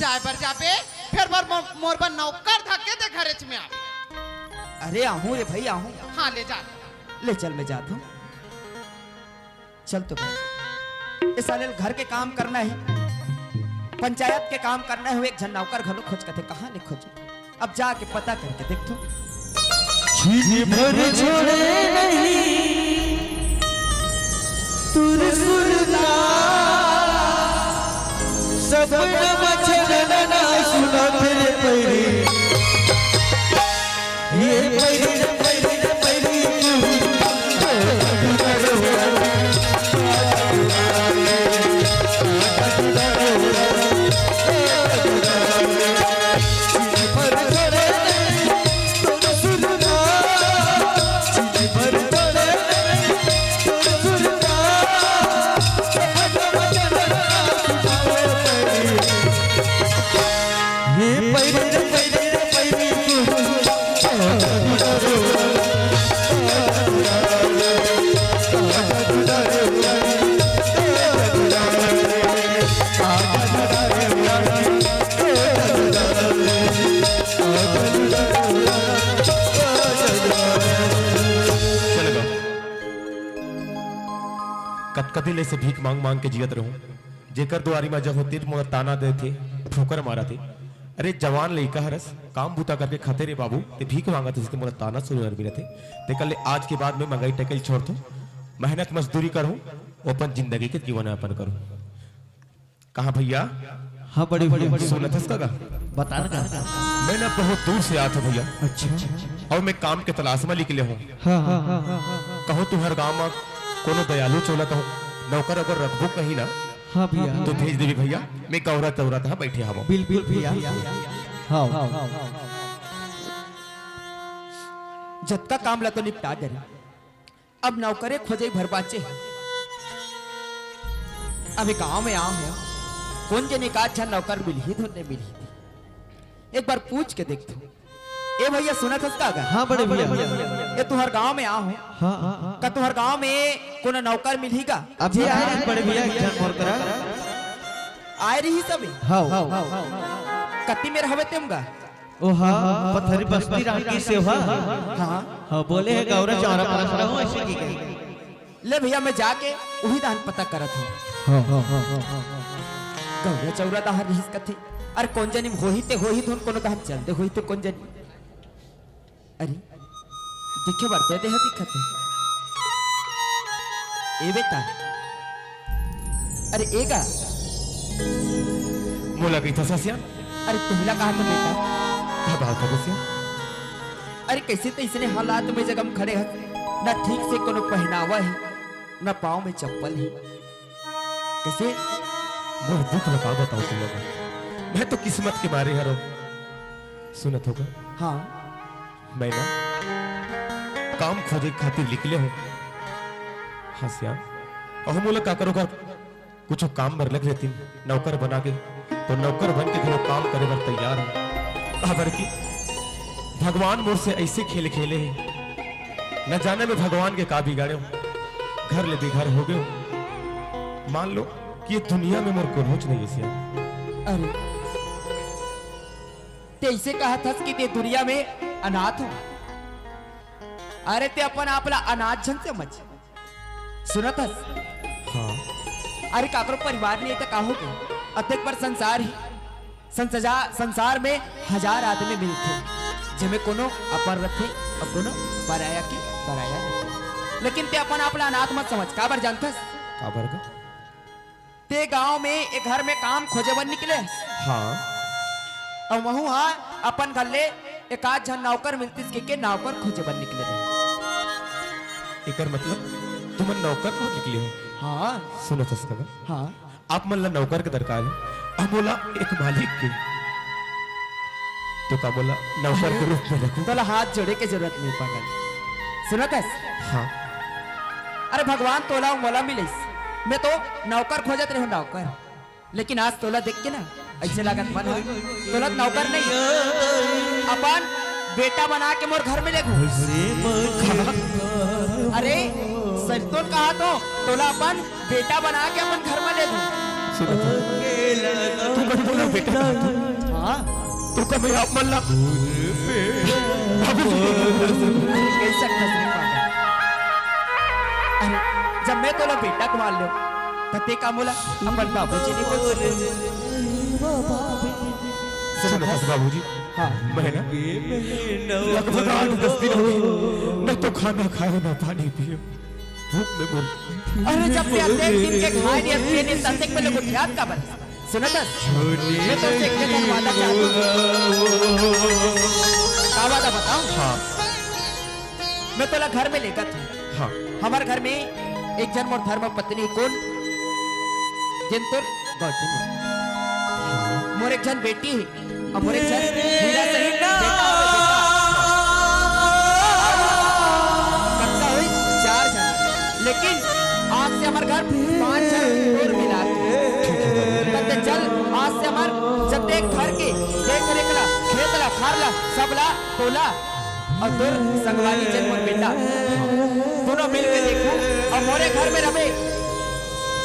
जाए बर जाबे, फेर मोर, मोर, मोर बर नौकर धके दे घरेच में आबे। अरे आहूं रे भाई, आहूं। हाँ, ले जा। ले चल, मैं जात हूँ। चल तो भाई, ए साले ल घर के काम करना हे, पंचायत के काम करना हे, एक झन नौकर घलो खोज कथे, कहाँ ले खोजो? अब जाके पता करके देखथों। छिन भर छोड़े नहीं तुर सुरता, सपना मचल ना सुना तेरे पैरी। ये पैरी रे पैरी रे पैरी, चल गा। कतका दिन ले से भीख मांग मांग के जियत रहूं, जेकर दुआरी म जब होती मोला ताना देथे, ठोकर मारथे। अरे जवान लइका हरस, काम बूता करके खाते रे बाबू, ते भीख मांगत हस के मोला ताना सुने बर मिलथे। तेकर ले आज के बाद में मंगई टकई छोड़थों, मेहनत मजदूरी करहूं, अपन जिंदगी के जीवन यापन करहूं। कहाँ भैया? हाँ बड़े भैया। सुनत हस का गा? बता ना का। मैं ना बहुत दूर से आत हूँ भैया। अच्छा। अउ मैं काम के तलाश में निकले हूँ। हाँ, हाँ, हाँ, हाँ। कहूँ तुंहर गाँव में कोनो दयालु चोला कहूँ नौकर अगर रखबो कहीं ना, हाँ भैया। तो भेज देबे भैया, मैं गौरा चौरा तहाँ बैठे हवं। बिल्कुल भैया। हाँ। जतका काम ला तो निपटा दे रे। अब नौकरे खोजई भर बाचे। अभी गांव में आव हंव, कोन जनी एकाध झन नौकर मिलही धुन नइ मिलही। एक बार पूछ के देखथंव। ए भैया, सुनत हस का गा? हाँ बड़े भैया। ए तुंहर गांव में आव हंव। हाँ, हाँ, हाँ। का तुंहर गांव में कोनो नौकर मिलही गा? अभी आए रहिस बड़े भैया, एक झन मोर करा। आए रहिस अभी? हाँ। कति मेर हवे तेम गा? ओहा, पथरी बस्ती रांची से ओहा। हाँ। हाँ, बोले हे गौरा चौरा पास रहूं, ऐसे की गई। ले भैया, मैं जाके उही दाहन पता करत हंव। हाँ, हाँ, हाँ, हाँ, हाँ। गौरा चौरा दाहन रिहिस कथे। अरे कोन जनी होही ते होही धुन, कोनो दाहन चल दे होही ते कोन जनी। अरे, दिखे बर तो देहा दिखत हे। ए बेटा, अरे ए गा। मोला कहिथस हसियान? अरे तुमला कहा था बेटा? का बात हे बसिया? अरे कइसे तइसने हालात में जगह में खड़े हस, ना ठीक से कोनो पहनावा हे, ना पाँव में चप्पल हे। कइसे? मोर दुख ल का बतावं तुमला, मैं तो किस्मत के मारे हरंव। सुनत हो गा? हाँ। मैं ना काम खोजे खातिर निकले हंव। हसियान, अहो मोला काकरो घर कुछ काम बर लग लेतिन, नौकर बना के, तो नौकर बन के घलो काम करे बर तैयार हंव। काबर कि भगवान मोर से अइसे खेल खेले हे, न जाने मैं भगवान के का बिगाड़े हंव, घर ले बेघर हो गे हंव। मान लो कि ये दुनिया में मोर कोनो च नइ हे सियान। अरे, ते अइसे कहत हस कि ते दुनिया में अनाथ हो। अरे ते अपन आप ला अनाथ झन समझ। सुनत हस? हाँ। अरे काकरो परिवार नइ हे त का हो गे? अतेक बड़ संसार हे। संसजा-, संसार में हजार आदमी मिलथे, जेमे कोनो अपन रथे अउ कोनो पराया के पराया रथे। लेकिन ते अपन आप ला अनाथ मत समझ। काबर जानथस? काबर गा? ते गांव में ए घर में काम खोजे बर निकले हस। हाँ। अउ महूं हा अपन घर ले एकाध झन नौकर मिलतिस के, के नौकर खोजे बर निकले रहे। एकर मतलब तुमन नौकर खोजे निकले हो? हाँ। सुनत हस का गा? हाँ। आप मन ला नौकर के दरकार हे, अउ मोला एक मालिक के। तो का मोला नौकर के रूप में रखहू? तोला हाथ जोड़े के जरूरत नइ हे पागल। सुनत हस? हाँ। अरे भगवान तोला अउ मोला मिलिस, मैं तो नौकर खोजत रहेंव, नौकर। लेकिन आज तोला देख के ना अइसे लागत मन ह, तोला नौकर नहीं, अपन बेटा बना के मोर घर में लेगहूं। अरे सरितोन कहा तो तोला अपन बेटा बना के अपन घर में लेगहूं। सुनत हो? तुम अरे बोला बेटा, हाँ। तो का मैं आप मन ला बाबूजी। अरे कैसा खसरे पागल। अरे जब मैं तोला बेटा कहा लेंव, त तें का मोला अपन बाबूजी नहीं बोल सकत? सुन बस बाबूजी, हाँ। मैं ना लगभग आठ दस दिन हो गए, न तो खाना खाए, न पानी पिए, भूख में मर। अरे जब तें अतेक दिन के खाए नहीं, पिए नहीं, ततेक में लोग उठियात काबर? सुनत हस? मैं तोर से एक ठन वादा चाहत हूँ। का वादा बताऊँ? हाँ। मैं तोला घर में लेगत हूँ। हाँ। हमर घर में एक झन मोर धर्म पत्नी हे, कोन? जेन तोर गौतमी। मोर एक झन बेटी हे, अउ मोर एक झन हीरा सही बेटा हे, बेटा। कतका होइस? चार झन। लेकिन आज से हमर घर पांच झन अउ मिला के। त तें चल, आज से हमर जतेक घर के देख रेख ला, खेत ला, खार ला, सब ला तोला अउ तोर संगवारी जेन मोर बेटा, दूनों मिल के देखहू। अउ मोरे घर में रहिबे,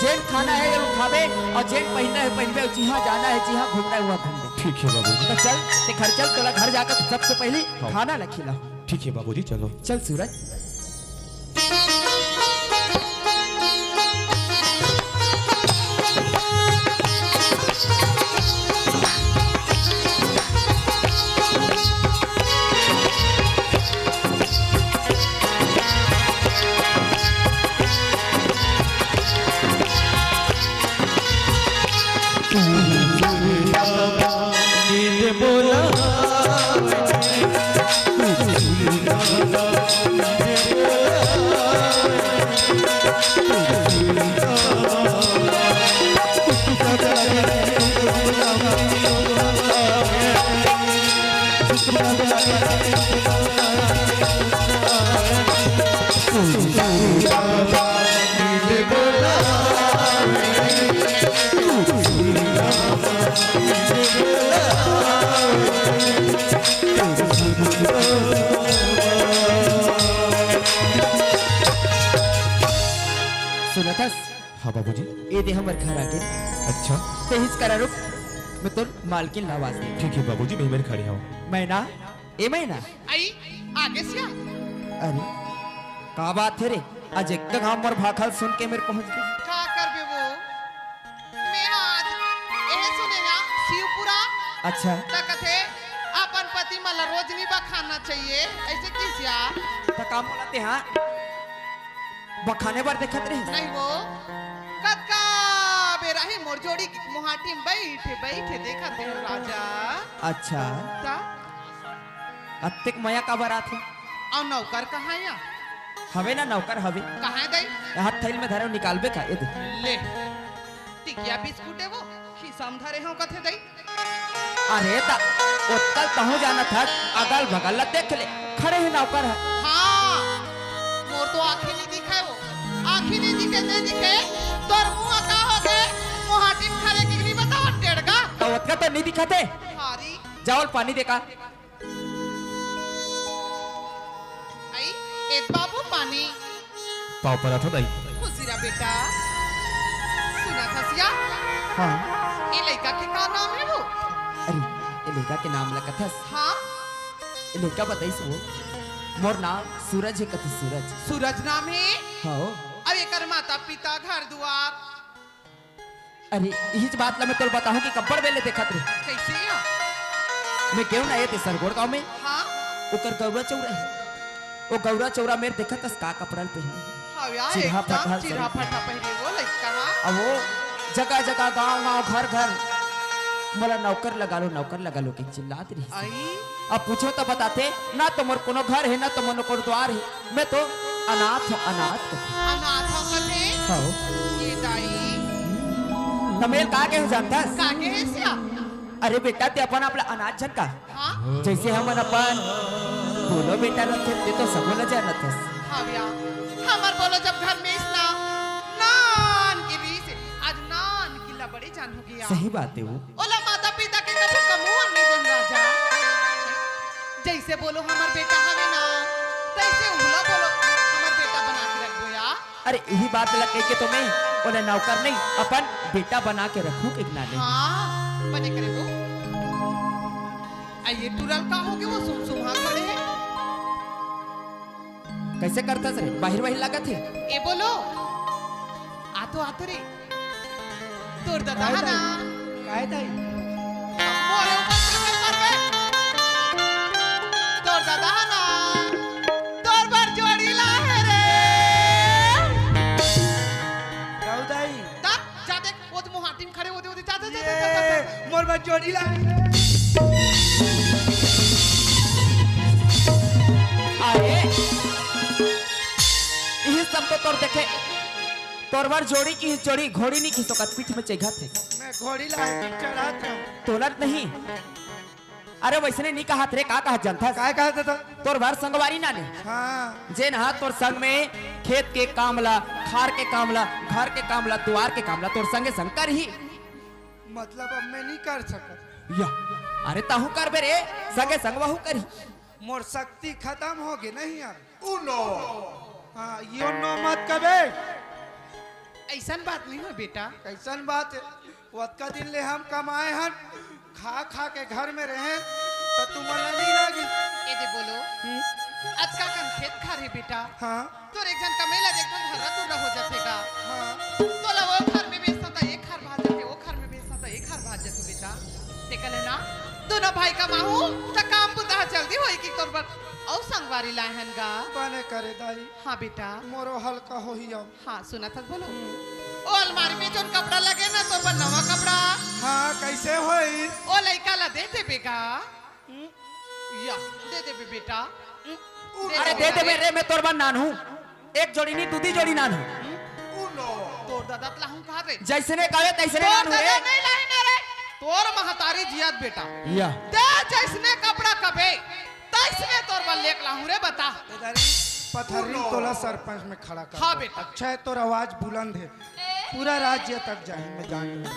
जेन खाना हे वो खाबे, अउ जेन पहिनना हे पहिनबे, अउ जिहाँ जाना हे, जिहाँ घूमना हे वहाँ घूमबे। ठीक हे बाबू। त चल, तें घर चल, तोला घर जाके सबसे पहिली हाँ। खाना ला खिलाहूँ। ठीक हे बाबूजी, चलो। चल सूरज। सुनत हस? हाँ बाबूजी। ए दे हमर घर आगे। अच्छा। तें इही करा रुक, मैं तोर मालकिन ला आवाज दे। ठीक हे बाबूजी, मैं मेर खड़े हूँ। मैना, ए मैना। आई, आगे से आ। अरे, का बात हे रे? आज एक घाम मोर भाखल सुन के मेर पहुंच गे। का करबे वो? मैं आज एहे सुने ना शिवपुरा। अच्छा। त कथे, अपन पति मन ला रोज नहीं बखानना चाहिए, ऐसे किस या? त का मोला तें हा बखाने बर देखत रहिस? नहीं वो, कतका बेरा हे मोर जोड़ी मुहाटी में बैठे, बैठे देखत हे राजा। अच्छा। त? अतेक मया काबर आथे? अउ नौकर कहाँ या? हवे ना नौकर हवे। कहाँ हे दाई? हाथ थैली में धरे निकालबे का, ए दे। ले। टिकिया बिस्कुट हे वो, खिसा में धरे हंव कथे दाई। अरे त ओतका ल तहूं जानत हस, अगल बगल ला देख ले, खड़े हे नौकर ह। हाँ, मोर तो आँखी नहीं दिखे वो, आँखी नहीं दिखे, नहीं दिखे, तोर मुँह का हो गे, मुहाटी में खड़े के नहीं बतावत टेड़गा। त ओतका तो नहीं दिखत हे। हारी। जावल पानी दे का। आई, ए बाबू पानी। पाँव परत हंव दाई। खुशी रह बेटा। सुनत हस या? हाँ। ए लइका के का नाम हे वो? अरे, ए लइका के नाम ला कथस? हाँ। ए लइका बताइस वो, मोर नाम सूरज हे कथे, सूरज। सूरज नाम हे? हाँ। अब एकर माता पिता, घर दुआर? अरे, इहीच बात ला मैं तोला बताहूँ कि कब्बड़ बेले देखत रहे। कइसे या? मैं गेंव ना ए दे सरगोड़ गाँव में। हाँ। ओकर गौरा चौरा हे। ओ गौरा चौरा मेर देखत हस का कपड़ा ल पहिने हे। हाँ यार, चिरहा एकदम फटहा चिरहा सही। फटहा पहिरे वो लइका हा। अब वो जगह जगह, गाँव गाँव, घर घर मोला नौकर लगा लो, नौकर लगा लो के चिल्लात रहिस। आई। अब पूछों त बताथे, ना तो मोर कोनो घर हे, ना तो मोर कोनो द्वार हे। मैं तो अनाथ हंव, अनाथ कथे। अनाथ हंव कथे? हव। ए दाई। त मेर का केहे जानथस? का केहे सिया? अरे बेटा, तें अपन आप ला अनाथ झन का। हाँ? जइसे हमन अपन बोलो बेटा रथे, तें तो सबो ला जानत हस। हाँ भैया, हमर बोलो जब घर में आइस ना, नानकी रहिस, आज नानकी ला बड़े जान हो गया। सही बात हे वो। ओला माता पिता के कभू कमउन नइ देन राजा। जइसे बोलो हमर बेटा हवे ना, तइसे उहला बोलो हमर बेटा बना के रखबो या। अरे इही बात ला कहिके तो मैं ओला नौकर नहीं, अपन बेटा बना के रखहूँ एक नाने। हाँ। बने करे वो। आ ये टुरा ल का होगे, वो सुमसुमा खड़े हे। कइसे करथस रे? बाहिर बाहिर लागत हे। ए बोलो। आतो आतो रे। तोर ददा हा ना। काय दाई? मोरे ऊपर से कर बे। तोर ददा हा ना। तोर बर जोड़ी लाहे रे। दाऊ दाई। दा, जा देख, वो तो मुहाटी में खड़े होते होते, जा, जा, जा, जा, जा, जा, जा। मोर बर जोड़ी लाहे रे। अरे, इही सब तो तोर देखे, तोर बर जोड़ी की जोड़ी, घोड़ी नहीं की सोकत पीठ में चघत हे। मैं घोड़ी लाहे पीठ चढ़ात हूँ। तोलत नहीं। अरे वइसने नी कहत रे, का कहत जानथस? काय कहत हे तो? तोर बर संगवारी नाने। हाँ। जेन हा तोर संग में खेत के काम ला, खार के काम ला, घर के काम ला, दुआर के काम ला, तोर संगे संग करही। मतलब अब मैं नहीं कर सकत। या, अरे तहूँ करबे रे, संगे संग वहू करही। मोर शक्ति खतम होगे नहीं यार। हाँ, यो नो मत कबे। अइसन बात नहीं हो बेटा। कइसन बात हे? ओतका दिन ले हम कमाए हन, खा खा के घर में रहे, त तुमन ला नहीं लागिस। ए दे बोलो, हम्म? अतका कन खेत खार हे बेटा। हाँ। तोर एक झन कमेला देख तो हर्रा तुर्रा हो जाथे का? हाँ। तोला वो खार में बेचथस त ये खार भाग जाथे, वो खार में बेचथस त ये खार भाग जाथे बेटा। तेकर ले ना, दूनों भाई कमाहू, त काम बुता ह जल्दी होही कि तोर बर अउ संगवारी लाए हन गा। बने करे दाई। हाँ बेटा। मोरो हल्का होही अब। हाँ, सुनत हस, बोलो। ओ अलमारी में जोन कपड़ा लगे ना, तोर बर नवा कपड़ा। हाँ, कइसे होही? ओ लइका ला दे देबे गा। हम्म? या, दे देबे बेटा। हम्म? दे अरे देबे दे दे रे। मेरे, मैं तोर बर नानहूँ। एक जोड़ी नहीं, दू दी जोड़ी नानहूँ। तोर ददा त लाहूँ कहा रे। जइसने कहे तइसने तोर नानहूँ रे। ददा नहीं लाही ना रे। तोर महतारी जियत बेटा। या। ते जइसने कपड़ा कबे, तइसने तोर बर लेके लाहूँ रे, बता। ए दाई, पथर्री तोला सरपंच में खड़ा कर हाँ दो। बेटा। अच्छा है, तोर आवाज बुलंद है, पूरा राज्य तक जाही, मैं जान लूँ।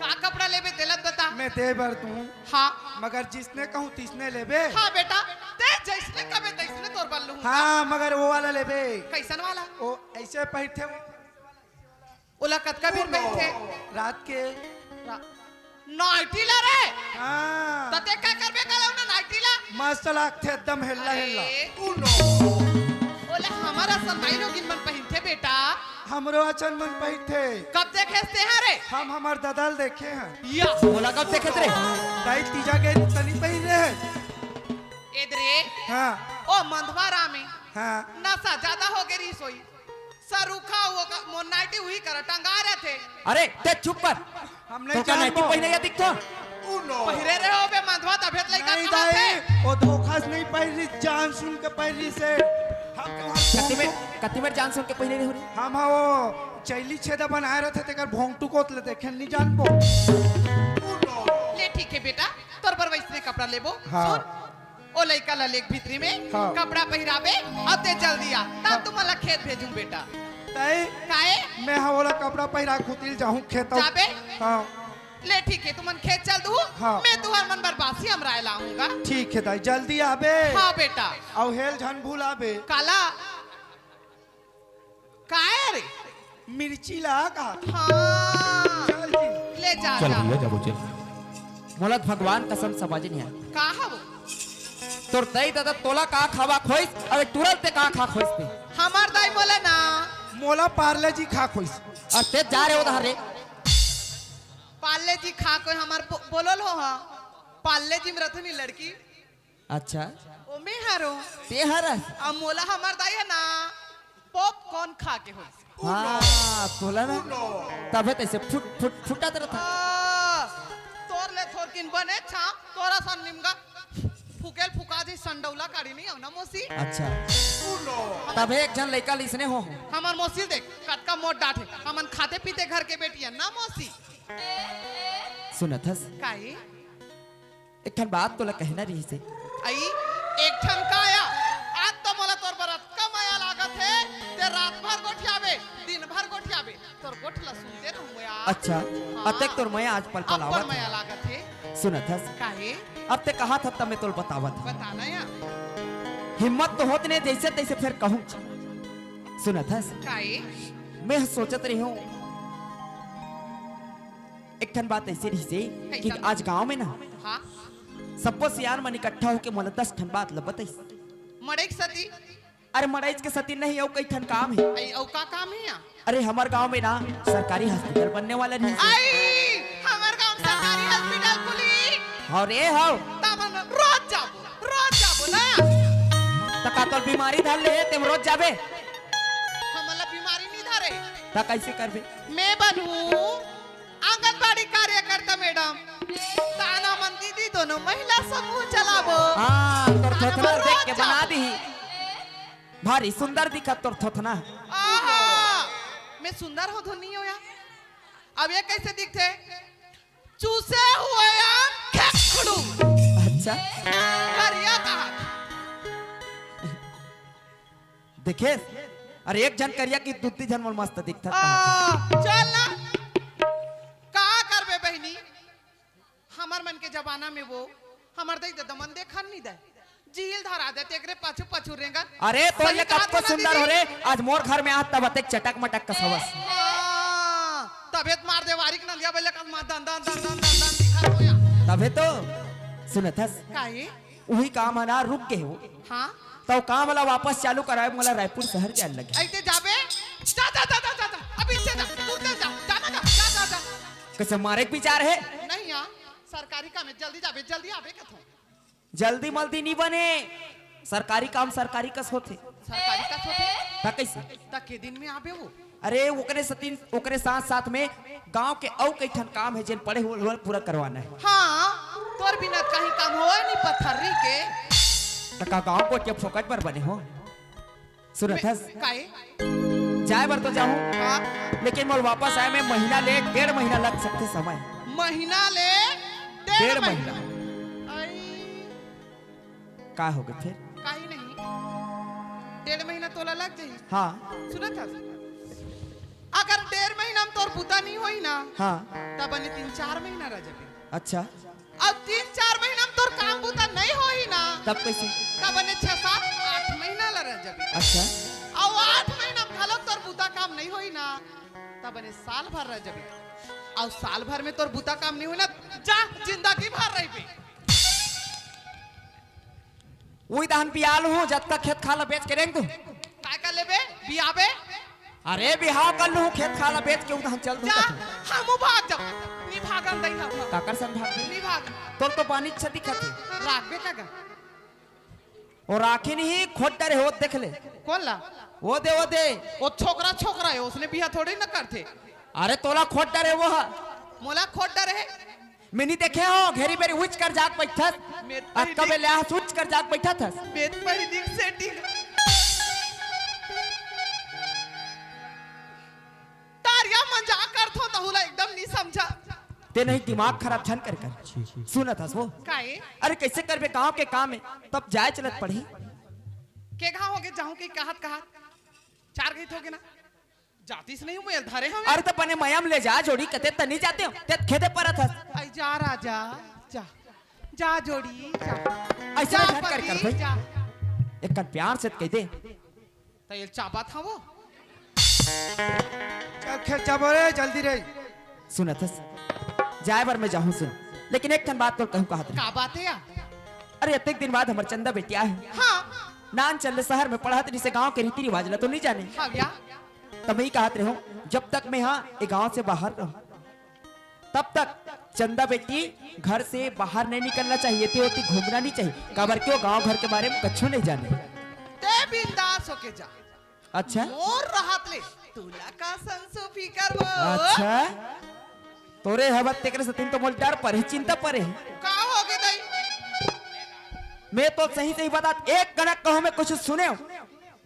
का कपड़ा लेबे तेला बता। मैं दे बर दूँ। हाँ। मगर जिसने कहूँ तिसने लेबे। हाँ बेटा, ते जइसने कबे तइसने तोर बर लूँ। हाँ, मगर वो वाला लेबे। कइसन वाला? वो अइसे पहिरथे वो। ओला कतका बेर पहिरथे? रात के। रा-, नाइटी ला रे? हाँ। त ते का करबे का ओला नाइटी ला? मस्त लागथे एकदम हेल्ला हेल्ला। अरे। ओला हमर असन माई लोगिन मन पहिरथे बेटा। हमरो असन मन पहिरथे। कब देखेस तेहा रे? हम हमर ददा ल देखे हन। या। ओला कब देखेस रे? दाई तीजा गे तनी पहिरे हे। ए दे रे। हाँ। ओ मंधवा राम हे। हाँ। नसा जादा होगे रिहिस होही। सरुखा वो का, मोर नाइटी उही करा टंगा रथे। अरे, ते चुप कर। हम नहीं तोका नाइटी जानबो। पहिरे या दिखथो? पहिरे रहे होबे मंधवा, तभे त लइका नहीं कहाथे। दाई, वो धोखा से नहीं पहिरिस, जान सुन के पहिरिस हे। हम तो हम कति में, कति में जान सुन के पहिरे रहे हो रे? हम हा वो चैली छेदा बनाए रथे, तेकर भोंगटू कोत ले देखे नहीं जानबो। ले ठीक हे बेटा, तोर बर वइसने कपड़ा लेबो। हाँ। सुन, ओ लइका ला लेग भीतरी में, हाँ। कपड़ा पहिराबे, अउ ते जल्दी आ, तब हाँ। तुमन ला खेत भेजूं बेटा। ताई, काहे? मैं हा ओला कपड़ा पहिरा खुतिल जाहूं खेत। जाबे? हाँ। ले ठीक हे, तुमन खेत चल दू, हाँ। मैं तुहर मन बर बासी अमराय लाहूं गा। ठीक हे दाई, जल्दी आबे। हाँ बेटा। अउ हेल झन भुलाबे। काला? काय रे? मिर्ची ला का? हाँ। चल जी। ले जा, चल जा। भैया, जाबो, चल। मोला भगवान कसम समझ नहीं आय। का हवो? तोर दाई ददा तोला का खावा खोइस, अबे तुरंत ते का खा खोइस ते? हमर दाई मोला ना। मोला पार्ले जी खा खोइस। अउ ते जा रे उधार रे। पार्ले जी खा कोई हमर बो-, बोलल हो हा। पार्ले जी में रथनी लड़की। अच्छा। ओमे हरो। ते हरस? अब मोला हमर दाई हे ना, पॉपकॉर्न खा के होइस। हाँ, तोला ना, तभे तइसे फुट, फुट, फुटत रथा। आ, तोर ले थोरकिन बने छा, तोर असन निमगा फुकेल फुका जी संडौला काढ़ी नहीं हो ना मौसी। अच्छा। तभे एक झन लइका ल इसने हो। हमर मौसी देख, कतका मोट डांट हे, हमन खाते पीते घर के बेटी हे ना मौसी। सुनत हस? काई? एक ठन बात तोला कहना रहिस हे। अई, एक ठन का या? आज तो मोला तोर बर अतका मया लागत हे, ते रात भर गोठियाबे, दिन भर गोठियाबे, तोर गोठ ला सुनते रहूं यार। अच्छा, हाँ। अतेक तोर मया आज पल पल अब्बड़ आवत हे। मया लागत हे। सुनत हस? काहे? अब ते कहाथस त मैं तोला बतावत हंव। बता ना यार। हिम्मत तो होत नहीं, जइसे तइसे फेर कहूं। सुनत हस? काहे? मैं सोचत रहिहूं, एक ठन बात ऐसे रहिसे कि कइसन? आज गांव में ना हाँ। सब्बो सियान मन इकट्ठा होके मोला दस ठन बात ल बताइस। मड़ई के सती? अरे मड़ई के सती नहीं, अउ कई ठन काम हे। अई, अउ का काम हे या? अरे हमर गांव में ना सरकारी हॉस्पिटल बनने वाला रहिसे। अई, हमर गांव में सरकारी हॉस्पिटल खुली। हव रे हव। तब हम रोज जाबो, रोज जाबो ना। त का तोर बीमारी धर ले हे, तेम रोज जाबे? हमला बीमारी नहीं धरे। त कइसे करबे? मैं बनहूं आंगनबाड़ी कार्यकर्ता मैडम, ताना मन दीदी दोनों महिला समूह चलाबो। हाँ, तोर ताना थोथना मन देख रोज के बना जाबो। दीही। भारी सुंदर दिखत तोर थोथना। आहा, मैं सुंदर हो धुनी हो या? अब ये कैसे दिखथे? चूसे हुए आम खेखड़ू। अच्छा। करिया कहा। देखे, अरे एक झन करिया कि दू ती झन मन मस्त दिखत आ, कहा। चल ना। का करबे बहिनी, हमर मन के जमाना में वो हमर दई ददा मन देखन नहीं दे, झील धरा दे, तेकरे पाछू पाछू रेंगन। अरे तो सही ये कब कहा को था ना सुंदर हो दीदी? रे, आज मोर घर में आ तब अतेक चटक मटक कस हवस। आ, तबे त मार दे वारिक नलिया बेले कस मा दन दन दन दन दन दन दिखा तो या। तबे तो सुनत हस। काहे? उही काम ह ना रुक गे हो। हाँ। तो काम ला वापस चालू कराए मोला रायपुर शहर जाए लगे। ऐसे जाबे? जा, जा, जा, जा, जा, जा। अभी से जा, तुरते जा, जाना जा, जा, जा, जा। कैसे मारे के विचार है? नहीं यार, सरकारी काम है, जल्दी जाबे, जल्दी आबे कथो। जल्दी मल्दी नहीं बने, सरकारी काम सरकारी कस होथे। सरकारी कस होथे? त कैसे? त के दिन में आबे वो? अरे ओकरे सतीन, ओकरे साथ साथ में गांव के अउ कई ठन काम है जेन पड़े हुए हुए पूरा करवाना है। हाँ, तोर बिना कहीं काम होए नहीं पथर्री के। त का गांव को के फोकट पर बने हो? सुनत मैं हस? काहे? जाए बर तो जाहूं, हाँ। लेकिन मोर वापस आए में महीना ले डेढ़ महीना लग सकथे समय। महीना ले डेढ़ डेढ़ महीना। महीना। आई। का हो गे फिर? काहे नहीं, डेढ़ महीना तोला लग जाही। हाँ। सुनत हस? अगर डेढ़ महीना में तोर बुता नहीं होई ना, हाँ। तब बने तीन चार महीना रह जाबे। अच्छा। अब तीन चार महीना में तोर काम बुता नहीं होई ना, तब कैसे? तब बने छह सात आठ महीना ला रह जाबे। अच्छा। अउ आठ महीना में घलो तोर बुता काम नहीं होई ना, तब बने साल भर रह जाबे। अउ साल भर में तोर बुता काम नहीं होई ना, जा जिंदगी भर रहिबे। उही दहन बियाल हूँ, जतका खेत खाला बेच के रेंग दूँ। काय कर लेबे? बियाबे? अरे बिहाव कर लूँ, खेत खाला बेच के उदहन चल दूँ जा, कथूँ। हमू भाग जाब। नी भागन दई हम। काकर संग भाग दे? नी भाग। तोर तो बानी अच्छा दिखत हे। राखबे का गा? ओ राखी नहीं, खोट डरे हो, देख ले। कौन ला? वो दे, वो दे। वो छोकरा, छोकरा है, उसने बिहा थोड़ी ना करथे। अरे तोला खोट डरे वो हा। मोला खोट डरे है? मैं नहीं देखे हो, घेरी बेरी उच कर जाग बैठत। मैं तो अक्का नहीं बे ल्यास उच कर जाग बैठत हस। मैं तो नहीं देख setting। तारिया मजाक करथो, तहूला एकदम नहीं समझा। ते नहीं दिमाग खराब झन कर कर। सुनत हस वो? काहे? अरे कैसे करबे गांव के काम में? तब जाए चलत पड़ही। के घाव होगे जाहूं के कहत कहत। चार गीत होगे ना। जातिस नहीं हूँ, मैं धरे हवे। अरे तो बने मया म ले जा, जोड़ी कते तनी जाते हो, ते खेदे परत हस। आई जा राजा, जा, जा जोड़ी, जा। ऐसे जा झन कर पति, कर भाई। जा। एक कन प्यार से कह दे। तो ये चाबत हवो। चल खेत जाबो रे, जल्दी रे। सुनत हस, जाए बर मैं जाहूँ सुन, लेकिन एक ठन बात तो कहूँ कहत रहे। का बात है या? अरे अतेक दिन बाद हमर चंदा बेटिया है। हाँ। नान चल ले शहर में पढ़त रहिसे, गांव के रीति रिवाज ला तो नहीं जाने। हाँ भैया। तब मैं कहत रहे हूँ, जब तक मैं यहाँ ये गांव से बाहर रहूँ, तब तक चंदा बेटी घर से बाहर नहीं निकलना चाहिए, ते ओती घूमना नहीं चाहिए, काबर क्यों गांव घर के बारे में कछु नहीं जाने। ते बिंदास होके जा। अच्छा। मोर रहत ले तुला का संसो फिकर वो। अच्छा। तोरे हवत तेकरे सतीन तो मोल डर परे, चिंता परे। का होगे दई? मैं तो सही सही बतात, एक कनक कहूँ मैं कुछ सुने हो,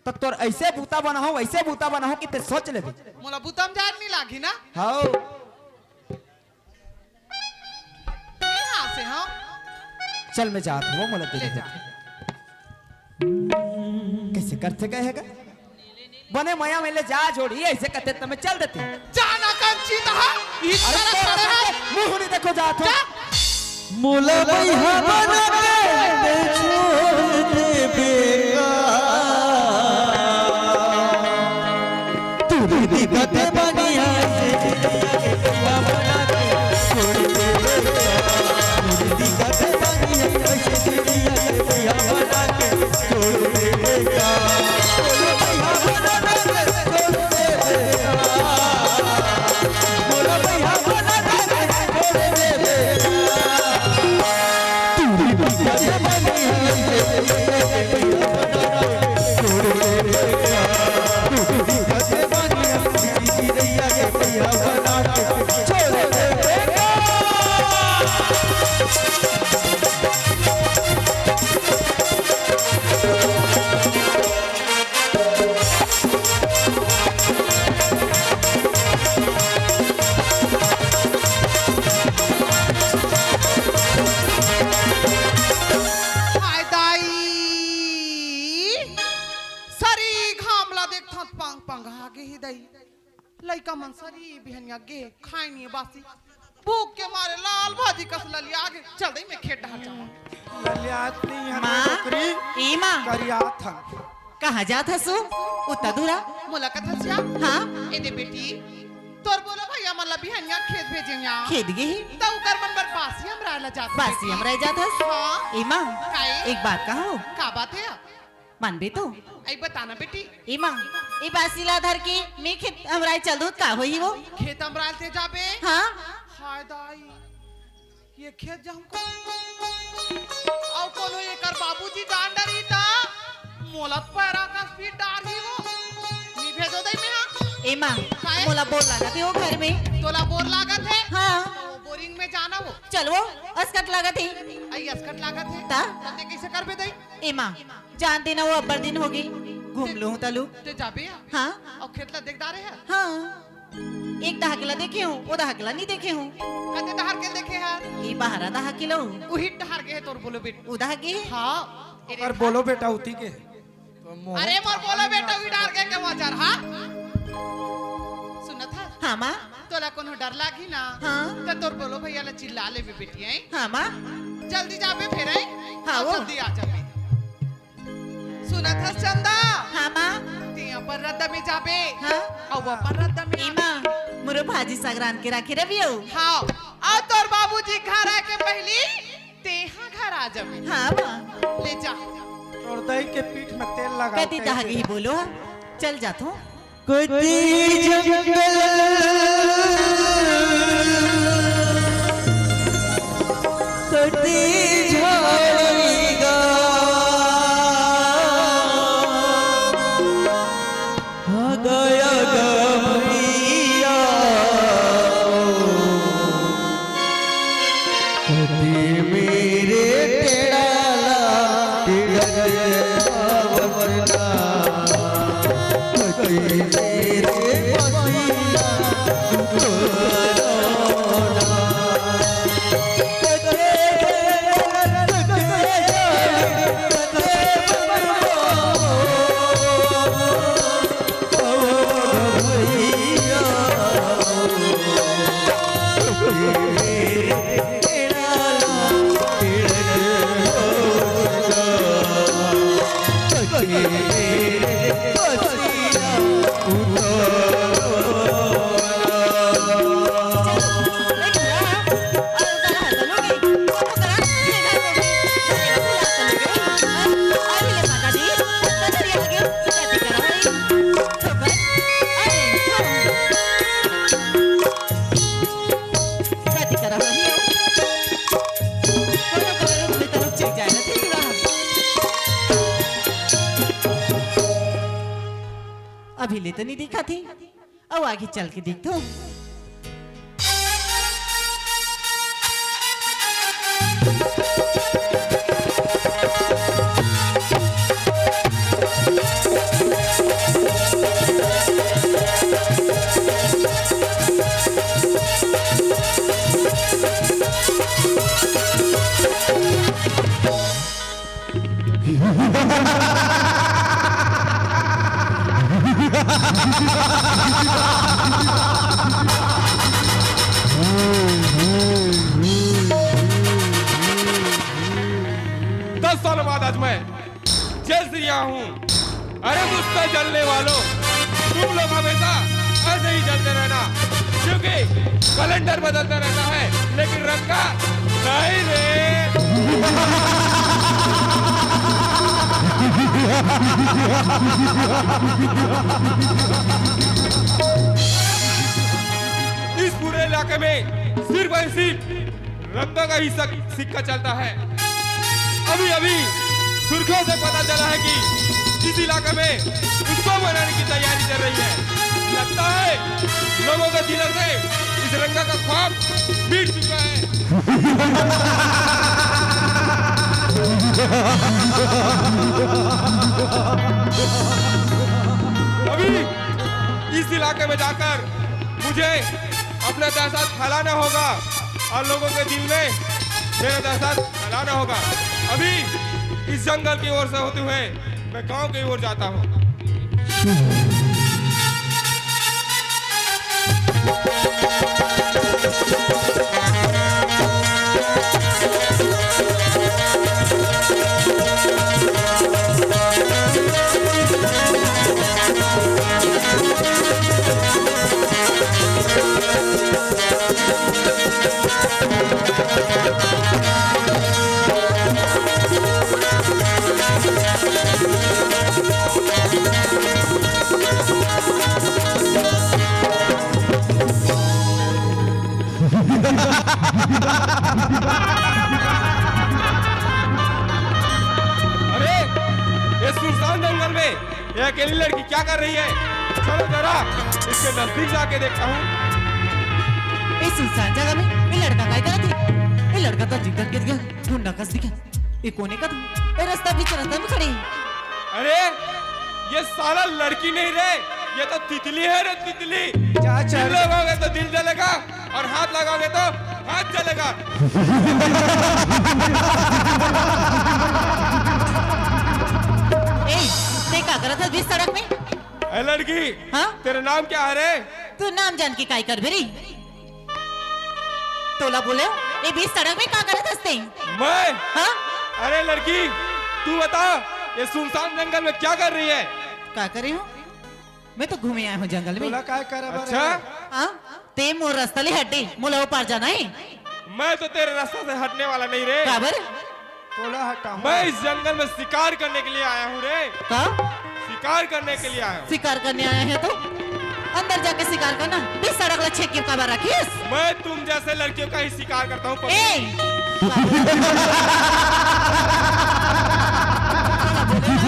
तो तोर ऐसे बूता बनाहूँ, ऐसे बूता बनाहूँ कि ते सोच लेबे। मोला बूता म जाए नहीं लागी ना? हाओ। नहीं हाँसे, हाँ? चल मैं जात हूँ, मोला ले देखे जा। कैसे करथे कहे गा? बने मया में ले जा जोड़ी, ऐसे कथे त मैं चल देते। जाना कंची तहा, इस अरे तरह तेरा खड़े हैं। मुंह नहीं देखो जात हो। जा। मोला भैया बना के छोड़ दे बेटा। तू भी दिखते बढ़िया से। हाय दाई, सरी घाम ला देखथंव, पंग पंग आ गे हे दाई। लइका मन सरी बिहनिया गे, खाए नइ बासी। भूख के मारे लाल भाजी कस ललिया गे। चल दई, मैं खेत डहर जावं। ललियात नहीं हन माँ, डोकरी, ए माँ। करियात हन। कहाँ जात हस ओ? उतना दूरा। मोला कथस या? हाँ। ए दे बेटी, तोर बोलो भैया मन ला बिहनिया खेत भेजे या। खेत गे हे। त उकर मन बर बासी अमराय ला जात बासी बेटी। अमराय जात हस? हाँ। ए माँ, काए? एक बात कहूँ। का बात हे? मानबे तो? आई बताना बेटी। ए माँ, ए बासी ला धर के मैं खेत अमराय चल दूँ, का होही वो? खेत अमराय ते जाबे? हाँ। हाय दाई, ये खेत जाऊँ का? अउ कोनो एकर बाबूजी जान डरही त मोला पैरा कस पीट डारही वो। नइ भेजों दई मैं हा। ए माँ, काए? मोला बोर लागत हे वो घर में। तोला बोर लागत हे? हाँ। वो बोरिंग में जाना वो। चल वो, असकट लागत हे। आई असकट लागत हे? त? त ते कइसे करबे दई? ए माँ, जान देना वो अब्बड़ दिन होगे, घूम ते, लूँ तलू। ते जाबे या? हाँ। अउ खेत ला देख डारे हे? हाँ। एक दहा के ला देखे हूँ, ओ दहा के ला नइ देखे हूँ। कते डहर के देखे हस? ई बहरा दहा के लो। उही डहर के हे तोर बोलो बेटा। ओ दहा के हे? हाँ। अरे बोलो बेटा उती के। तो मोहन अरे मोर बोलो बेटा उही डहर के के वजर, हाँ? सुनत हस? हाँ माँ। तोला कोनो डर लागही ना? हाँ। त तोर बोलो भैया ला चिल्ला लेबे बेटी, हैं? हाँ माँ। जल्दी जाबे फेर, हैं? हाँ, अउ वो। जल्दी आ जाबे। सुनत हस चंदा? हाँ माँ। ते अपन रद्दा में जाबे। हाँ। अउ अपन रद्दा में ए आबे। माँ, मोरो भाजी साग रांध के राखे रहिबे ओ। हाँ। अउ तोर बाबूजी घर आए के पहिली तेहा घर आ जाबे। हाँ माँ। ले जा। तोर दाई के पीठ में तेल लगा कति दे दहा के। गही बोलो, हाँ। चल जाथों। कति जंगल, कति झाड़ी गा, हा गया गा भैया। कति मेरे टेड़ा ला, टेड़ा ला वतना। अभी ले तो नहीं दिखा थी। अउ आगे चल के देखथों। दस सालों बाद आज मैं जेल से आया हूँ। अरे मुझ पे जलने वालों, तुम लोग हमेशा ऐसे ही जलते रहना, क्योंकि कैलेंडर बदलता रहता है, लेकिन रंग का नहीं रे। इस पूरे इलाके में सिर्फ और सिर्फ रंगा का ही सक-, सिक्का चलता है। अभी अभी सुर्खियों से पता चला है कि इस इलाके में उत्सव मनाने की तैयारी चल रही है। लगता है लोगों के दिलों से इस रंगा का ख्वाब मिट चुका है। अभी इस इलाके में जाकर मुझे अपना दहशत फैलाना होगा और लोगों के दिल में मेरा दहशत फैलाना होगा। अभी इस जंगल की ओर से होते हुए मैं गांव की ओर जाता हूँ। अरे, ये सुनसान जंगल में ये अकेली लड़की क्या कर रही है? चलो जरा इसके नजदीक जाके देखता हूँ। ए सुनसान जगह में ये लड़का काय करत हे? ये लड़का तो जिगदन के दिया गुंडा कस दिखे। ये कोने का था? ये रास्ता बीच रास्ता में खड़ी। अरे, ये साला लड़की नहीं रे, ये तो तितली है रे, तितली। जा चल। दिल लगाओगे तो दिल जलेगा और हाथ लगाओगे तो हाथ जलेगा। ए, ते का करत हस बीच सड़क में? ए लड़की, हाँ? तेरा नाम क्या है रे? तू नाम जान के काय करबे रे? तोला बोले, ए बीच सड़क में का करत हस ते? मैं? हाँ? अरे लड़की, तू बता, ये सुनसान जंगल में क्या कर रही है? का कर रही हूँ? मैं तो घूमे आया हूँ जंगल में। तोला काय करब रे? अच्छा? हाँ? ते मोर रास्ता ले हट दे, मोला ओ पार जाना है। मैं तो तेरे रास्ता से हटने वाला नहीं रे। काबर? तोला हटाऊं। मैं इस जंगल में शिकार करने के लिए आया हूँ रे। का? शिकार करने के लिए आया हूँ। शिकार करने आया है तो अंदर जाके शिकार करना, बीच सड़क ला छेक के काबर रखिस? मैं तुम जैसे लड़कियों का ही शिकार करता हूँ, पब्लिक। ए! तोला बोले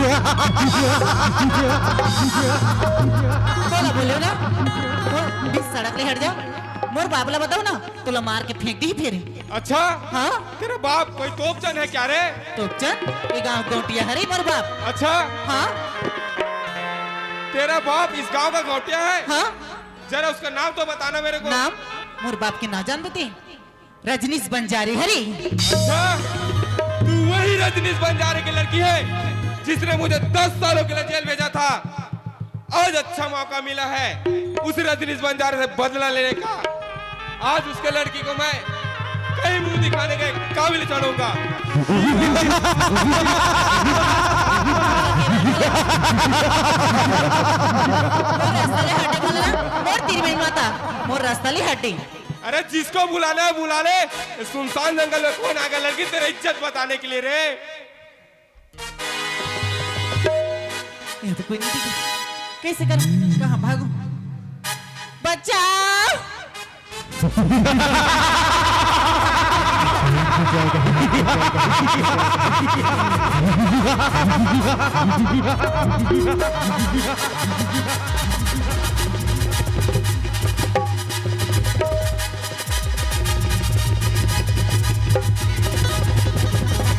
ना, तोला बोले ना, मोर बीच सड़क ले हट जा। मोर बाप ला बताओ ना, तोला मार के फेंक दी फिर। अच्छा? हाँ? तेरा बाप कोई तोपचन है क्या रे? तोपचन? ये गांव गौटिया हरे मोर बाप। अच्छा? हाँ? तेरा बाप इस गांव का गौटिया है? हाँ? जरा उसका नाम तो बताना मेरे को। नाम? मोर बाप के ना जानबे ते? रजनीश बंजारे हरे। अच्छा, तू वही रजनीश बंजारे की लड़की है जिसने मुझे दस सालों के लिए जेल भेजा था। आज अच्छा मौका मिला है उस रजनीश बंजारे से बदला लेने का। आज उसके लड़की को मैं कहीं मुंह दिखाने के काबिल छोड़ूंगा। मोर रास्ता ले हटे बोलना, मोर तीर में माता, मोर रास्ता ले हटे। अरे जिसको बुलाना है बुला ले। सुनसान जंगल में कौन आएगा लड़की तेरा इज्जत बताने के लिए रे? यहाँ तो कोई नहीं दिखा। कैसे करूं? कहाँ भागूं? बचाओ!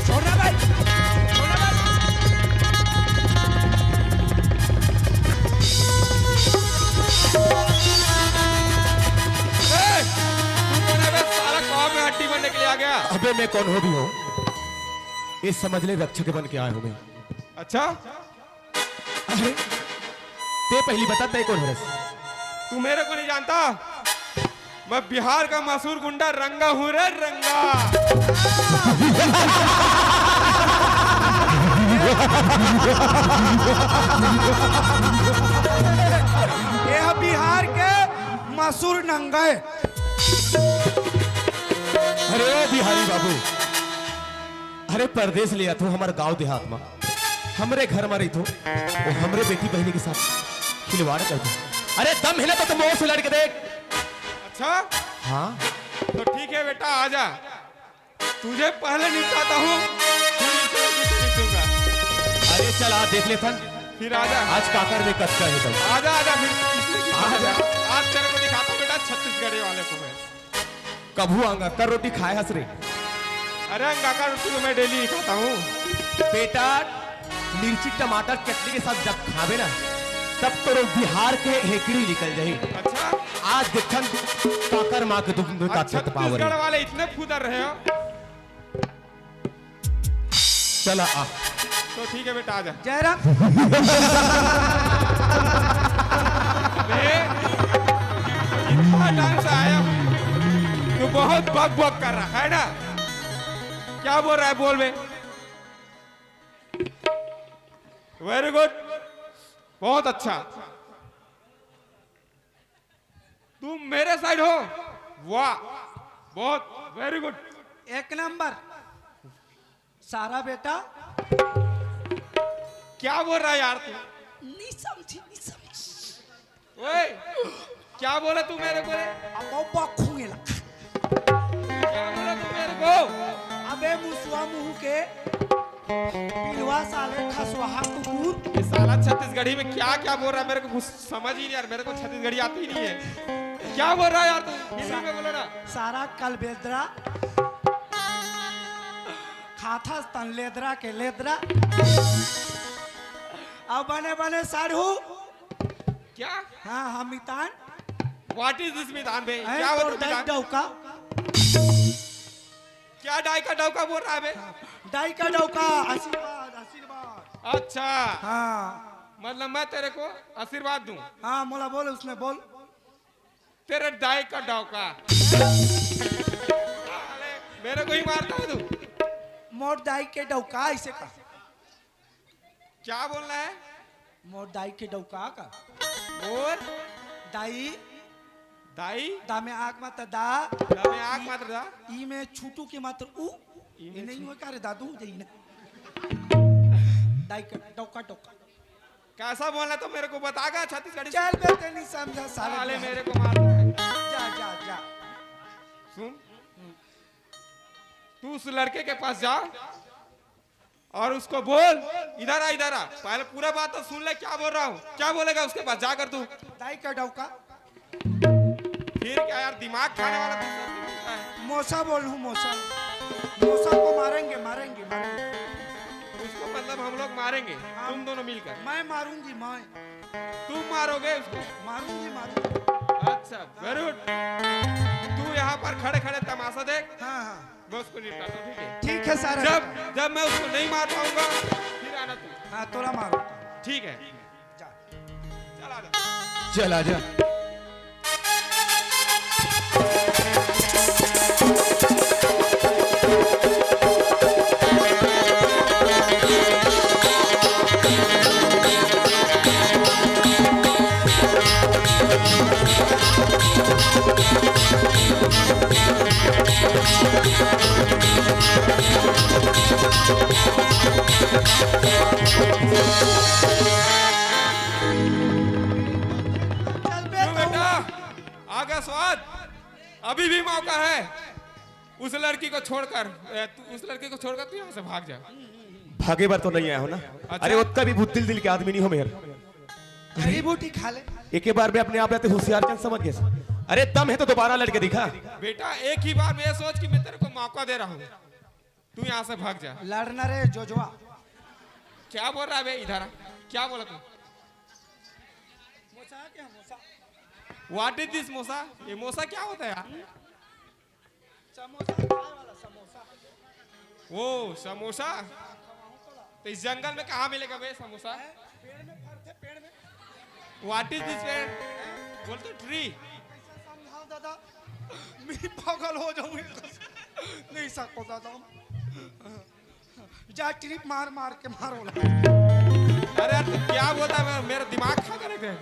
छोड़ना भाई, छोड़ना भाई। ए, तू कौन है बे? साला ख्वाब में हड्डी बनने के लिए आ गया। अबे मैं कौन हो भी हूँ, ये समझ ले, रक्षक बन के आया हूँ मैं। अच्छा? अरे, ते पहली बता, तय कौन हरस? तू मेरे को नहीं जानता? मैं बिहार का मशहूर गुंडा रंगा हूँ रे, रंगा। ये बिहार के मशहूर नंगा है। अरे ओ बिहारी बाबू, अरे परदेस ले आथो हमर गांव देहात म, हमरे घर म रहिथो, वो हमरे बेटी बहिनी के साथ खिलवाड़ करथे। अरे दम हे ना तो तुम ओर से लड़ के देख। अच्छा? हाँ। तो ठीक है बेटा, आ जा। तुझे पहले निपटाता हूँ, फिर इसे भी निपटूंगा। ए, चल, आज देख लेथन। फिर आजा। आज काकर में कतका हे तब। आजा, आजा, फिर इसमें की आजा। आज तेरे को दिखाता हूँ बेटा, छत्तीसगढ़ी वाले को मैं। कभू अंगाकर रोटी खाए हस रे? अरे, अंगाकर रोटी तो मैं डेली ही खाता हूँ। बेटा, मिर्ची, टमाटर, चटनी के साथ जब खाबे ना, तब तोरो बिहार के हेकड़ी निकल जाही। अच्छा। आज देखथन काकर माँ के दुख में का अच्छा, छत पावर है। छत्तीसगढ़ वाले इतने फुदर रहे हो। चला आ। तो ठीक है बेटा, आजा। जयराम। मैं इतना टाइम से आया हूँ, तू बहुत बक बक कर रहा है ना? क्या बोल रहा है, बोल बे। वेरी गुड, बहुत अच्छा। तुम मेरे साइड हो? वाह, बहुत, वेरी गुड। एक नंबर। सारा बेटा। क्या बोल रहा है यार तू? नहीं समझी, नहीं समझी। ओए, क्या बोला तू मेरे को रे? अब वो बखूंगे लग। क्या बोला तू मेरे को? अबे मुसवा मुंह के, पिलवा साले खसवाहा कुकुर। ये साला छत्तीसगढ़ी में क्या क्या बोल रहा है, मेरे को कुछ समझ ही नहीं यार, मेरे को छत्तीसगढ़ी आती ही नहीं है। क्या बोल रहा है यार तू? हिंदी में बोलो ना। सारा कलबेदरा, खाथस तन लेदरा के लेदरा। अब बने बने साढ़ू। क्या? हाँ, हाँ, मितान। What is this मितान बे? हैं, क्या हुआ तोर तू दाई मितान? डौका। क्या दाई का डौका बोल रहा है बे? दाई का डौका, आशीर्वाद, आशीर्वाद। अच्छा। हाँ। मतलब मैं तेरे को आशीर्वाद दूं? हाँ, मोला बोल, उसने बोल। तेरे दाई का डौका। साले, मेरे को ही मारता है तू? मोर दाई के डौका, ऐसे का? क्या बोलना है? मोर दाई के डौका का? मोर? दाई। दाई? दा में आग मत दा। दा में आग मत दा। ई में छुटू के मात्र ऊ। ई में ई नहीं छु- होय का रे दादू, दे ई ना। दाई के डौका, डौका। कैसा बोलना है तो मेरे को बतागा छत्तीसगढ़ी। चल बे, ते नहीं समझा साले साले बिहार। मेरे को मार रहा है। जा, जा, जा। सुन, तू उस लड़के के पास जा और उसको बोल, "इधर आ, इधर आ।" पहले पूरा बात तो सुन ले, क्या बोल रहा हूँ, क्या बोलेगा उसके पास जाकर तू? दाई का डौका। फिर क्या यार, दिमाग खाने वाला दूसरा कोई मिलता है? मोसा बोल हूँ, मोसा। मोसा को मारेंगे, मारेंगे, मारेंगे। उसको मतलब हम लोग मारेंगे, हाँ। तुम दोनों मिलकर? मैं मारूंगी, मैं। तुम मारोगे उसको? मारूंगी, मारूंगी। अच्छा, वेरी गुड। तू यहाँ पर खड़े खड़े तमाशा देख। हाँ, हाँ। मैं उसको निपटाता हूँ, ठीक है? ठीक है सर। जब, जब मैं उसको नहीं मार पाऊंगा, फिर आना तू। हाँ, तोला मारूंगा। ठीक है। जा। चल आ जा। चल आ जा। क्यों बेटा, आ गया स्वाद? अभी भी मौका है। उस लड़की को छोड़कर, ए, तू, उस लड़की को छोड़कर तू यहाँ से भाग जा। भागे बर तो नहीं आया हो ना? अच्छा। अरे, ओतका भी बुद्धिल दिल के आदमी नहीं हो मेर। जड़ी बूटी खा ले। एक बार में अपने आप रहते होशियार जन समझ गए। अरे, दम है तो दोबारा लड़के दिखा। बेटा, एक ही बार में ये सोच कि मैं तेरे को मौका दे रहा हूँ, तू यहाँ से भाग जा। लड़ना रे जोजवा। क्या बोल रहा है बे? इधर आ। क्या बोला तू? मोसा क्या मोसा? What is this मोसा? ये मोसा क्या होता है यार? समोसा खाए वाला समोसा। वो समोसा? तो इस जंगल में कहाँ मिलेगा बे समोसा? हैं? पेड़ में फरथे, पेड़ में। What is this पेड़? बोल तो ट्री। कैसे समझाओ दादा? मैं पागल हो जाऊंगी। नहीं सको दादा। जा ट्रिप मार मार के मारो। अरे यार, तू क्या बोलता है? मेरा, मेरा दिमाग खा कर रख दे।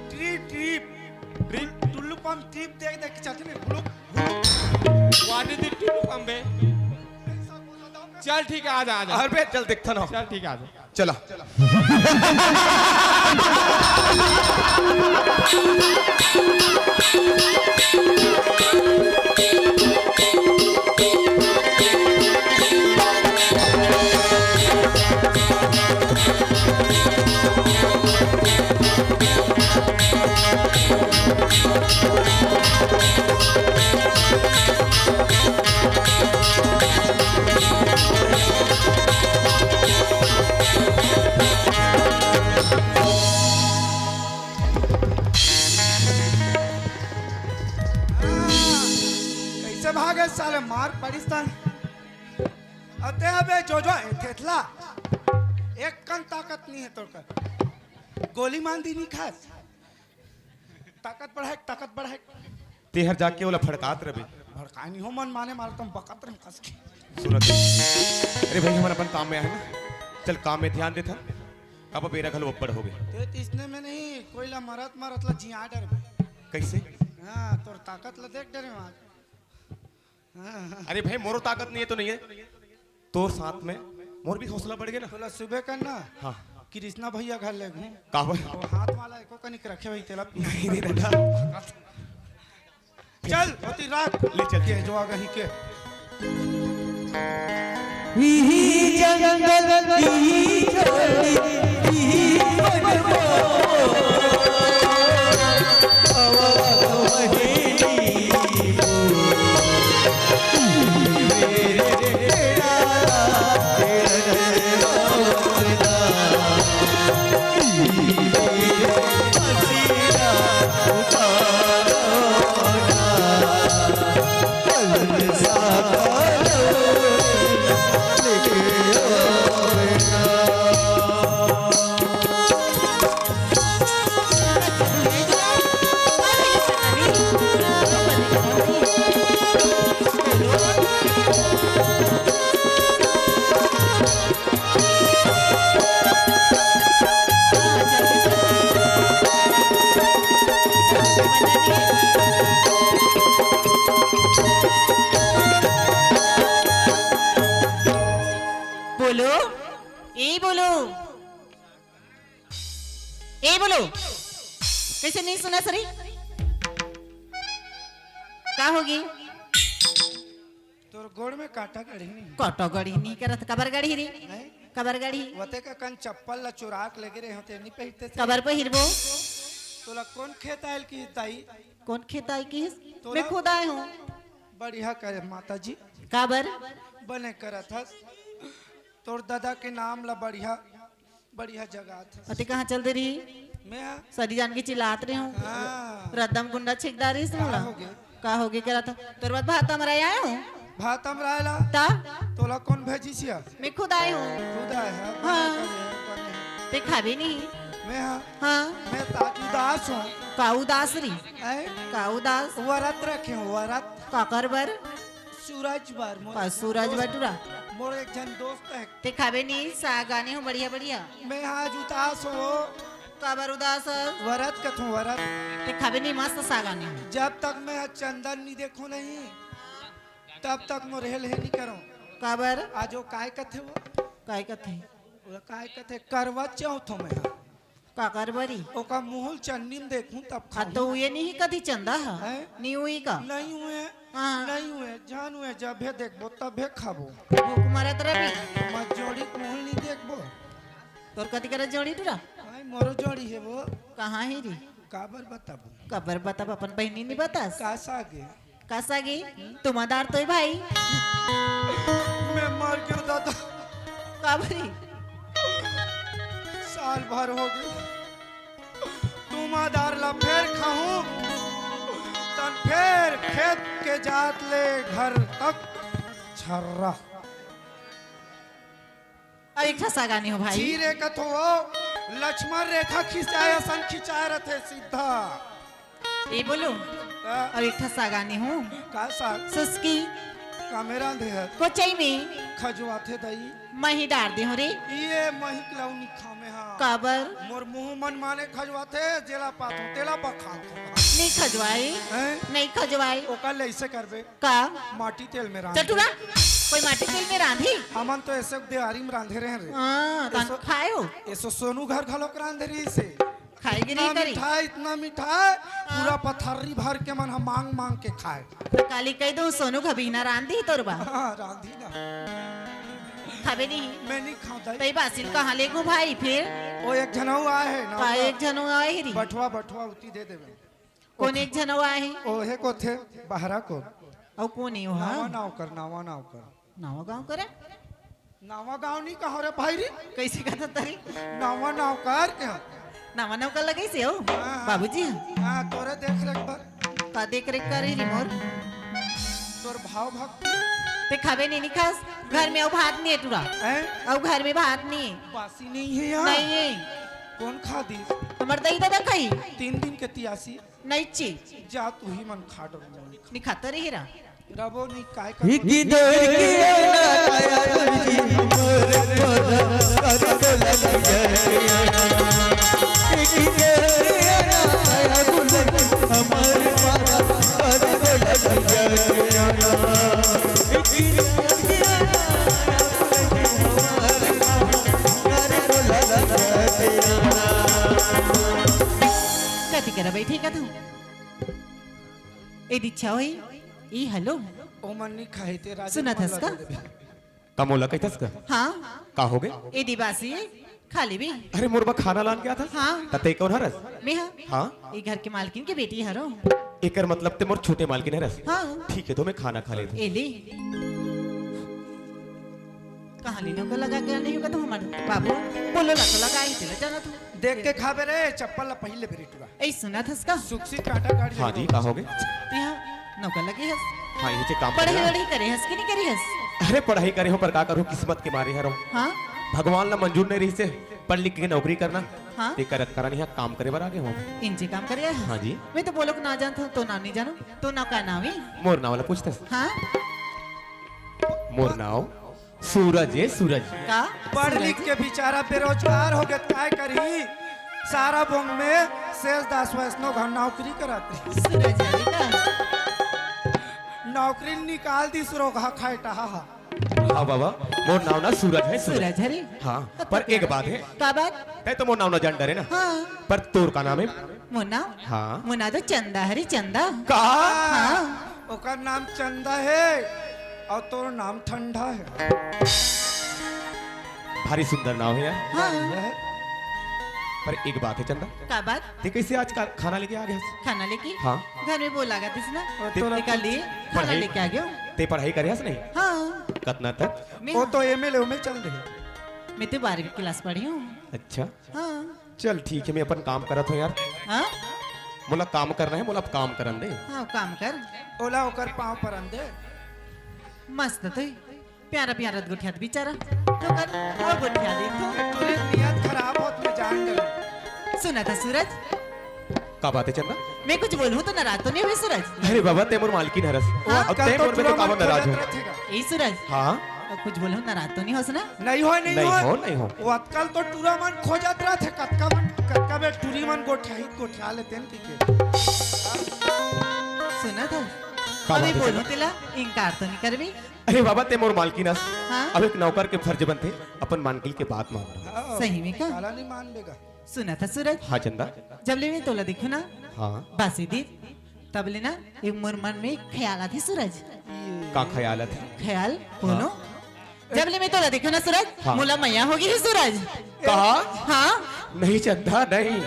Trip, trip. Trip? Tullu pump trip देख देख के चलते नहीं। हुलुक, हुलुक। What is the Tullu pump बे? चल ठीक है, आ जा, आ जा। अरे बे, चल देखता ना। चल ठीक है, आ जा। चला। मार पड़िस तन। अते अबे जो जो ए थेथला। एक कन ताकत नहीं है तोर कर। गोली मार दी नहीं खास। ताकत बढ़ाए, ताकत बढ़ाए। तेहर जाके ओला भड़कात रबे। भड़कानी हो मन माने मार तुम बकत रहे कस के। सुनत। अरे भाई, हमन अपन काम में आहे ना, चल काम में ध्यान देथन। अब बेरा घलो अब्बड़ होगे। ते तिसने में नहीं, कोई ला मरत मरत ला जिया डरबे। कैसे? हाँ, तोर ताकत ला देख डरे वहाँ। हाँ, हाँ। अरे भाई, मोरो ताकत नहीं है तो नहीं है, तोर साथ में मोर भी हौसला बढ़ गया ना। तोला सुबह करना। हाँ। कृष्णा भैया घर ले घूम। काबर? वो हाथ वाला एको कनिक रखे भाई तेला। नहीं रे दादा। चल, होती रात। ले चल। के जो आ गई के। इही जंगल, इही झाड़ी, इही वन को, अवध वही बोलो, ए बोलो, ए बोलो, कैसे नहीं सुना सरी? का होगी? तोर गोड़ में कांटा गड़ी नहीं। कांटा गड़ी नहीं करत, कबर गड़ी रे? नहीं। कबर गड़ी? वते का कन चप्पल ला चुरा के लेगे रहे होते, नहीं पहिरते थे। कबर पहिरबो? तोला कौन खेत आयल की दाई? कौन खेत आयल की? तोला मैं खुद आए हूँ। बढ़िया करे माता जी। काबर? बने करत हस। तोर दादा के नाम ला बढ़िया बढ़िया जगह आथे। अति कहाँ चल दे रही? मैं हा। सरी जान के चिल्लात रहे हूँ। हाँ। रद्दम गुंडा छिकदार रही का मोला। हो गे? का हो गे करा था? तोर बाद भात हमरा आए हूँ। भात हमरा आए ला? ता? तोला कौन भेजी सिया? मैं खुद आए हूँ। खुद आए है? हाँ। बने, बने। ते खाबे नहीं। मैं हा। हाँ। मैं ताज उदास हूँ। का उदास रही? हैं? का उदास? व्रत रखे हूँ, व्रत। काकर बर? सूरज बर, मोर का सूरज दोस्त, बटुरा? मोर एक जन दोस्त है। ते खाबे नी, साग आने हो बढ़िया बढ़िया। मैं आज उदास हो। काबर उदास हो? वरत कथों वरत। ते खाबे नी, मस्त साग आने हो। जब तक मैं आज चंदन नहीं देखूं नहीं, तब तक मोर हेल हे नहीं करो। काबर? आज वो काय कथे वो? काय कथे? वो काय कथे? करवा चौथ हो मैं। काकर बरी? ओका मुहुल चन्नी में देखूं तब हाँ, खाऊं। तो ये नहीं कदी चंदा हा? हैं? नहीं हुई का? नहीं हुए, हाँ। नहीं हुए, जान हुए, जब भी देखबो तब भी खाबो। भूख मरत रही। मत जोड़ी मुहुल नहीं देखबो। तोर कदी करे जोड़ी टुरा? हाय, मोरो जोड़ी है वो। कहाँ है री? काबर बताबो? काबर बताब, अपन बहनी नहीं बतास? का सागे? का सागी? तुम दार तोय भाई। मैं मर गयो दादा। का भरी? साल भर हो गयो। तुम दार ला फेर खाहूं, तन फेर खेत के जात ले घर तक छर्रा। अब एक ठा सागानी हो भाई। जी रे कथो, लक्ष्मण रेखा खिंचाए असन खिंचाए रथे सीधा। ए बोलो। का? अब एक ठा सागानी हो। का साग? सुस्की। का में रांधे हस? कोचई में। खजवाथे दई। मही डार दे हो रे। ये मही कलौनी खामे हा। काबर? मोर मुंह मन माने खजवाथे, जेला पाथो, तेला बखाथो। नहीं खजवाए। हैं? नहीं खजवाए। ओकर ले ऐसे करबे। का? माटी तेल में रांध चल टुरा, दे। कोई माटी तेल में रांधी? हमन तो ऐसे देवारी में रांधे रहे रे। हाँ, तान ऐसो, खाए हो? ऐसो सोनू घर घलो के रांधे रही से। खाए के इतना नहीं करी। मीठा, इतना मीठा, हाँ। पूरा पथर्री भर के मन हम मांग मांग के खाए। तो काली कह दो, सोनू घबीना रांधी तोर बा। हाँ, रांधी ना। खाबे नहीं। मैं नहीं खाऊं दाई। तई बासिल कहाँ ले गो भाई फिर? ओ एक झन अउ आए है ना, का ओला एक झन अउ आए है री? बठवा, बठवा उती दे देवे। कोन एक झन अउ आहे? ओहे कोथे बहरा को। अउ कोन हे ओहा? नावा नाव कर, नावा नाव कर। नावा गांव करे? नावा गांव नहीं कहो रे भाई रे। कैसे कहता तरी? नावा नाव कर के। नावा नाव कर लगे से हो? हाँ। बाबूजी? हाँ, तोरे देख रेख बर। का देख रेख करे री मोर? तोर भाव भक्ति। ते खाबे नहीं, नहीं खास। घर में अउ भात नहीं है टूरा। हैं? अउ घर में भात नहीं है। बासी नहीं है यार। नहीं है। कौन खा दी? हमर दई ददा खाही। तीन दिन के तियासी। नहीं ची। जा तू ही मन खा डर। नहीं खाता रही रा। रबो नहीं काय कर। कति करा बैठे का तू? ए दीक्षा होई, ई हेलो। ओमन नहीं खाए ते राजा सुनत हस का? का मोला कहिथस का? हाँ। का होगे? ए दिवासी खा लेबे। अरे मोर बा खाना लान के आथस? हाँ। त ते कौन हरस? मैं हाँ। हाँ? ए घर के मालकिन के बेटी हरो। एकर मतलब ते मोर छोटे मालकिन हरस? हाँ। ठीक है, तो मैं खाना खा लेथों। ए ले। कहाँ लेने को लगा क्या नहीं होगा तो हमारे बाबू बोलो ला तो लगा ही तेरा जाना तू। देख के खाबे रे, चप्पल ला पहले बेरी टुरा। ए सुनत हस का? सुक्सी काटा गाड़ी हाँ जी, का होगे? तिहा नौकर लगे हस। हाँ, ये काम पढ़ाई करे ना। वढ़ाई करे हस कि नहीं करे हस? अरे पढ़ाई करे हो पर का करूँ, किस्मत के मारे हरो। हाँ? भगवान ला मंजूर नहीं रही से पढ़ लिख के नौकरी करना। हाँ? ते करत करा नहीं, काम करे बर आगे हो। इंचे काम करे है? हाँ जी। मैं तो बोलो कि ना जानता हूँ, तो नाम नहीं जानो। तो ना का नाम है? मोर नाव ला पूछता। हाँ? मोर नाव सूरज ए सूरज। का? पढ़ सूरज? लिख के बेचारा बेरोजगार हो गया, काय करही? सारा बोंग में शेष दास वैष्णव घर नौकरी करत हे। सूरज हरे का? नौकरी निकाल दी सुरोघा खाए टहा हा। हाँ बाबा, मोर नाव ना सूरज है, सूरज। सूरज हरे? हाँ, पर एक बात है। का बात? तै तो मोर नाव ना जान डरे ना। हाँ। पर तोर का नाम है? मोर नाव? हाँ। मोर नाव तो चंदा हरे, चंदा। का? हाँ। ओकर नाम चंदा है और तोर नाम ठंडा है। भारी सुंदर नाव है यार। हाँ। पर एक बात है चंदा। का बात? ते कैसे आज का खाना लेके आ गया? खाना लेके? हाँ। घर में बोला गया था ना। और ते तोला निकाल लिए, खाना पढ़ाई लेके आ गया। ते पढ़ाई करे हस नहीं? हाँ। कतना तक? मैं वो तो एमए ले, एमए चल रही। मैं तो बारहवीं क्लास पढ़ी हूँ। अच्छा। हाँ। चल ठीक है, मैं अपन काम करत हूँ यार। हाँ? मोला काम करना है, मोला अब काम करन दे। हाँ, काम कर। ओला ओकर पाँव परन दे। मस्त तो ही। प्यारा प्यारा गोठियात बेचारा। तो कर, और गोठिया दे तो। तोरे नियत खराब होत मैं जान डरे। सुनत हस सूरज? का बात है चंदा? मैं कुछ बोलूँ तो नाराज तो नहीं होवे सूरज? अरे बाबा, ते मोर मालकिन हरस। हाँ? अब ते मोर में तो काबर नाराज हो? ए सूरज। हाँ? अब कुछ बोलूँ, नाराज तो नहीं होस ना? नहीं हो, नहीं नहीं हो। हो, नहीं हो। वो आजकल तो टूरा मन खोजत रहत हे, कतका मन, कतका बेर टूरी मन गोठियाही, गोठिया लेते हैं, ठीक है। सुनत हस? का अभी बात है बोलूँ चंदा? तेला, इनकार तो नहीं करबे? अरे बाबा, ते मोर मालकिन हस। हाँ? अब एक नौकर के फर्ज बनथे अपन मालकिन के बात मानना। हाँ, सही में का? काला नहीं मान लेगा। सुनत हस सूरज? हाँ चंदा। जब ले मैं तोला देखूँ ना, हाँ। बासी दिन, तब ले ना एक मोर मन में ख्याल आथे सूरज। का ख्याल आथे? ख्याल कोनो? हाँ। जब ले मैं तोला देखूँ ना सूरज, हाँ। मोला मया होगे हे सूरज। कहा? हाँ। नहीं चंदा, नहीं।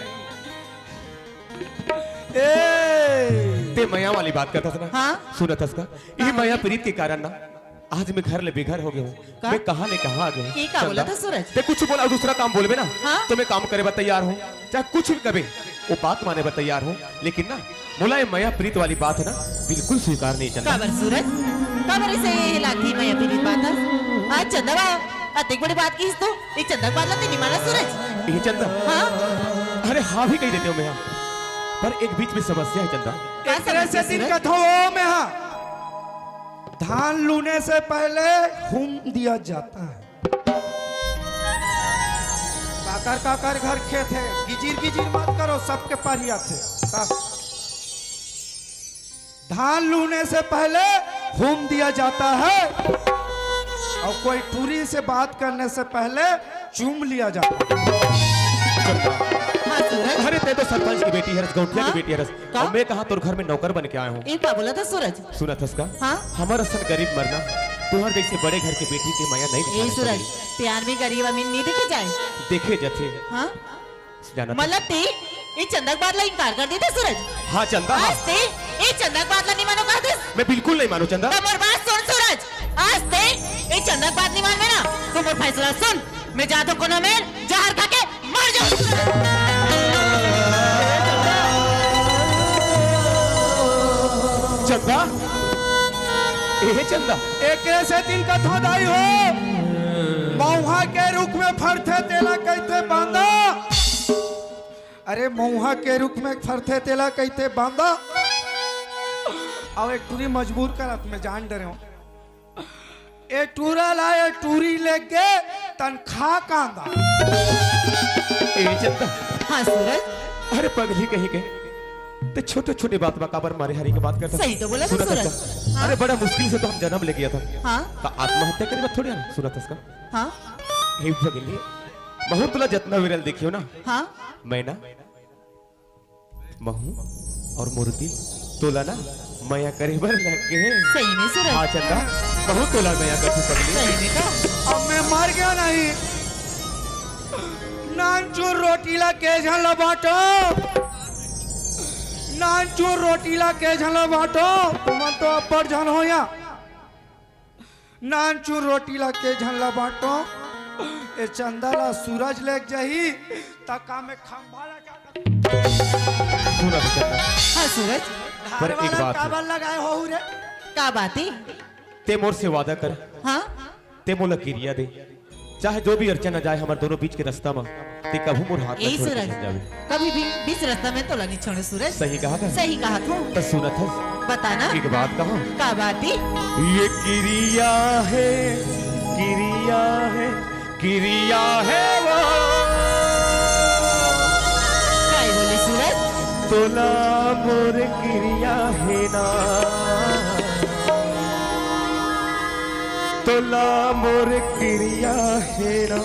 ए! ते मया वाली बात करत हस ना? हाँ। सुनत हस का? ये हाँ। मया प्रीत के कारण ना आज मैं घर ले बेघर हो गया हूँ। का? मैं कहाँ ले कहाँ आ गया हूँ? ये का बोला चंदा, था सूरज? ते कुछ बोला, दूसरा काम बोलबे ना, हाँ? तो मैं काम करे बर तैयार हूँ, चाहे कुछ भी कबे, वो बात माने बर तैयार हूँ, लेकिन ना मोला ये मया प्रीत वाली बात है ना, बिल्कुल स्वीकार नहीं चंदा। काबर सूरज? काबर ऐसे ये लागी मया प्रीत बात है? आज चंदा बा, अतेक बड़ी बात की तो, ये चंदा के बात ला ते नहीं माना सूरज? ये चंदा? हाँ? अरे हाँ भी कही देते हो मैं हाँ, पर एक बीच में समस्या है चंदा। का एकरे समस्या से दिन सूरज? कथो मैं हाँ। धान लूने से पहले हूम दिया जाता है। काकर काकर घर खेत है, गिजिर गिजिर मत करो, सबके पारी आथे। का-, धान लूने से पहले हूम दिया जाता है और कोई टूरी से बात करने से पहले चूम लिया जाता है। हाँ, सूरज। अरे, ते तो सरपंच की बेटी हरस, गौंटिया की हाँ? बेटी हरस। का? और मैं कहाँ तोर घर में नौकर बन के आया हूँ। ए का बोला था सूरज? सुनत हस का? हाँ? हमर असन गरीब मरना, तुहर जैसे बड़े घर के बेटी के मया नहीं ए दिखाने सूरज, चाहिए। प्यार में गरीब अमीर नहीं देखे जाए। देखे जथे। हाँ? जानत मतलब ते, ये चंदा के बात ला इनकार कर देते सूरज? हाँ चंदा, हाँ। आज ते, ये चंदा के बात ला नहीं मानो कह दे। मैं बिल्कुल नहीं मानू चंदा। तो मोर बात सुन सूरज, आज ते, ये चंदा के बात नहीं मान में ना, तो मोर फैसला सुन। मैं जाथों कोनो मेर जहर खा के मर जाऊं। चंदा, ए चंदा। एकरे सेती कथों दाई हो, मउहा के रुख में फरथे तेला कहिथे बांदा। अरे मउहा के रुख में फरथे तेला कहिथे बांदा। अउ एक टूरी मजबूर करत में जान डरे हों। ए टूरा ला ए टूरी लेगे तनखा कांदा। ए चंदा। हाँ सूरज। अरे पगली कहीं के, ते छोटे छोटे बात मा काबर मारे हारी के बात करता? सही तो बोला था सूरज। हाँ। अरे बड़ा मुश्किल से तो हम जनम ले गया था। हाँ। तो आत्महत्या करे बात थोड़ी है, सुना था इसका। हाँ। हे पगली, महूँ तोला जतना बेरा ले देखियो ना। हाँ। मैं ना महूँ अउ मोर दिल तोला ना मया करे बर लग गे हे। सही में सूरज। हाँ चंदा, महूँ तोला मया करथों पगली। सही में का? अब मैं मर गया नहीं, नानचुन रोटी ला के झन ला बांटो, नानचुन रोटी ला के झन ला बांटो, तुमन तो अब्बड़ झन हो या। नानचुन रोटी ला के झन ला बांटो, ए चंदा ला सूरज लेग जाही, त का मैं खंभा ला सुना तो चंदा। हाँ सूरज। पर एक बात हे। काबर लगाए हो रे? का बात हे? ते मोर से वादा कर। हाँ। ते मोला किरिया दे, चाहे जो भी अड़चन आ जाए हमर दोनों बीच के रस्ता मा, ते कभू मोर हाथ ला ए छोड़ के सूरज, झन जाबे। कभी भी बीच रस्ता में तोला नहीं छोड़े सूरज। सही कहा था। सही कहा था। त सुनत हस। बता ना। एक बात कहा। का बात हे? ये किरिया हे, किरिया हे, किरिया हे वो। काय बोले सूरज? तोला मोर किरिया हे ना, तोला मोर किरिया हे ना।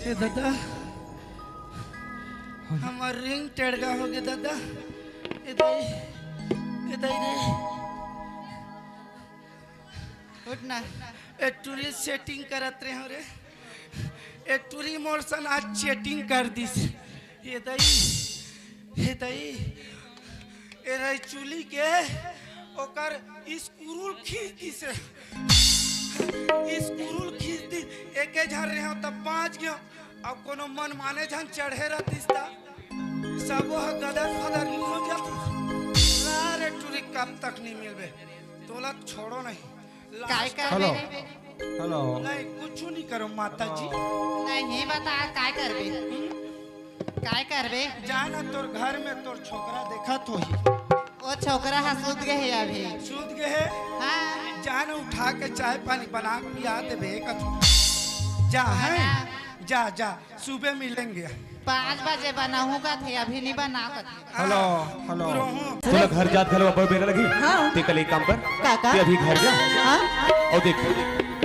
ए दादा, हमर रिंग टेड़गा होगे दादा। ए दाई, ए दाई रे। उठ ना। ए टूरी सेटिंग करत रहे हो रे। ए टूरी मोर सन आज चेटिंग कर दिस। ए दाई, ए दाई, ए रही चुली के ओकर स्क्रू खींच दिस। स्क्रू खींच दिस। एके झन रहे हो तब बाँच गयो। अब कोनो मन माने झन चढ़े रहतिस त सबो ह गदर फदर नहीं हो जातिस। अरे टूरी कब तक नहीं मिलबे, तोला छोड़ो नहीं। काय करबे? हेलो। नहीं, कुछ नहीं करो माता जी। नहीं बता, काय करबे? काय करबे? जा ना, तोर घर में तोर छोकरा देखत होही। ओ छोकरा ह सूत गे हे अभी। सूत गे हे? हाँ। जा ना, उठा के चाय पानी बना के पिया देबे कथू। जा, हैं? जा, जा, सुबह मिलेंगे। पाँच बजे बनाहूँ कथे, अभी नहीं बना कथे। Hello, hello. तोला घर जात घलो अब बेरा लगही। हाँ। ते कल एक काम कर। का, का? ते अभी घर जा। हाँ। अउ देख,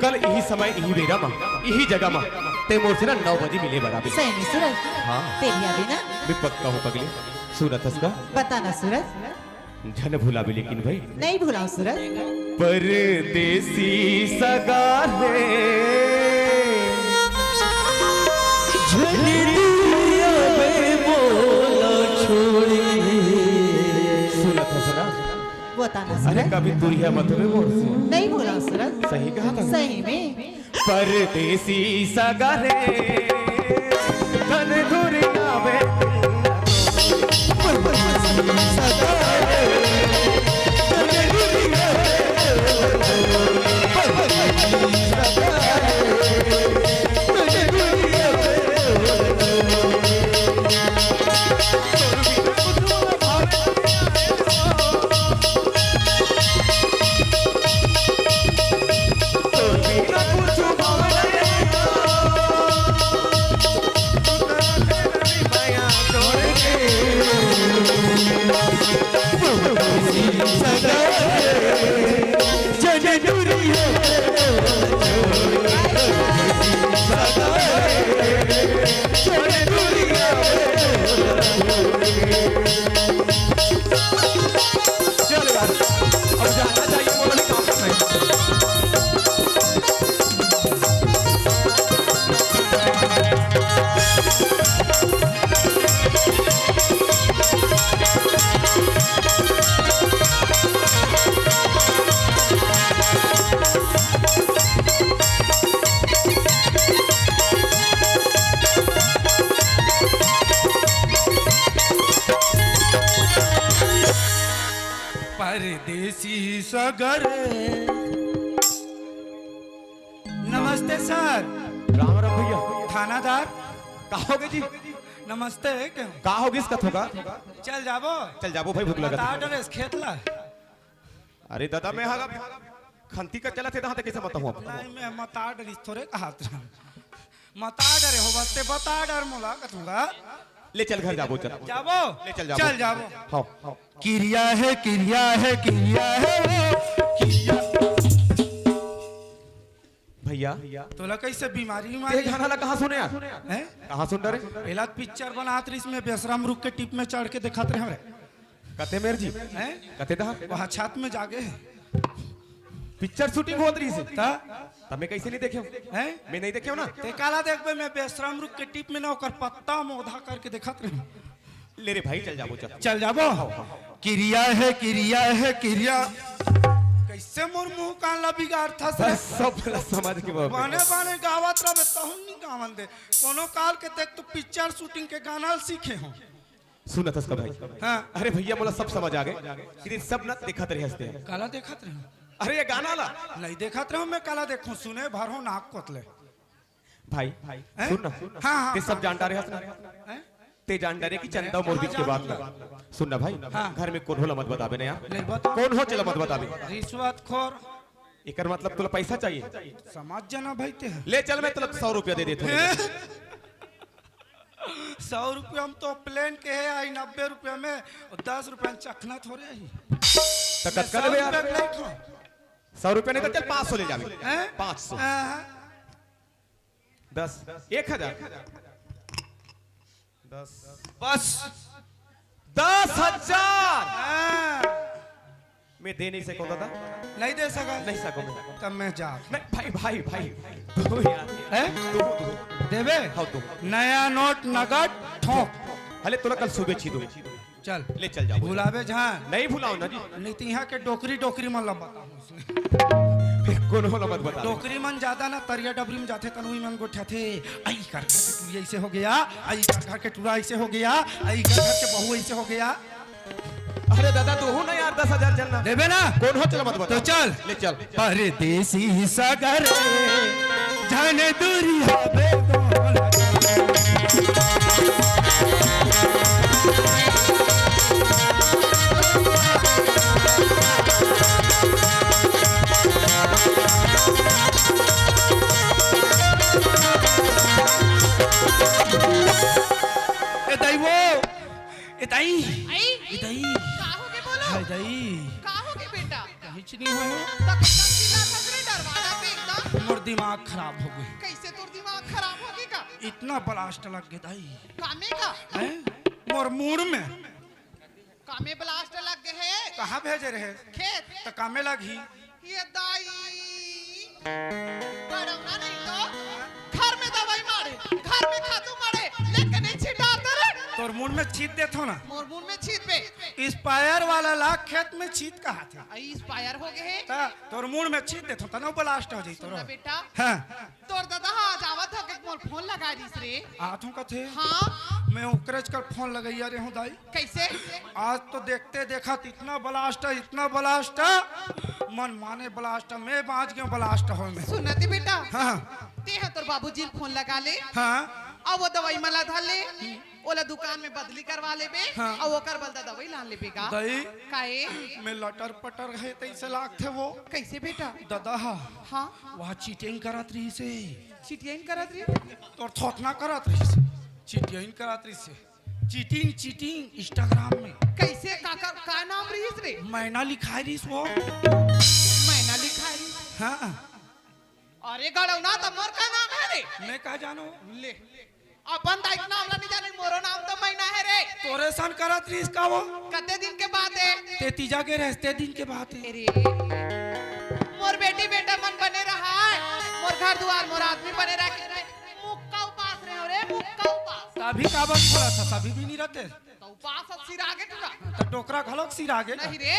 कल इही समय, इही बेरा मा, इही जगह मा ते मोर से ना नौ बजे मिले बर आबे। सही में सूरज। हाँ। ते भी आबे ना। मैं पक्का हूँ पगली। सुनत हस का? बता ना सूरज। झन भुलाबे लेकिन भाई। नहीं भुलाऊं सूरज। परदेसी सगा हे, झन दुरिया में मोला छोड़े। सुनत हस ना? बता ना अरे सूरज। कभी दुरिया मत होबे मोर से। नहीं भुलाऊं सूरज। सही कहा था। सही में। परदेसी सगा रे, तन दुरिया में। चल यार, अब जाना चाहिए, बोलो नहीं, काम करना है। परदेसी सगा रे। नमस्ते सर। राम राम भैया। थानादार। का होगे जी? नमस्ते। का होगिस कथो का? चल जाबो। चल जाबो भाई, भूख लगत हे। बता डरेस खेत ला। अरे दादा, मैं हा खंती का चलत हे, तहाँ तक कैसे बताऊँ आप? नहीं, मैं मता डरिस थोरे कहत रहा। मता डरे हो बस ते बता डर मोला कथूंगा। ले चल घर जाबो, चल। जाबो? ले चल जाबो। चल जाबो। हाँ, हाँ। किरिया हे, किरिया हे, किरिया हे वो, किरिया। भैया। तोला कैसे बीमारी, बीमारी? ते गाना ला कहाँ सुने यार? हैं? कहाँ सुन डरे? एला पिक्चर बनात रहिस, मैं बेशरम रुख के टीप में चढ़ के देखत रहे रे। कते मेर जी? हैं? कते दहा? वहाँ छत में जागे। पिक्चर शूटिंग होत रहिस हे। ता? तमे कैसे नहीं देखे हो? हैं? मैं नहीं देखे हो ना? ते काला देखबे, मैं बेशरम रुख के टीप में ना ओकर पत्ता मोधा करके देखत रहे। ले रे भाई, चल जाबो, चल। चल जाबो? किरिया हे, किरिया हे, किरिया। कैसे मोर मुंह कान ला बिगाड़थस रे? सब समझ के बाबू। बने बने गावत रहबे, तहूं नहीं गावन दे। कोनो काल के देख, तू पिक्चर शूटिंग के गाना ल सीखे हो। सुनत हस का भाई? हाँ। अरे भैया, मोला सब समझ आ गे। कि सब न देखत रहे हंसते हैं। काला देखत रहे हो? अरे ये गाना ला। नहीं देखत रहे हो, मैं काला देखूं, सुने भर हो नाक कोतले। भाई, हैं? सुन ना। हाँ, हाँ, ते सब हाँ। जान डारे हस ना? हैं? ते जान डारे कि चंदा मोर बीच के बात ना। सुन ना भाई, हाँ। घर में कोनो ला मत बताबे ना यार। नहीं बता। कोनो ला मत बताबे। रिश्वतखोर। एकर मतलब तोला पैसा चाहिए? समझ जाना भाई ते। ले चल, मैं तोला सौ रुपया दे देथों। हैं? सौ रुपया में तो प्लेन के हे, आई नब्बे रुपया में, और दस रुपया में चखना थोड़े आई। तो कतका लेबे यार? सौ रुपया नहीं तो चल, पाँच सौ ले जाबे। हैं? पाँच सौ। हाँ, हाँ। दस। एक हजार। दस। बस। दस हजार। हाँ। मैं दे नहीं सकूं दादा। नहीं दे सका? नहीं सकूं मैं। तब मैं जा। नहीं भाई, भाई, भाई। दो यार। हैं? दो, दो। देबे? हाँ, दो। नया नोट नगद ठोंक। हले तोला कल सुबह छी दो। चल। ले चल जाओ। भुलाबे झन। नहीं भुलाओ ना जी। नहीं तो यहाँ के डोकरी, डोकरी मन ला बताओ। फिर कोनो ला मत बता। डोकरी मन ज्यादा ना तरिया डबरी में जाथे तनु मन गोठियाथे। आई कर घर के टुरी ऐसे हो गया, आई कर घर के टुरा ऐसे हो गया, आई कर घर के बहू ऐसे हो गया। अरे दादा, तू हो ना यार, दस हजार चल ना। देबे ना? कोनो चला मत बता। तो चल। ले चल। परदेसी सगर झन दूरी हवे बोल। ए दाई वो, ए दाई, आई? ए दाई। का हो गे बोलो? हाय दाई। का हो गे बेटा? कहीच नहीं होय। त कइसन चिल्लात हस रे डरवाना पे एकदम? मोर दिमाग खराब हो गे। कइसे तोर दिमाग खराब हो गे का? इतना blast लग गे दाई। कामे का? हैं? मोर मूड़ में। कामे blast लग गे हे? कहाँ भेजे रहे? खेत। त कामे लगही? ये दाई। बड़ौना नहीं तो घर में दवाई मारे, घर में खातू मारे, लेके नहीं छिटात रे। तोर मूड़ में छीत देथो ना। मोर मूड़ में छीत बे। Expire वाला ला खेत में छीत कहाथे। आ, expire हो गे हे। त तोर मूड़ में छीत देथो, तनो blast हो जाई तोर। सुन ना बेटा। हाँ। तोर दादा हा आज आवत हो के मोर फोन लगा रिस रे। आत हूँ कथे। हाँ। मैं ओकरेच कर फोन लगइया रे हूँ दाई। कइसे? आज तो देखते देखत इतना blast, इतना blast, मन माने blast, मैं बाँच गेंव blast होय में। सुन ना ते बेटा। हाँ। ते हा तोर बाबूजी ल फोन लगा ले। हाँ। अउ वो दवाई मला धर ले। ओला दुकान में बदली करवा लेबे, हाँ। अउ ओकर बदला दवाई लान लेबे गा। दाई, काहे? मैं लटर पटर हे तइसे लागथे वो। कइसे बेटा? दादा हा, हाँ। वहाँ चीटिंग करत रहिस हे। चीटिंग करत रहिस? तोर थोथना करत रहिस। चीटिंग करत रहिस हे। चीटिंग, चीटिंग Instagram में। कइसे? का, का, का नाम रहिस रे? मैना लिखाय रहिस वो। मैना लिखाय रहिस? हाँ। अरे गड़ौना, त मोर का नाम हे रे? मैं का जानों? ले, अपन दाई के नाम ला नहीं जाने, मोरो नाम तो मैना हे रे। तोरे सन करत रहिस का वो? कते दिन के बात हे? ते तीजा गे रहेस, ते दिन के बात हे। अरे, मोर बेटी बेटा मन बने रहा, मोर घर दुआर, मोर आदमी बने रहा, मुक्का उपास रहे हो रे, मुक्का उपास। तभी काबर छोड़ा था, तभी भी नहीं रहते। तो उपास अब सिरा गे टूरा। तो डोकरा घलोक सिरा गे ना। नहीं रे,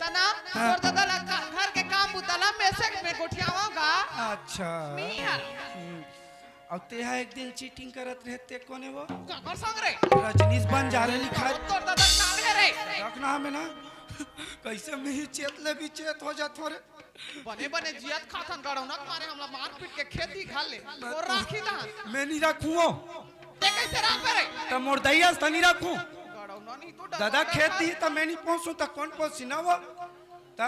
तना, हाँ। तोर दादा ला का-, घर के काम बुता ला मैं से में गोठियावांव गा। अच्छा। मी हर। हम्म। अउ तेहा एक दिन चीटिंग करत रहे, ते कोने वो? काकर संग रे? रजनीश बंजारे लिखाय। तोर दादा नाम हे रे। रख नाम हे ना। कइसे मिही चेत ले भी चेत हो जात हो रे। बने बने जियत खाथन गड़ौना के मारे हमला मार पीट के खेत ही खा ले। मैं और तो राखी दहन। मैं नहीं रखूं वो। ते कइसे राखबे रे? त मोर दई अस त नहीं रखूं। गड़ौना नहीं तो दादा डरवाना खेत था। दी त मैं नहीं पहुंचूं त कौन पहुंची ना वो? त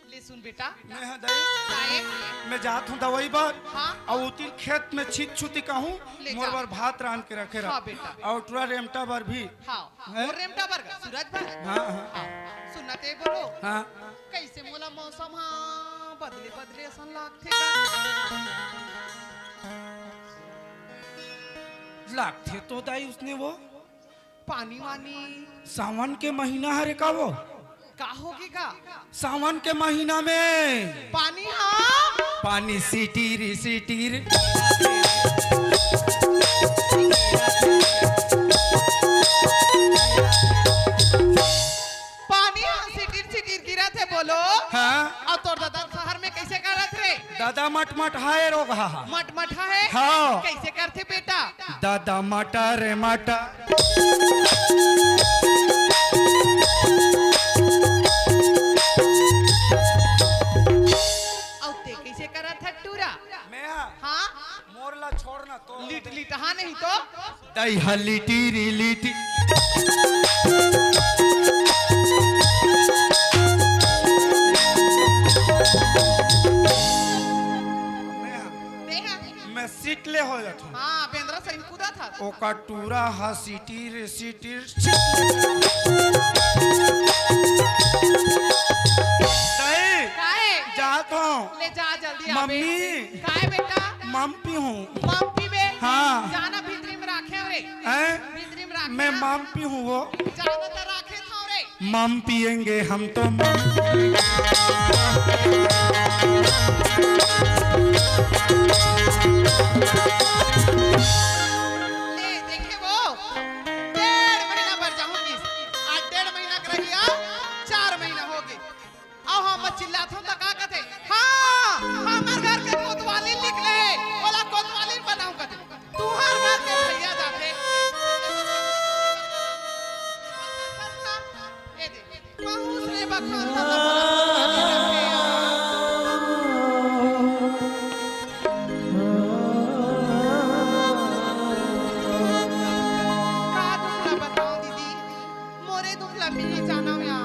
ले सुन बेटा। मैं हा दई। काहे? मैं जात हूं दवाई बर। हाँ। अउ उतिल खेत में छीत छुती कहूं, ले मोर जा। बर भात रांध के रखे रह। हाँ बेटा। अउ टूरा रेमटा बर भी। हाँ, हैं? मोर रेमटा बर गा, सूरज बर। हाँ, हाँ। हाँ, सुन ना ते बोलो। हाँ। कइसे मोला मौसम हा बदले बदले असन लागथे गा। लागथे तो दाई उसने वो। पानी वानी। सावन के महीना हरे का वो? का होगे गा? सावन के महीना में। पानी हा? पानी सीटीर सीटीर। पानी हा सिटिर सिटिर गिरत हे बोलो। हाँ। अउ तोर दादा शहर में कइसे करत रे? दादा मटमट हाय रोगहा। मटमट हाय? हाँ। कइसे करथे बेटा? दादा मटर मटर। अउ ते कइसे करत हस टूरा? मैं हा? हाँ? मोर ला छोड़ ना तो। लिट लिट, हाँ नहीं तो? दई हा लिटी री लिटी। मैं हा? मैं हा। मैं सीट ले हो जात हूँ। हाँ, बेंदरा सही कूदा था। ओका टूरा हा सीटी रे सीटी रे सीट ले। दई। काहे? जात तो ले जा जल्दी आबे। मम्मी। काय बेटा? माम पीहूं। माम पीबे? हाँ। जाना भीतरी में राखे हंव रे। हैं? भीतरी में राखे मैं ना। माम पीहूं वो। जाना त राखे था रे। माम पिएंगे हम तो माम। ले देखे वो डेढ़ महीना बर जाहूं किस। आज डेढ़ महीना कर गया, चार महीना हो गए। अउ हम चिल्लाथन त का कथे? हाँ, हमर घर के कोतवाली निकले हे, ओला कोतवाली बनाहूं कथे। तुंहर घर के भैया जाथे। ए दे, पहुंच रे बखान त मोला कोतवाली रखे यार। का दुख ला बताओं दीदी, मोरे दुख ला मिली जानव या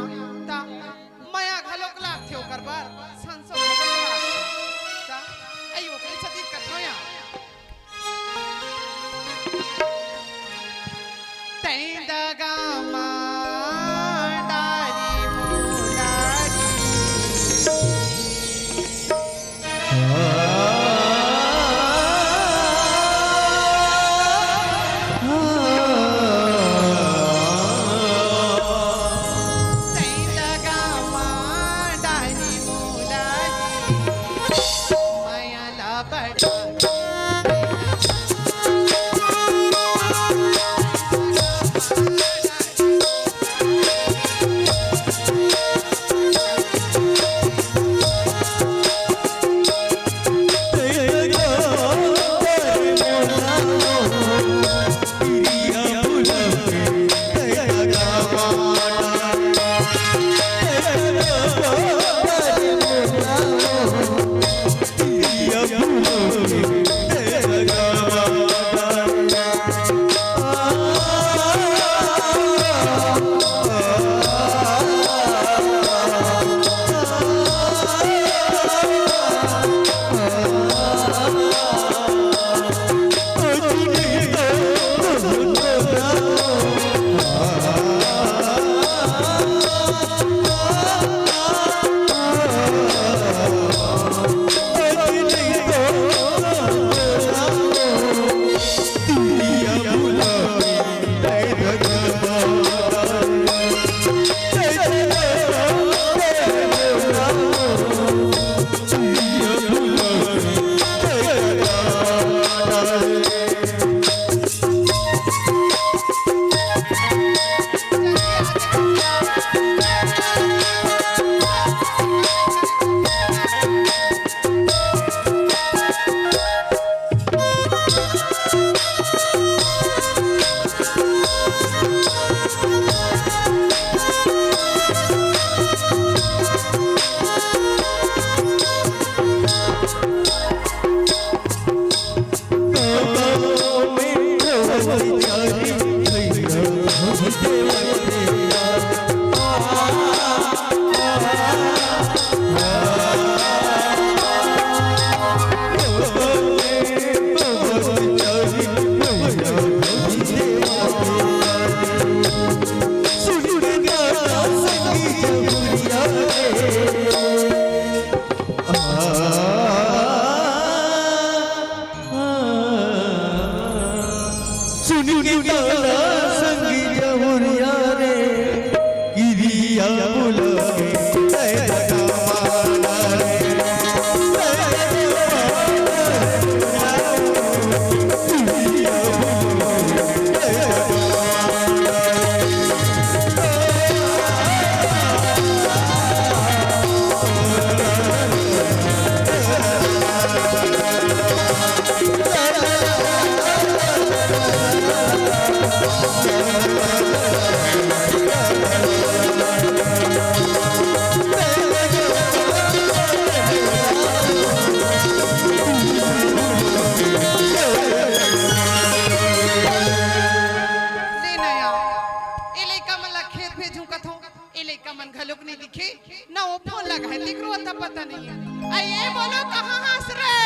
ता मया घलोक लागथे ओकर बर, संसो घलोक लागथे। त अई ओकरे छतीस कथों या। तैं दगा मा डारी मुरारी। ले नया, ए लइका मन ला खेत भेजूं कथों, ए लइका मन घलोक नइ दिखे, न वो फोन लगाए, तेकरो अता पता नइ हे। अई ए बोलो, कहाँ हस रे?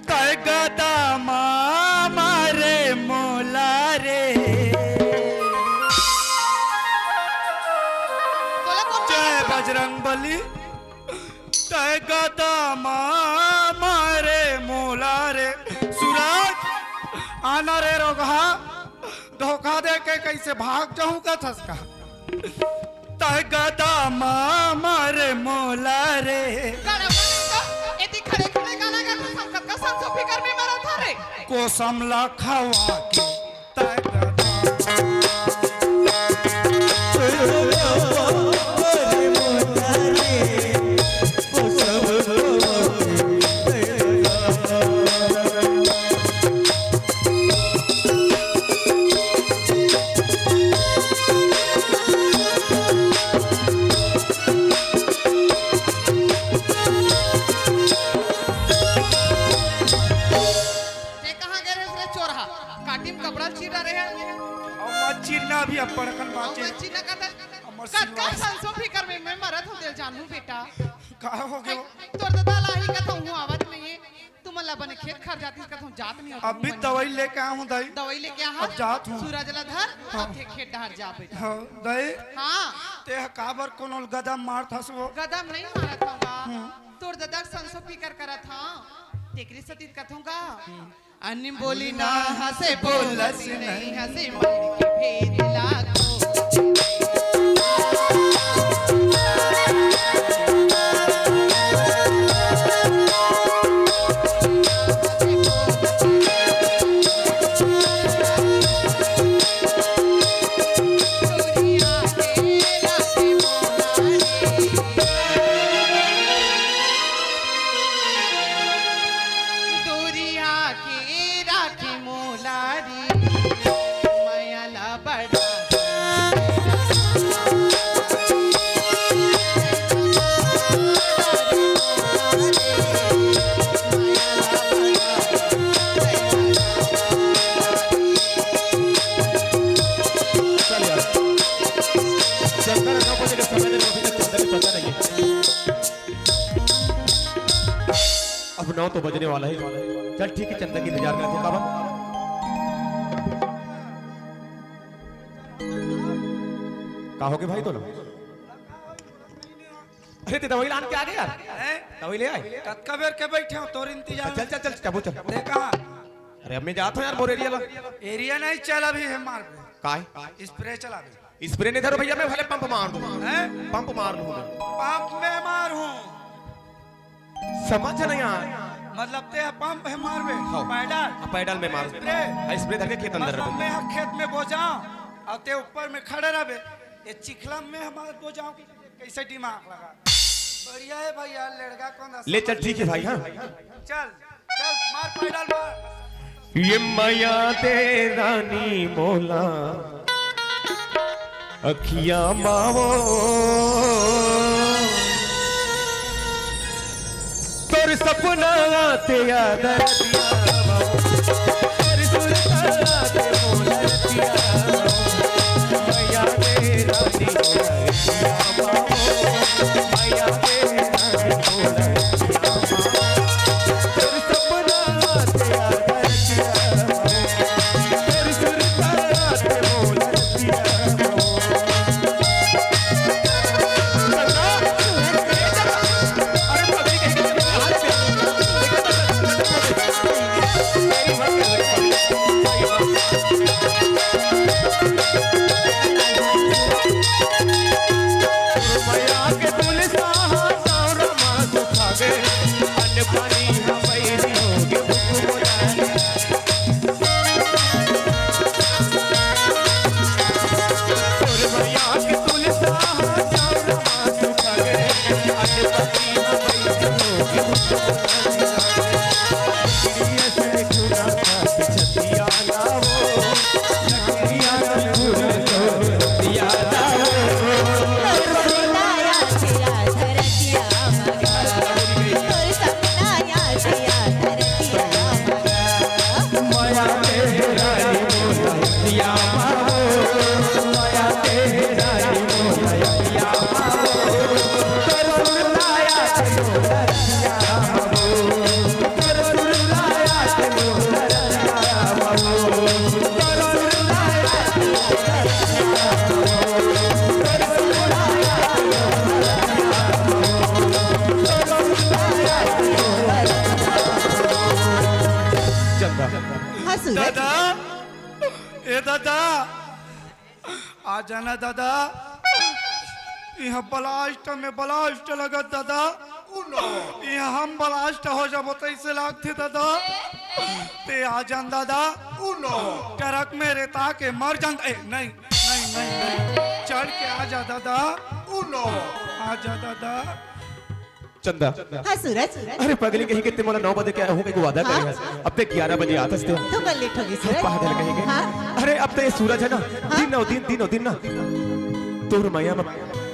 तय गदा मा मारे मोला रे। तोला कोन बजरंग बली, तय गदा मा मारे मोला रे। सूरज, आना रे रोगहा, धोखा दे के कइसे भाग जाहूं कथस का? तय गदा मा मारे मोला रे। गाना बोले तो, एती खड़े खड़े गाना गा तो संकट का संसो फिकर में मरा था रे। कोसम ला खवा के तय गदा। ते कहाँ गए रहे रे चोरहा? काटी में कपड़ा चीर रहे हैं। अउ मत चीरना, अभी अब बड़कन अउ बाँचे। मत चीरना का था। हमर कतका सिलवा संसो फिकर में मैं मरत हूँ, दिल जानू बेटा। का हो गयो? तोर ददा ला ही कथौं हूँ, आवत नहीं है। तुमन ला बने खेत खार जातिस कथौं, जात नहीं हो अभी तुमन। दवाई लेके आया हूँ दाई। दवाई लेके आहा। अब जात हूँ। सूरज ला धर, हाँ। अब ते खेत डहर जा बेटा। हाँ, दाई। हाँ। ते ह काबर कोनो ल गदा मारथस वो? गदा म नहीं मारत हूँ गा। हम्म। तोर ददा संसो फिकर करत हाँ। तेकरे सतीत कथौं गा। हम्म। अन बोली ना हंसे बोलस नहीं हंसे मन के भेद लागो। दूरिया के राखे मोला रे, मया ला बड़ा। चल यार, चंदा रखा मुझे, समय दे, अभी तक चंदा भी पता नहीं है। अब नौ तो बजने वाला है। चल ठीक है, चंदा की इंतजार करते हैं। काबर? का हो गे भाई तोला? अरे ते दवाई लान के आ गे यार। हैं? दवाई ले आए। कतका बेर के बैठे हो, तोर इंतजार चल, में। चल, चल, चल, चबो चल। ते कहाँ? अरे अब मैं जात हूँ यार, मोर एरिया ला। एरिया नहीं, चल अभी हम मार पे। काय? स्प्रे चला दे। स्प्रे नहीं धरो भैया, मैं भले पंप मार दूँ। हैं? पंप मार लूँ मैं। पंप में मार हूँ। समझ नहीं आय। मतलब ते ह पंप है मारबे, हाँ। पैडल। हाँ, पैडल में मार। स्प्रे। हाँ, स्प्रे धर के खेत अंदर मतलब रखो। मैं ह खेत में बोजाऊं और ते ऊपर में खड़े रहबे। ये चिखला में हमारे बोजाऊं कि कैसे दिमाग लगा? बढ़िया है भाई यार, लड़का कौन ले चल, ठीक है भाई, हाँ। चल, चल, मार पैडल मार। ये मया दे रानी मोला अखियां मावो, तोर सपना आते याद रतिया मावो, तोर सुरता आते मोला रतिया मावो, मया दे रानी मोला अखियां मावो, मया दे रानी मोला अखियां मावो। जाना दादा, इहाँ blast में blast लगत दादा। इहाँ हम blast हो जाबो तइसे लागथे दादा। ते आ जान दादा। ट्रक में रेता के मर जान। ए, नहीं, नहीं, नहीं, नहीं। चढ़ के आ जा दादा। आ जा दादा। चंदा। हाँ सूरज। अरे पगली कहीं के, ते मोला नौ बजे के आहूँ कहिके वादा हाँ? करे हस। अब ते ग्यारह बजे आत हस ते। तो कल लेट होगे सूरज। पागल कहीं के। हाँ? अरे अब ते सूरज हे ना, हाँ? दिन अउ दिन, दिन अउ दिन ना तोर मया म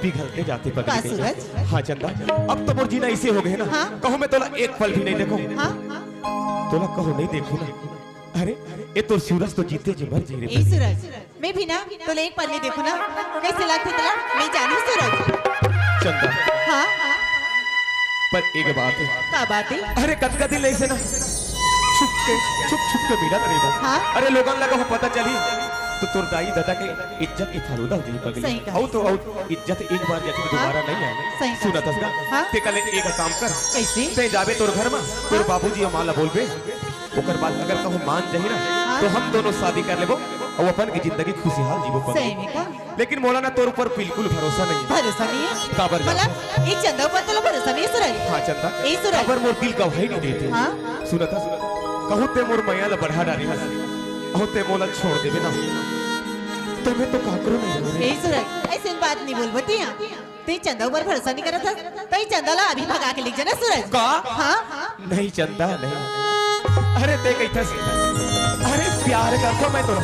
पिघलते जाथे पगली का कहीं के। सूरज? हाँ चंदा, अब तो मोर जीना अइसे होगे हे ना, हाँ? कहूँ मैं तोला एक पल भी नइ देखों। हाँ? तोला कहूँ नइ देखों ना। अरे, ए तोर सूरज तो जीते जी मर जाही रे ए पगली। सूरज, मैं भी ना तोला एक पल नइ देखों ना, कइसे लागथे तोला? मैं जानहूँ सूरज। चंदा। हाँ? पर एक बात हे। का बात हे? अरे, कतका दिन ले अइसे ना छुप के, छुप, छुप के मिलत रहिबो। हाँ? अरे, लोगन ला कहूँ पता चलही, तो तोर दाई ददा के इज्जत के फालूदा हो जाही पगली। सही कहा। अउ तो अउ, इज्जत एक बार जाथे तो हाँ? दोबारा नइ आय। सही कहा। सुनत हस का? हाँ? ते कल एक काम कर। कइसे? ते जाबे तोर घर म, तोर हाँ? बाबूजी अउ माँ ला बोलबे, ओकर बाद अगर कहूँ मान जाही ना, हाँ? तो हम दोनों शादी कर लेबो अउ अपन के जिंदगी खुशहाल जीबो पगली। सही में का? लेकिन मोला ना तोर ऊपर बिल्कुल भरोसा नइ हे। भरोसा नइ हे? काबर मतलब, जाबो? ए चंदा ऊपर तोला भरोसा नइ हे सूरज? हाँ चंदा। ए सूरज। काबर मोर दिल गवाही नइ देथे। हाँ? सुनत हस, कहूँ ते मोर मया ला बढ़ा डारे हस, अउ ते मोला छोड़ देबे ना, तो मैं तो काकरो नइ रहूँ रे। ए सूरज, अइसे बात नइ बोलबो तिया। ते चंदा ऊपर भरोसा नइ करत हस, त ए चंदा ला अभी भगा के लेग जाना सूरज। का? हाँ? नहीं चंदा, नहीं। अरे ते कहिथस, अरे प्यार करथों मैं तोला,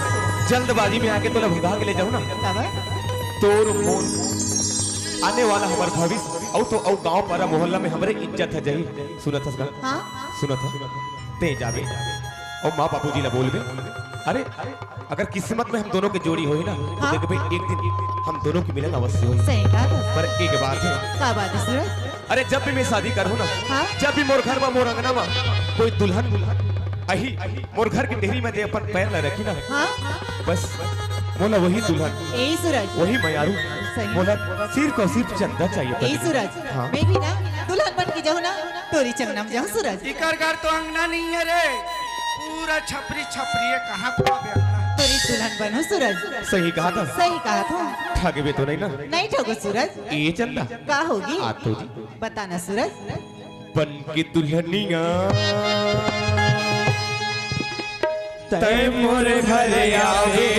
जल्दबाजी में आके तोला भगा के ले जाहूँ ना। काबर? तोर मोर आने वाला हमर भविष्य, अउ तो अउ गाँव पारा मोहल्ला में हमरे इज्जत ह जाही। सुनत हस का? हाँ? सुनत हस? ते जाबे अउ माँ बाबूजी ला बोलबे, अरे अगर किस्मत में हम दोनों के जोड़ी होही ना, तो हाँ। देखबे एक दिन हम दोनों के मिलन अवश्य होही। सही बात हे। पर एक बात हे। का बात हे सूरज? अरे जब भी मैं शादी करहूँ ना, हाँ। जब भी मोर घर म, मोर अंगना म कोई दुल्हन आही, मोर घर के डेहरी म जे अपन पैर ला रखही ना, हाँ। बस मोला वही दुल्हन, ए सूरज। वही मयारू, सही। मोला सिर्फ अउ सिर्फ चंदा चाहिए ए पगली। सूरज, हाँ। मैं भी ना दुल्हन बन के जाहूँ ना, तोर ही अंगना म जाहूँ सूरज। इकर घर तो अंगना नइ हे रे, पूरा छपरी छपरी हे, कहाँ पाबे अंगना? तोर ही दुल्हन बनहूँ सूरज। सही कहा था। सही कहा था। ठगबे तो नइ ना? नइ ठगों सूरज। ए चंदा। का होगे? आ तो जी। बता ना सूरज। बन के दुल्हनिया तैं मोर घर आबे।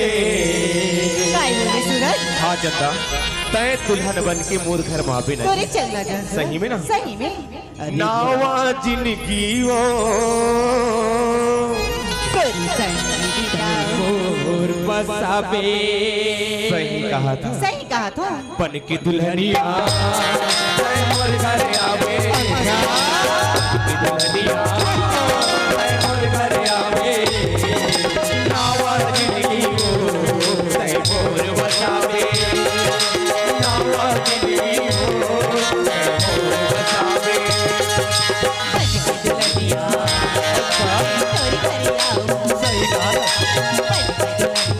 काय बोले सूरज? हाँ चंदा, तैं दुल्हन बन के मोर घर म आबे ना। तोर ही अंगना जाहूँ। सही में ना? सही में। अरे नावा जिनगी ओ तोर ही अंगना मोर बसाबे। सही कहा था। सही कहा था। बन के दुल्हनिया तैं मोर घर आबे। बन के दुल्हनिया तैं मोर घर आबे। नावा जिनगी ओ तैं मोर बसाबे। नावा जिनगी ओ तैं मोर बसाबे। बन के दुल्हनिया तोर घर आबे। सही कहा। बन के दुल्हनिया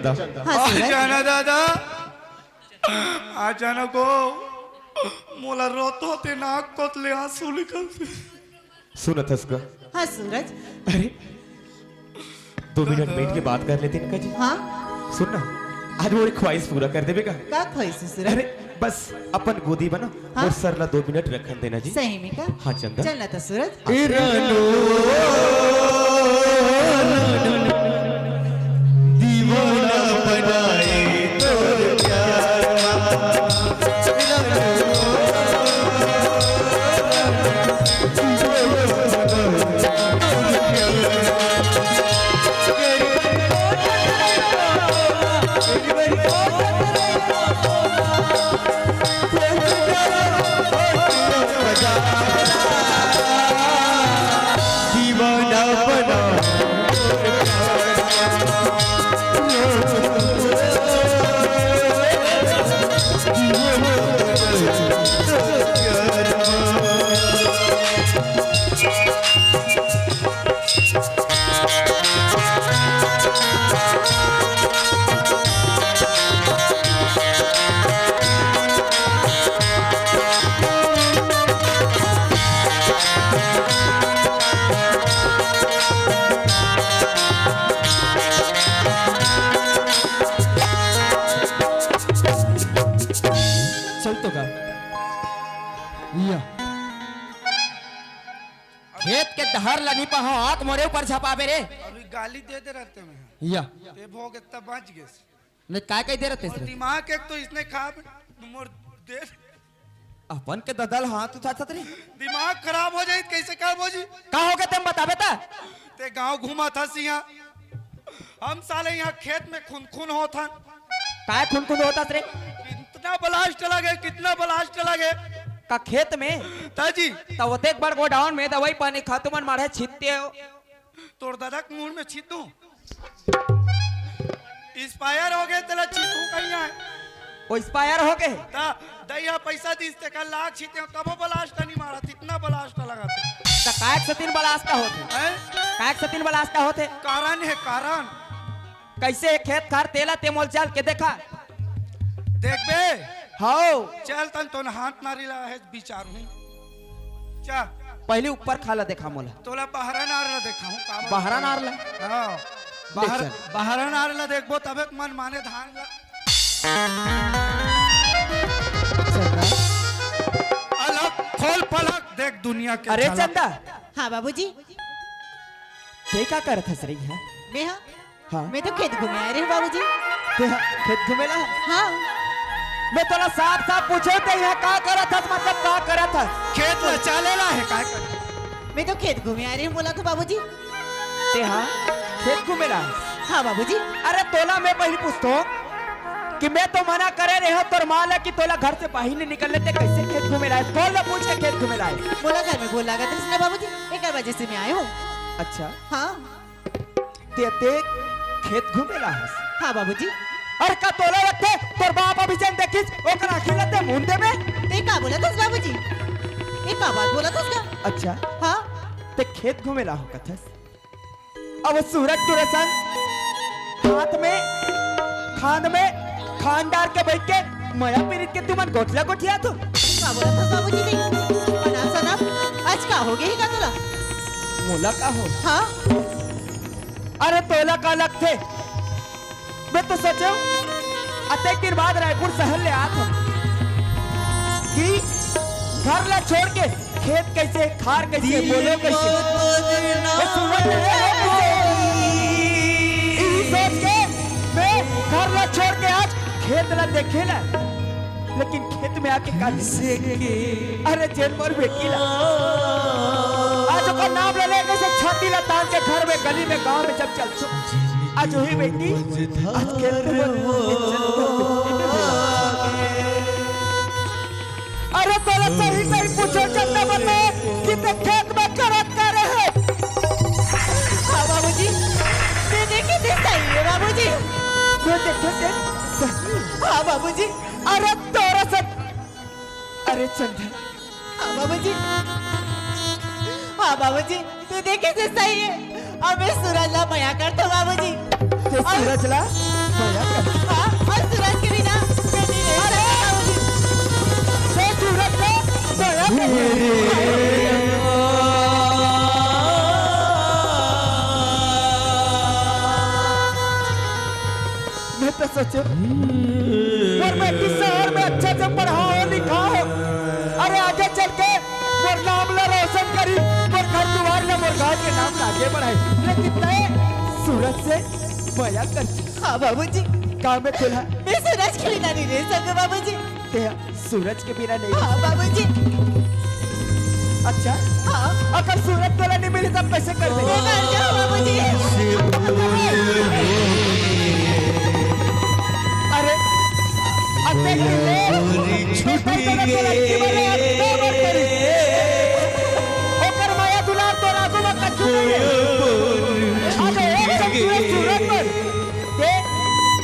हाँ, आ सूरज। जाना दादा, आ जाना गो, मोला रोत होते नाक कोत ले आंसू निकलते। सुनत हस का? हाँ सूरज। अरे, दो मिनट बैठ के बात कर लेते हैं का जी। हाँ। सुन ना, आज मोर ख्वाहिश पूरा कर देबे का? का ख्वाहिश है सूरज? अरे, बस अपन गोदी बना हाँ? और सर ला दो मिनट रखन देना जी। सही में का? हाँ चंदा। चल ना तो सूरज। ए रानो, दीवाना बनाए तोर प्यार। चल तो गा। या। खेत के डहर ल नी पाहो, आंख मोरे ऊपर झपाबे रे। अभी गाली दे दे रहते में। या। ते भोग इतना बच गेस। नहीं, काय कही दे रहते और रे? दिमाग एक तो इसने खा मोर दे। अपन के ददल हाथ उठा छत रे। दिमाग खराब हो जाए, कैसे कर बोजी? का हो गए तेम बताबे ता? ते गांव घूमा था सिया। हम साले यहाँ खेत में खुन खुन होत हन। काय खुन खुन होत हस रे? कितना ब्लास्ट लगे, कितना ब्लास्ट लगे। का खेत में? ताजी। त ओतेक बड़ गोडाउन में दवाई पानी खातू मन मारे छित्ते हो। तोर दादा के मुंह में छित्तू। एक्सपायर हो गए, तेला छित्तू कहीं आए। वो एक्सपायर हो गए? ता दइया पैसा दीस, तेकर लाख छित्ते हो, तबो ब्लास्ट नहीं मारा, इतना ब्लास्ट लगा थे। त कायक से तीन ब्लास्ट होथे? हैं? कायक से तीन ब्लास्ट होथे? कारण है, कारण। कैसे खेत खार तेला ते मोल चल के देखा। देखबे? हाओ। चल तन तोन हाथ नारी ला है विचार हूँ। चा। पहले ऊपर खाला देखा मोला। तोला बहरा नार ला देखा हूँ, का बोलत बहरा हूँ? नार ला? हाँ। ले बहर-, चल। बहरा नार ला देखबो तबे तो मन माने धान ला। चंदा। अलग खोल पलक देख दुनिया के अरे झलक। चंदा। हाँ बाबूजी। ते का करत हस रही है? मैं हाँ? हाँ। मैं तो खेत घूमे आ रही हूँ बाबूजी। ते हा-, खेत घूमेला? हाँ। मैं तोला साफ साफ पूछे, ते यहाँ का करत हस, मतलब का करत हस? खेत ला चालेला है, का करत? मैं तो खेत घूमे आ रही हूँ, बोला तो बाबूजी। ते हा खेत घूमेला? हाँ बाबूजी। अरे तोला मैं पहली पूछतो कि मैं तो मना करे रहे हूँ तोर माँ ला कि तोला घर से बाहर नहीं निकलने, ते कैसे खेत घूमेला है? कौन ला पूछ के खेत घूमेला है? बोला घर में बोल लागत रहिस ना बाबूजी, एक वजह से मैं आए हूँ। अच्छा। हाँ। ते, ते खेत घूमेला हस? हाँ बाबूजी। अरे का तोला लगथे तोर बाप अभी जन देखिस ओकर आँखी ला ते मुंह देबे? ते का बोलत हस बाबूजी? ये का बात बोलत हस का? अच्छा। हाँ। ते खेत घूमेला हो कथस? अब सूरज टूरा संग हाथ में, खांद में, खांद डार के बैठ के मया पीरित के तुमन गोठला गोठिया तो? का बोलत हस बाबूजी नहीं? प्रणाम सनम, आज का हो गई का तोला? मोला का हो? हाँ? अरे तोला का लगथे? मैं तो सोचेंव, अतेक दिन बाद रायपुर शहर ले आत हंव कि घर ला छोड़ के खेत कैसे, खार कैसे, बोलो कैसे? मैं सुबह ले आया कैसे? यही सोच के मैं घर ला छोड़ के आज खेत ला देखे ला, लेकिन खेत में आके का देखे? अरे जेन मोर बेटी ला, आज ओकर नाम ले ले कैसे छाती ला तान के घर में, गली में, गांव में जब चलथों, आज वही बेटी आज खेत में बोल। अरे तोला सही सही पूछो चंदा, बता कि ते खेत में करत का रहे? हाँ बाबूजी, ते देखे ते सही है बाबूजी। मैं देखे ते सही। हाँ बाबूजी। अरे तोरा से, अरे चंदा। हाँ बाबूजी। हाँ बाबूजी, तू देखे से सही है। अब मैं सूरज ला मया करथों बाबूजी। ते अब सूरज ला? हाँ, और सूरज के बिना मैं नहीं रह सकता, बाबूजी। से सूरज से दया कर। मैं तो सोचो, मोर बेटी शहर में अच्छा से पढ़ा हो, लिखा हो, अरे आगे चल के मोर नाम ला रोशन करी, मोर घर दुआर ला, मोर गांव के नाम ला आगे बढ़ाई। लेकिन तय सूरज से मया कर। हाँ बाबूजी। का मैं तोला मैं सूरज के बिना नहीं रह सकूं बाबूजी। ते सूरज के बिना नहीं। हाँ बाबूजी। अच्छा। हाँ। अगर सूरज तोला नहीं मिली तब कैसे कर दे? मैं मर जाऊं बाबूजी। अरे, अरे, ओकर मया दुलार तोर आगू में कछु नहीं है। अरे, एक शब्द सूरज पर दे,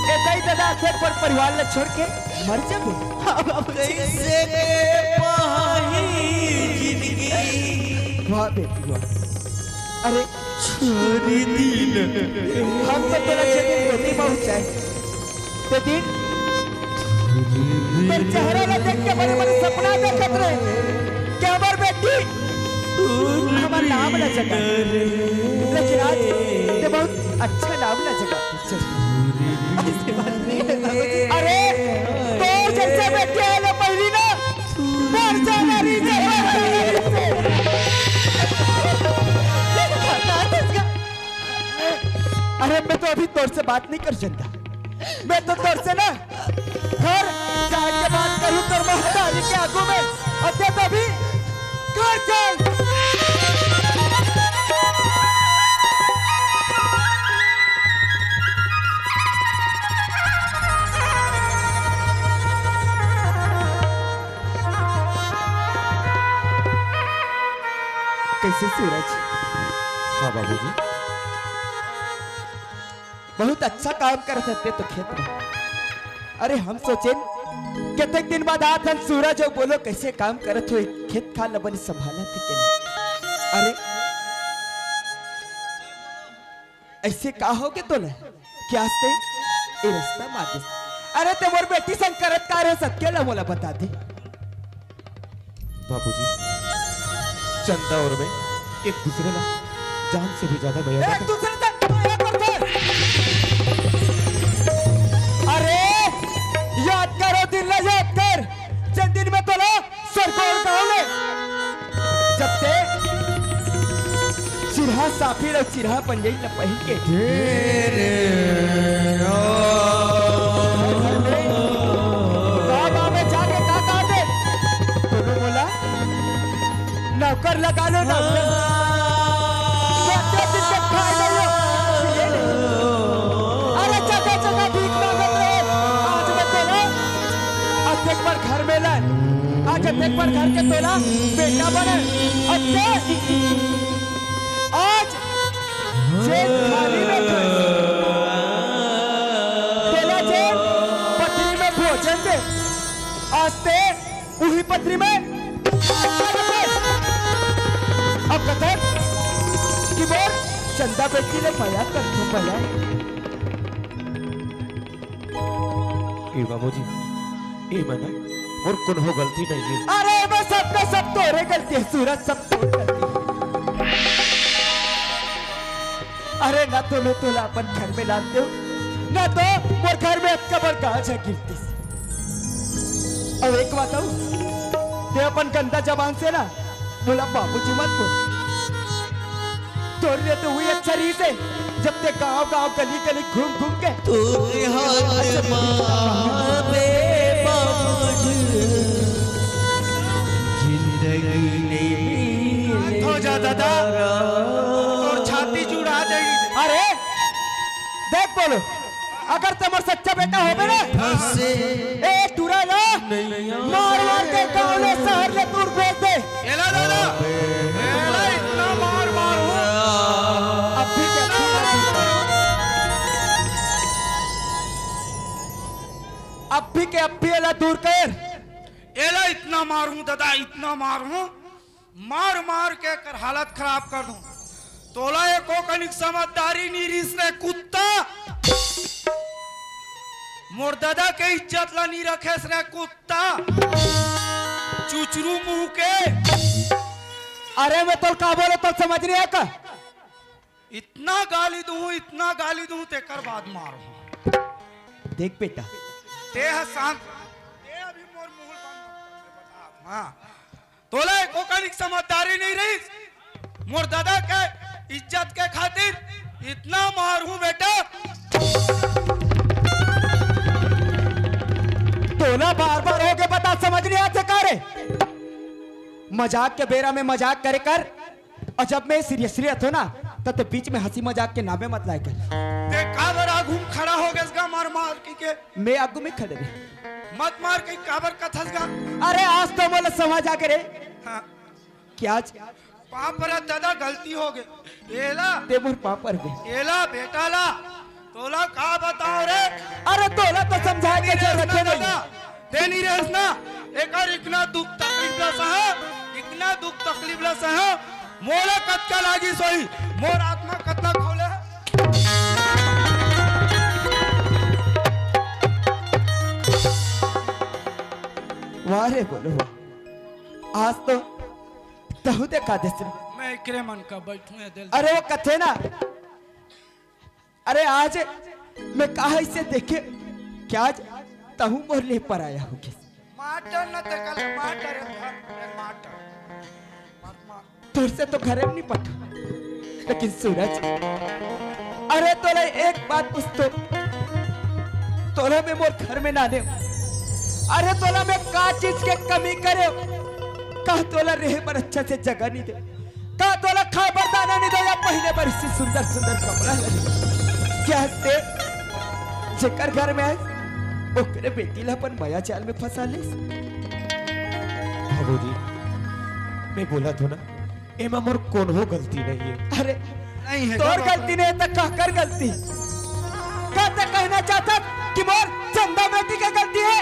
ए दाई ददा, अतेक बड़ परिवार ला छोड़ के मर जाबे। हाँ, बाबूजी। कैसे के पाही जिंदगी। वाह बेटी, वाह। अरे, छोड़ दी ना। हम तो तोला जे दिन रोटी पहुंचाए, ते दिन तोर चेहरा ला देख के बड़े बड़े सपना देखत रहे कि हमर बेटी हमर नाम ला जगा। लेकिन आज ते बहुत अच्छा नाम ला जगा। अरे, तोर जैसे बेटी आए ले पहिली ना, मर जाना रही। अरे, मैं तो अभी तोर से बात नहीं कर सकता। मैं तो तोर से ना घर जाके बात करूं तोर महतारी के आगू में। अते तो अभी घर चल। कैसे सूरज? हाँ बाबूजी। बहुत अच्छा काम करत हते तो खेत में। अरे हम सोचेन, कतेक दिन बाद आत हन सूरज अउ बोलो कैसे काम करत हो, खेत खार ल बने संभालत हे के नहीं? अरे ऐसे का हो गे तोला? क्या आस्ते ए रास्ता मार दे? अरे ते मोर बेटी संग करत का रहे सत्य ल मोला बता दे। बाबूजी, चंदा और मैं एक दूसरे ला जान से भी ज्यादा मया एक करते। दूसरे से मया करते। अरे, याद करो दिन ला याद कर, जिन दिन में तोला सरगोर गांव में जब ते चिरहा साफी अउ चिरहा पंजई ल पहिर के। बाबा में जाके का कहा दे? कोनो मोला नौकर लगा लो, नौकर। बच्चे दिन के खाए नहीं हो, पिए नहीं हो। अरे जगह जगह भीख मांगत रहे। आज मैं तोला अतेक बार घर में लाए, आज अतेक बार घर के तोला बेटा बने। अतेक आज जेन थाली में खाए, तोला जेन पतरी में भोजन दे, आज ते उही पतरी में। अब कथन कि मोर चंदा बेटी ले मया करथो मया। ए बाबूजी, ए मना, मोर कोनो गलती नहीं है। अरे बस सबका सब तोरे गलती है सूरज, सब तोरे गलती है। अरे ना तो मैं तोला अपन घर में लान देव, ना तो मोर घर में अतका बड़ गाज ह गिरतिस। अउ एक बात अउ, ते अपन गंदा जबान से ना मोला बाबूजी मत बोल। तोर लिए तो उही अच्छा रहिस हे, जब ते गांव गांव गली गली घूम घूम के तोरे हाथ मारे बाबूजी, जिंदगी नहीं मिले हो जा दादा, तोर छाती जुड़ा जाई। अरे देख बोलो, अगर ते मोर सच्चा बेटा होबे ना, ए टूरा ला मार मार के गांव ले शहर ले दूर भेज दे। एला दादा, एला इतना मार मार हो। अभी के अभी, अभी के अभी एला दूर कर। एला इतना मारूं दादा, इतना मारूं, मार मार के एकर हालत खराब कर दूं। तोला एको कनिक समझदारी नी रिस रे कुत्ता। मोर ददा के इज्जत ला नी रखेस रे कुत्ता, चुचरू मुंह के। अरे मैं तोल का बोले, तोल समझ नहीं आया का? इतना गाली दूं, इतना गाली दूं, तेकर बाद मारूं। देख बेटा, ते ह शांत, ते अभी मोर मुंह बंद। हाँ, तोला एको कनिक समझदारी नहीं रही। मोर दादा के इज्जत के खातिर इतना मारूं बेटा। तोला बार बार होगे बता, समझ नहीं आते का रे? मजाक के बेरा में मजाक करे कर, अउ जब मैं सीरियसली रहिथों ना, त ते बीच में हंसी मजाक के नामे मत लाए कर। ते काबर आगू में खड़ा हो गेस गा मार मार के, के? मैं आगू में खड़े रहे। मत मार के काबर कथस गा? अरे आज तो मोला समझ आ गे रे। हाँ। क्या आज? पाँव परत दादा, गलती हो गे। एला। ते मोर पाँव पर बे। एला बेटा ला। तोला का बताओ रे? अरे तोला तो समझाए के जरूरत है नहीं। दादा, ते नहीं रहस ना, एकर इतना दुख तकलीफ ला सहा, इतना दुख तकलीफ ला सहा, मोला कतका लागिस होही, मोर आत्मा कतना खौले हे। वाह रे बोलो वाह। आज तो तहु देखा देस रे। मैं एकरे मन का बैठूं या दिल। अरे वो कथे ना, अरे आज मैं कहा इसे देखे कि आज तहु मोर ले पराया हो गेस। मार डर न ते कल मार डर, ए, मार डर। मार, मार। तोर से तो घरे में नहीं पटो, लेकिन सूरज, अरे तोला एक बात पूछथों, तोला मैं मोर घर में ना लेव, अरे तोला मैं का चीज के कमी करेव? का तोला रहे बर अच्छा से जगह नहीं देव? का तोला खाए बर दाना नहीं देव या पहिने बर इसे सुंदर सुंदर कपड़ा नहीं देव? क्या ते जेकर घर में आए, ओकरे बेटी ला अपन मया जाल में फंसा लेस? बाबूजी, मैं बोलथों ना, एमा मोर कोनो गलती नहीं हे। अरे, नहीं हे तोर गलती नहीं हे, त काकर गलती? का ते कहना चाहत हस कि मोर चंदा बेटी के गलती हे?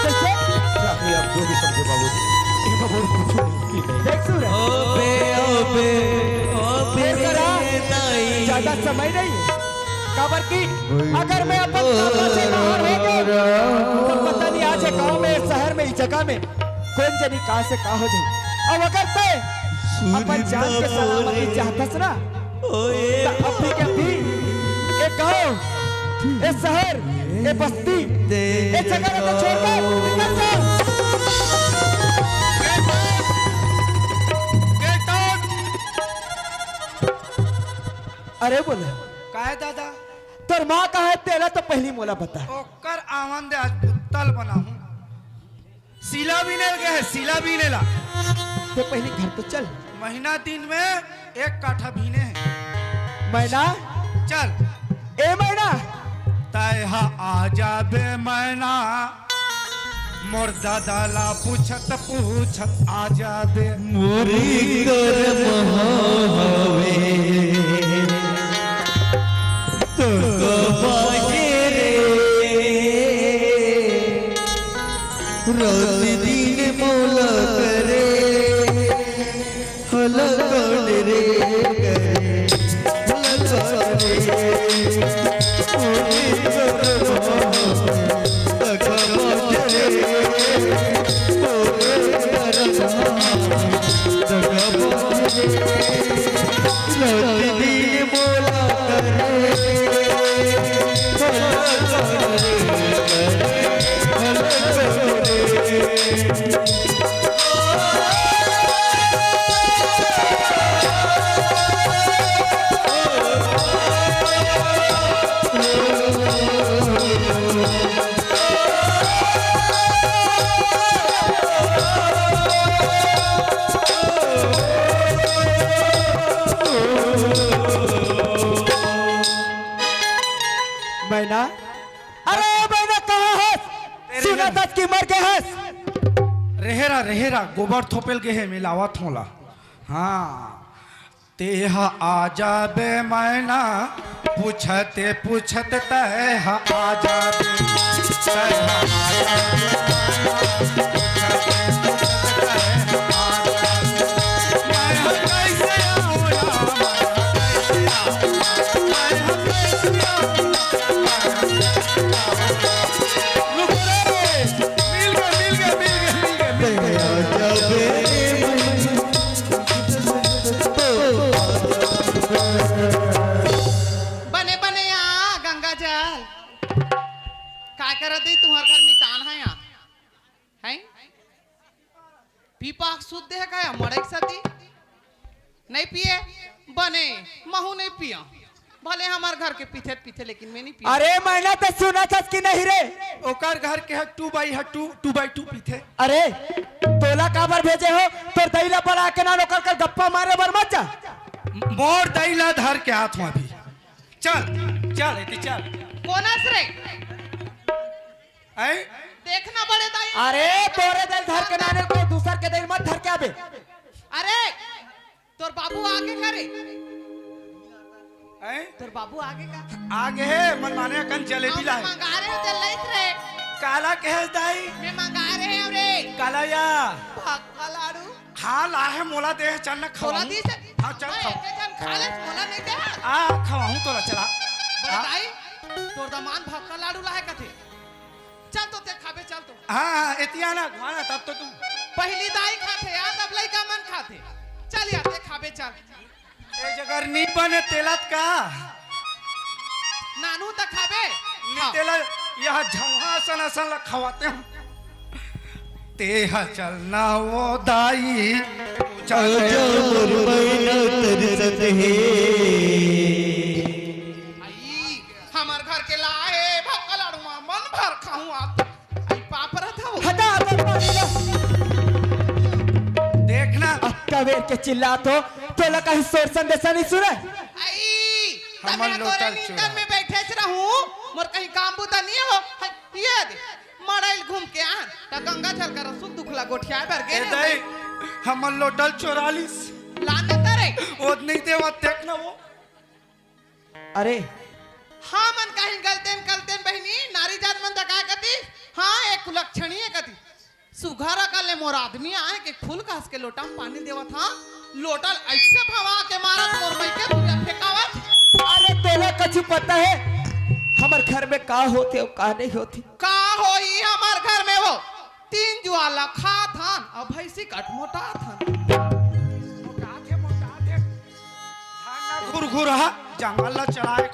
कैसे? चाहे आप जो भी समझे बाबूजी, एमा मोर कुछ गलती नहीं। देख सूरज। अबे, अबे, अबे, करा। ज्यादा समय नहीं हे। काबर कि अगर मैं अपन काबा से बाहर हो गेंव, त पता नहीं आज ये गांव में, शहर में, इस जगह में कोन जनी कहां से का हो जाही। अब अगर ते अपन जान के सलामती चाहत हस ना, त अभी के अभी ये गांव, ये शहर, ये बस्ती, ये जगह ला तो छोड़ के निकल जा। Get out! अरे बोले। काय दादा? तोर माँ कहाँ हे तेला तो पहिली मोला बता। ओकर आवन दे, आज बुत्तल बनाहूं। सीला बीने ल गे हे, सीला बीने ला। ते पहिली घर तो चल। महीना दिन में एक काठा बीने हे। मैना? चल। ए मैना? तैं हा आ जाबे मैना। मोर दादा ला पूछत पूछत आ जाबे। मोरी करम हवे तो कबाके रे, रात दिन मोला करे। हला कान रे करे, हला कान रे। ओरे करम तक बाटे रे, ओरे करम तक बाटे रे। लौट दिन मोला करे, हला कान रे करे, हला कान रे। मैना, अरे मैना, कहाँ हस? सुनाथस कि मर गे हस। रेहे रा, रेहे रा, गोबर थोपेल गे हे, मिलावत हों ला। हाँ, तें हा आ जाबे मैना, पूछते पूछते तें हा आ जाबे, तें हा आ जाबे मैना, पूछते पूछते तें हा आ जाबे। मैं हा कैसे आऊं यार, मैं हा कैसे आऊं, मैं हा कैसे आऊं, मैं सती, नहीं पिए, बने, महू नहीं पिया। भले हमर घर के पीथे त पीथे, लेकिन मैं नहीं पिया। अरे, मैना तो सुना था कि नहीं रे? ओकर घर के ह two by ह two, two by two पीथे। अरे, तोला काबर भेजे हो? तोर दई ला बड़ा के नान ओकर कर गप्पा मारे बर मत जा। मोर दई ला धर के आत हूँ अभी। चल, चल, एती चल। कोन अस रे? हैं? देखना बड़े दाई। अरे, तोरे दई धर के नाने को दूसर के दई मत धर के आबे। अरे, तोर बाबू आगे का रे? हैं? तोर बाबू आगे का? आगे हे, मन माने अकन जलेबी हम लाए। मंगा रहे हो, जल्लाइत रे। काला कहे दाई? मैं मंगा रहे हो रे। काला या? भक्का लाडू। हाँ, ला हे, मोला दे, चल न तोला खवाऊं। दी से? हाँ, चल मैं खवाऊं। एके झन खा ले, मोला नहीं दे। आ, खवाऊं तोला, चला। बड़े आ। दाई, तोर दमान भक्का लाडू ला हे कथे। चल तो ते खाबे, चल तो। हाँ, हाँ, एतिया ना, घुआना तब तो तू। पहली दाई खाथे यार, तब लइका मन खाथे। चल यार, ते खाबे, चल। ए जगर नी बने तेलत का? नानू त खाबे। नी हाँ। तेला, यह झौहा असन असन ला खवाते हम। ते ह चलना वो दाई, चल आजा मोर बहिना तरसत हे। आई, हमर घर के लाए भक्का लाडू मा मन भर खाऊं आप। आई पाप रहा था वो। हटा अपन पानी ला। देखना। अक्का बेर के चिल्लात हो, तोला कहीं सोर संदेशा नहीं सुने? आई, हमर तब मैं तोरे लोटल नींदन चोरा। में बैठे से रहूं, मोर कहीं काम बुता नहीं हो। हाय, ये दे, मड़ाइल घूम के आ, त गंगा जल का रसुक दुखला गोठियाए बर गे ए रे दाई, भाई। हमर लोटल चोरा लिस। लाने तरे। ओद नहीं देवत, देखना वो। अरे। हाँ, मन कहीं गलतेन, गलतेन बहिनी, नारी जात मन दका कती, हाँ, एक कुलक्षणी है कती। सुघर अकल ले मोर आदमी आए के फूल घास के लोटा में पानी देवत, हाँ, लोटा ल ऐसे भवा के मारत, मोर मई के दूरिया फेंकावत। अरे, तोला कछु पता है, हमर घर में का होथे अउ का नहीं होथे? का होई हमर घर में वो? तीन जुआला खात हन, अब भैंसी कट मोटात हन। मोटात हे, मोटात हे। धान ला घुरघुरहा, जंगल ला चराए।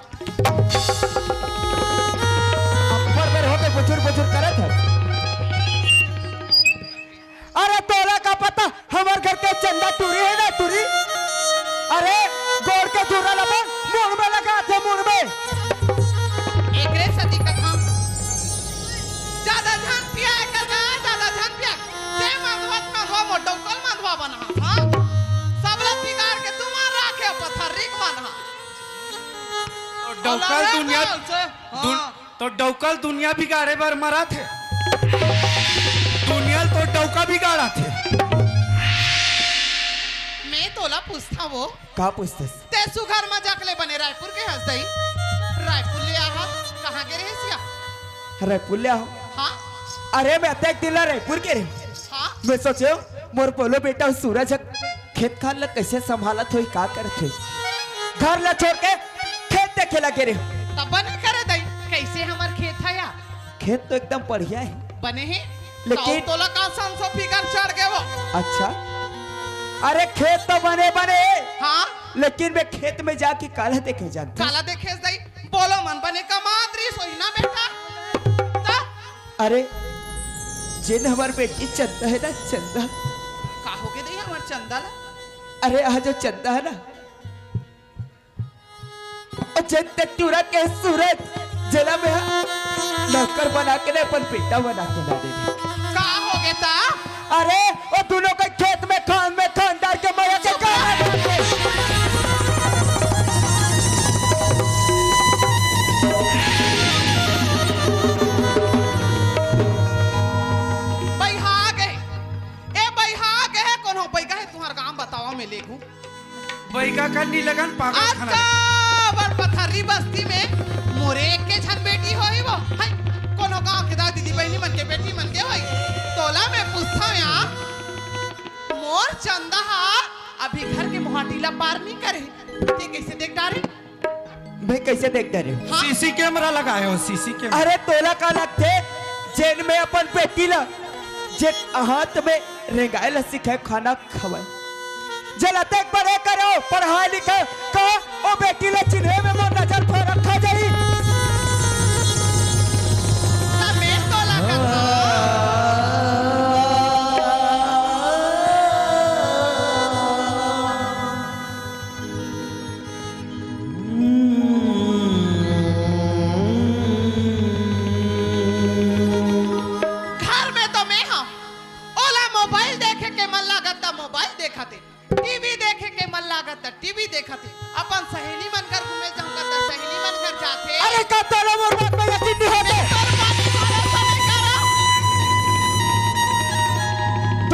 अब्बड़ बेर होके बुजुर बुजुर करत हस। अरे तोला का पता, हमर घर के चंदा टूरी है ना टूरी। अरे गोड़ के धुर्रा लबा, मुड़ में लगाथे मुड़ में। एकरे सती कथा। जादा झन पिया एकर गा, जादा झन पिया। ते मंदवा त मंदवा मोर डौकल मंदवा बनहा, हाँ? सबला बिगाड़ के तुमार राखे पथर्री के बनहा। डौकल दुनिया, हाँ। तो डौकल दुनिया बिगाड़े बर मराथे। दुनिया तो डौका बिगाड़ाथे। मैं तोला पूछता वो। का पूछतेस? ते सुघर मजाक ले बने रायपुर के हंस दई। रायपुर ले आहा, कहाँ गे रहे सिया? रायपुर ले आहा। हाँ? अरे मैं अतेक दिन ला रायपुर गे रहे। हाँ? मैं सोचे मोर बोलो बेटा सूरज ह खेत खार ला कैसे संभालत होई, का करत होई? घर ला छोड़ के खेत देखे ला गे रहे। तब बने करे दई, कैसे हमर खेत है यार? खेत तो एकदम बढ़िया है। बने हे? लेकिन तो तोला का संसो फिकर चढ़ गए वो? अच्छा। अरे खेत तो बने बने हे। हाँ? लेकिन मैं खेत में जाके काला देखे जानता। काला देखे दई? बोलो मन बने कमात रही सोई ना बेटा। ता? अरे जेन हमार बेटी चंदा है ना, चंदा। का हो गए दई हमार चंदा ला? अरे आज जो चंदा है ना, अउ जेन ते टूरा के सूरज, जेला में नौकर बना के ने अपन बेटा बना के ना दे दे। का हो गे ता? अरे, वो दोनों के खेत में खान में खान डार के मया के गाना डार के। बइहा गे, ए बइहा गे, कोनो बइगा हे तुहर गांव बतावा में लेगू। बइगा का नी लगन पागल खाना। अच्छा, बड़ पथरी बस्ती में मोरे एक के झन बेटी होही वो। हाय, कोनो गांव के दाई दीदी बहिनी मन के बेटी मन के होही। तोला मैं पूछथंव यार, मोर चंदा हा अभी घर के मुहाटी ला पार नी करे। ते कैसे देख डारे? मैं कैसे देख डारे? हाँ। सीसी कैमरा लगाए हो, सीसी कैमरा। अरे तोला का लगथे, जेन में अपन बेटी ला, जेन हाथ में रेंगाए ला सिखाए खाना खवाए। जल अतेक बड़े करो, पढ़ाई लिखाए, का ओ बेटी ला चिन्हे में मोर नजर पर रखा जाई। तबे तो लगत हो।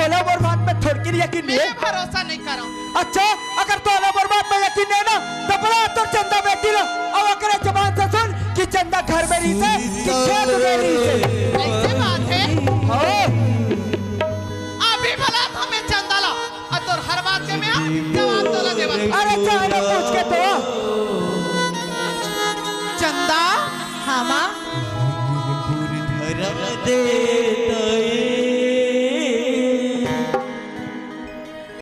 तोला मोर बात में थोड़किन यकीन नहीं हे? भरोसा नहीं करो। अच्छा, अगर तोला मोर बात में यकीन नहीं ना, तो बला तोर चंदा बेटी ला, अउ ओकरे जबान से सुन कि चंदा घर में रहिसे कि खेत में रहिसे। ऐसे बात हे? हाँ। अभी बला तो मैं चंदा ला, अउ तोर हर बात के मैं जवाब तोला देवत। अरे चाहे ना पूछ के तो,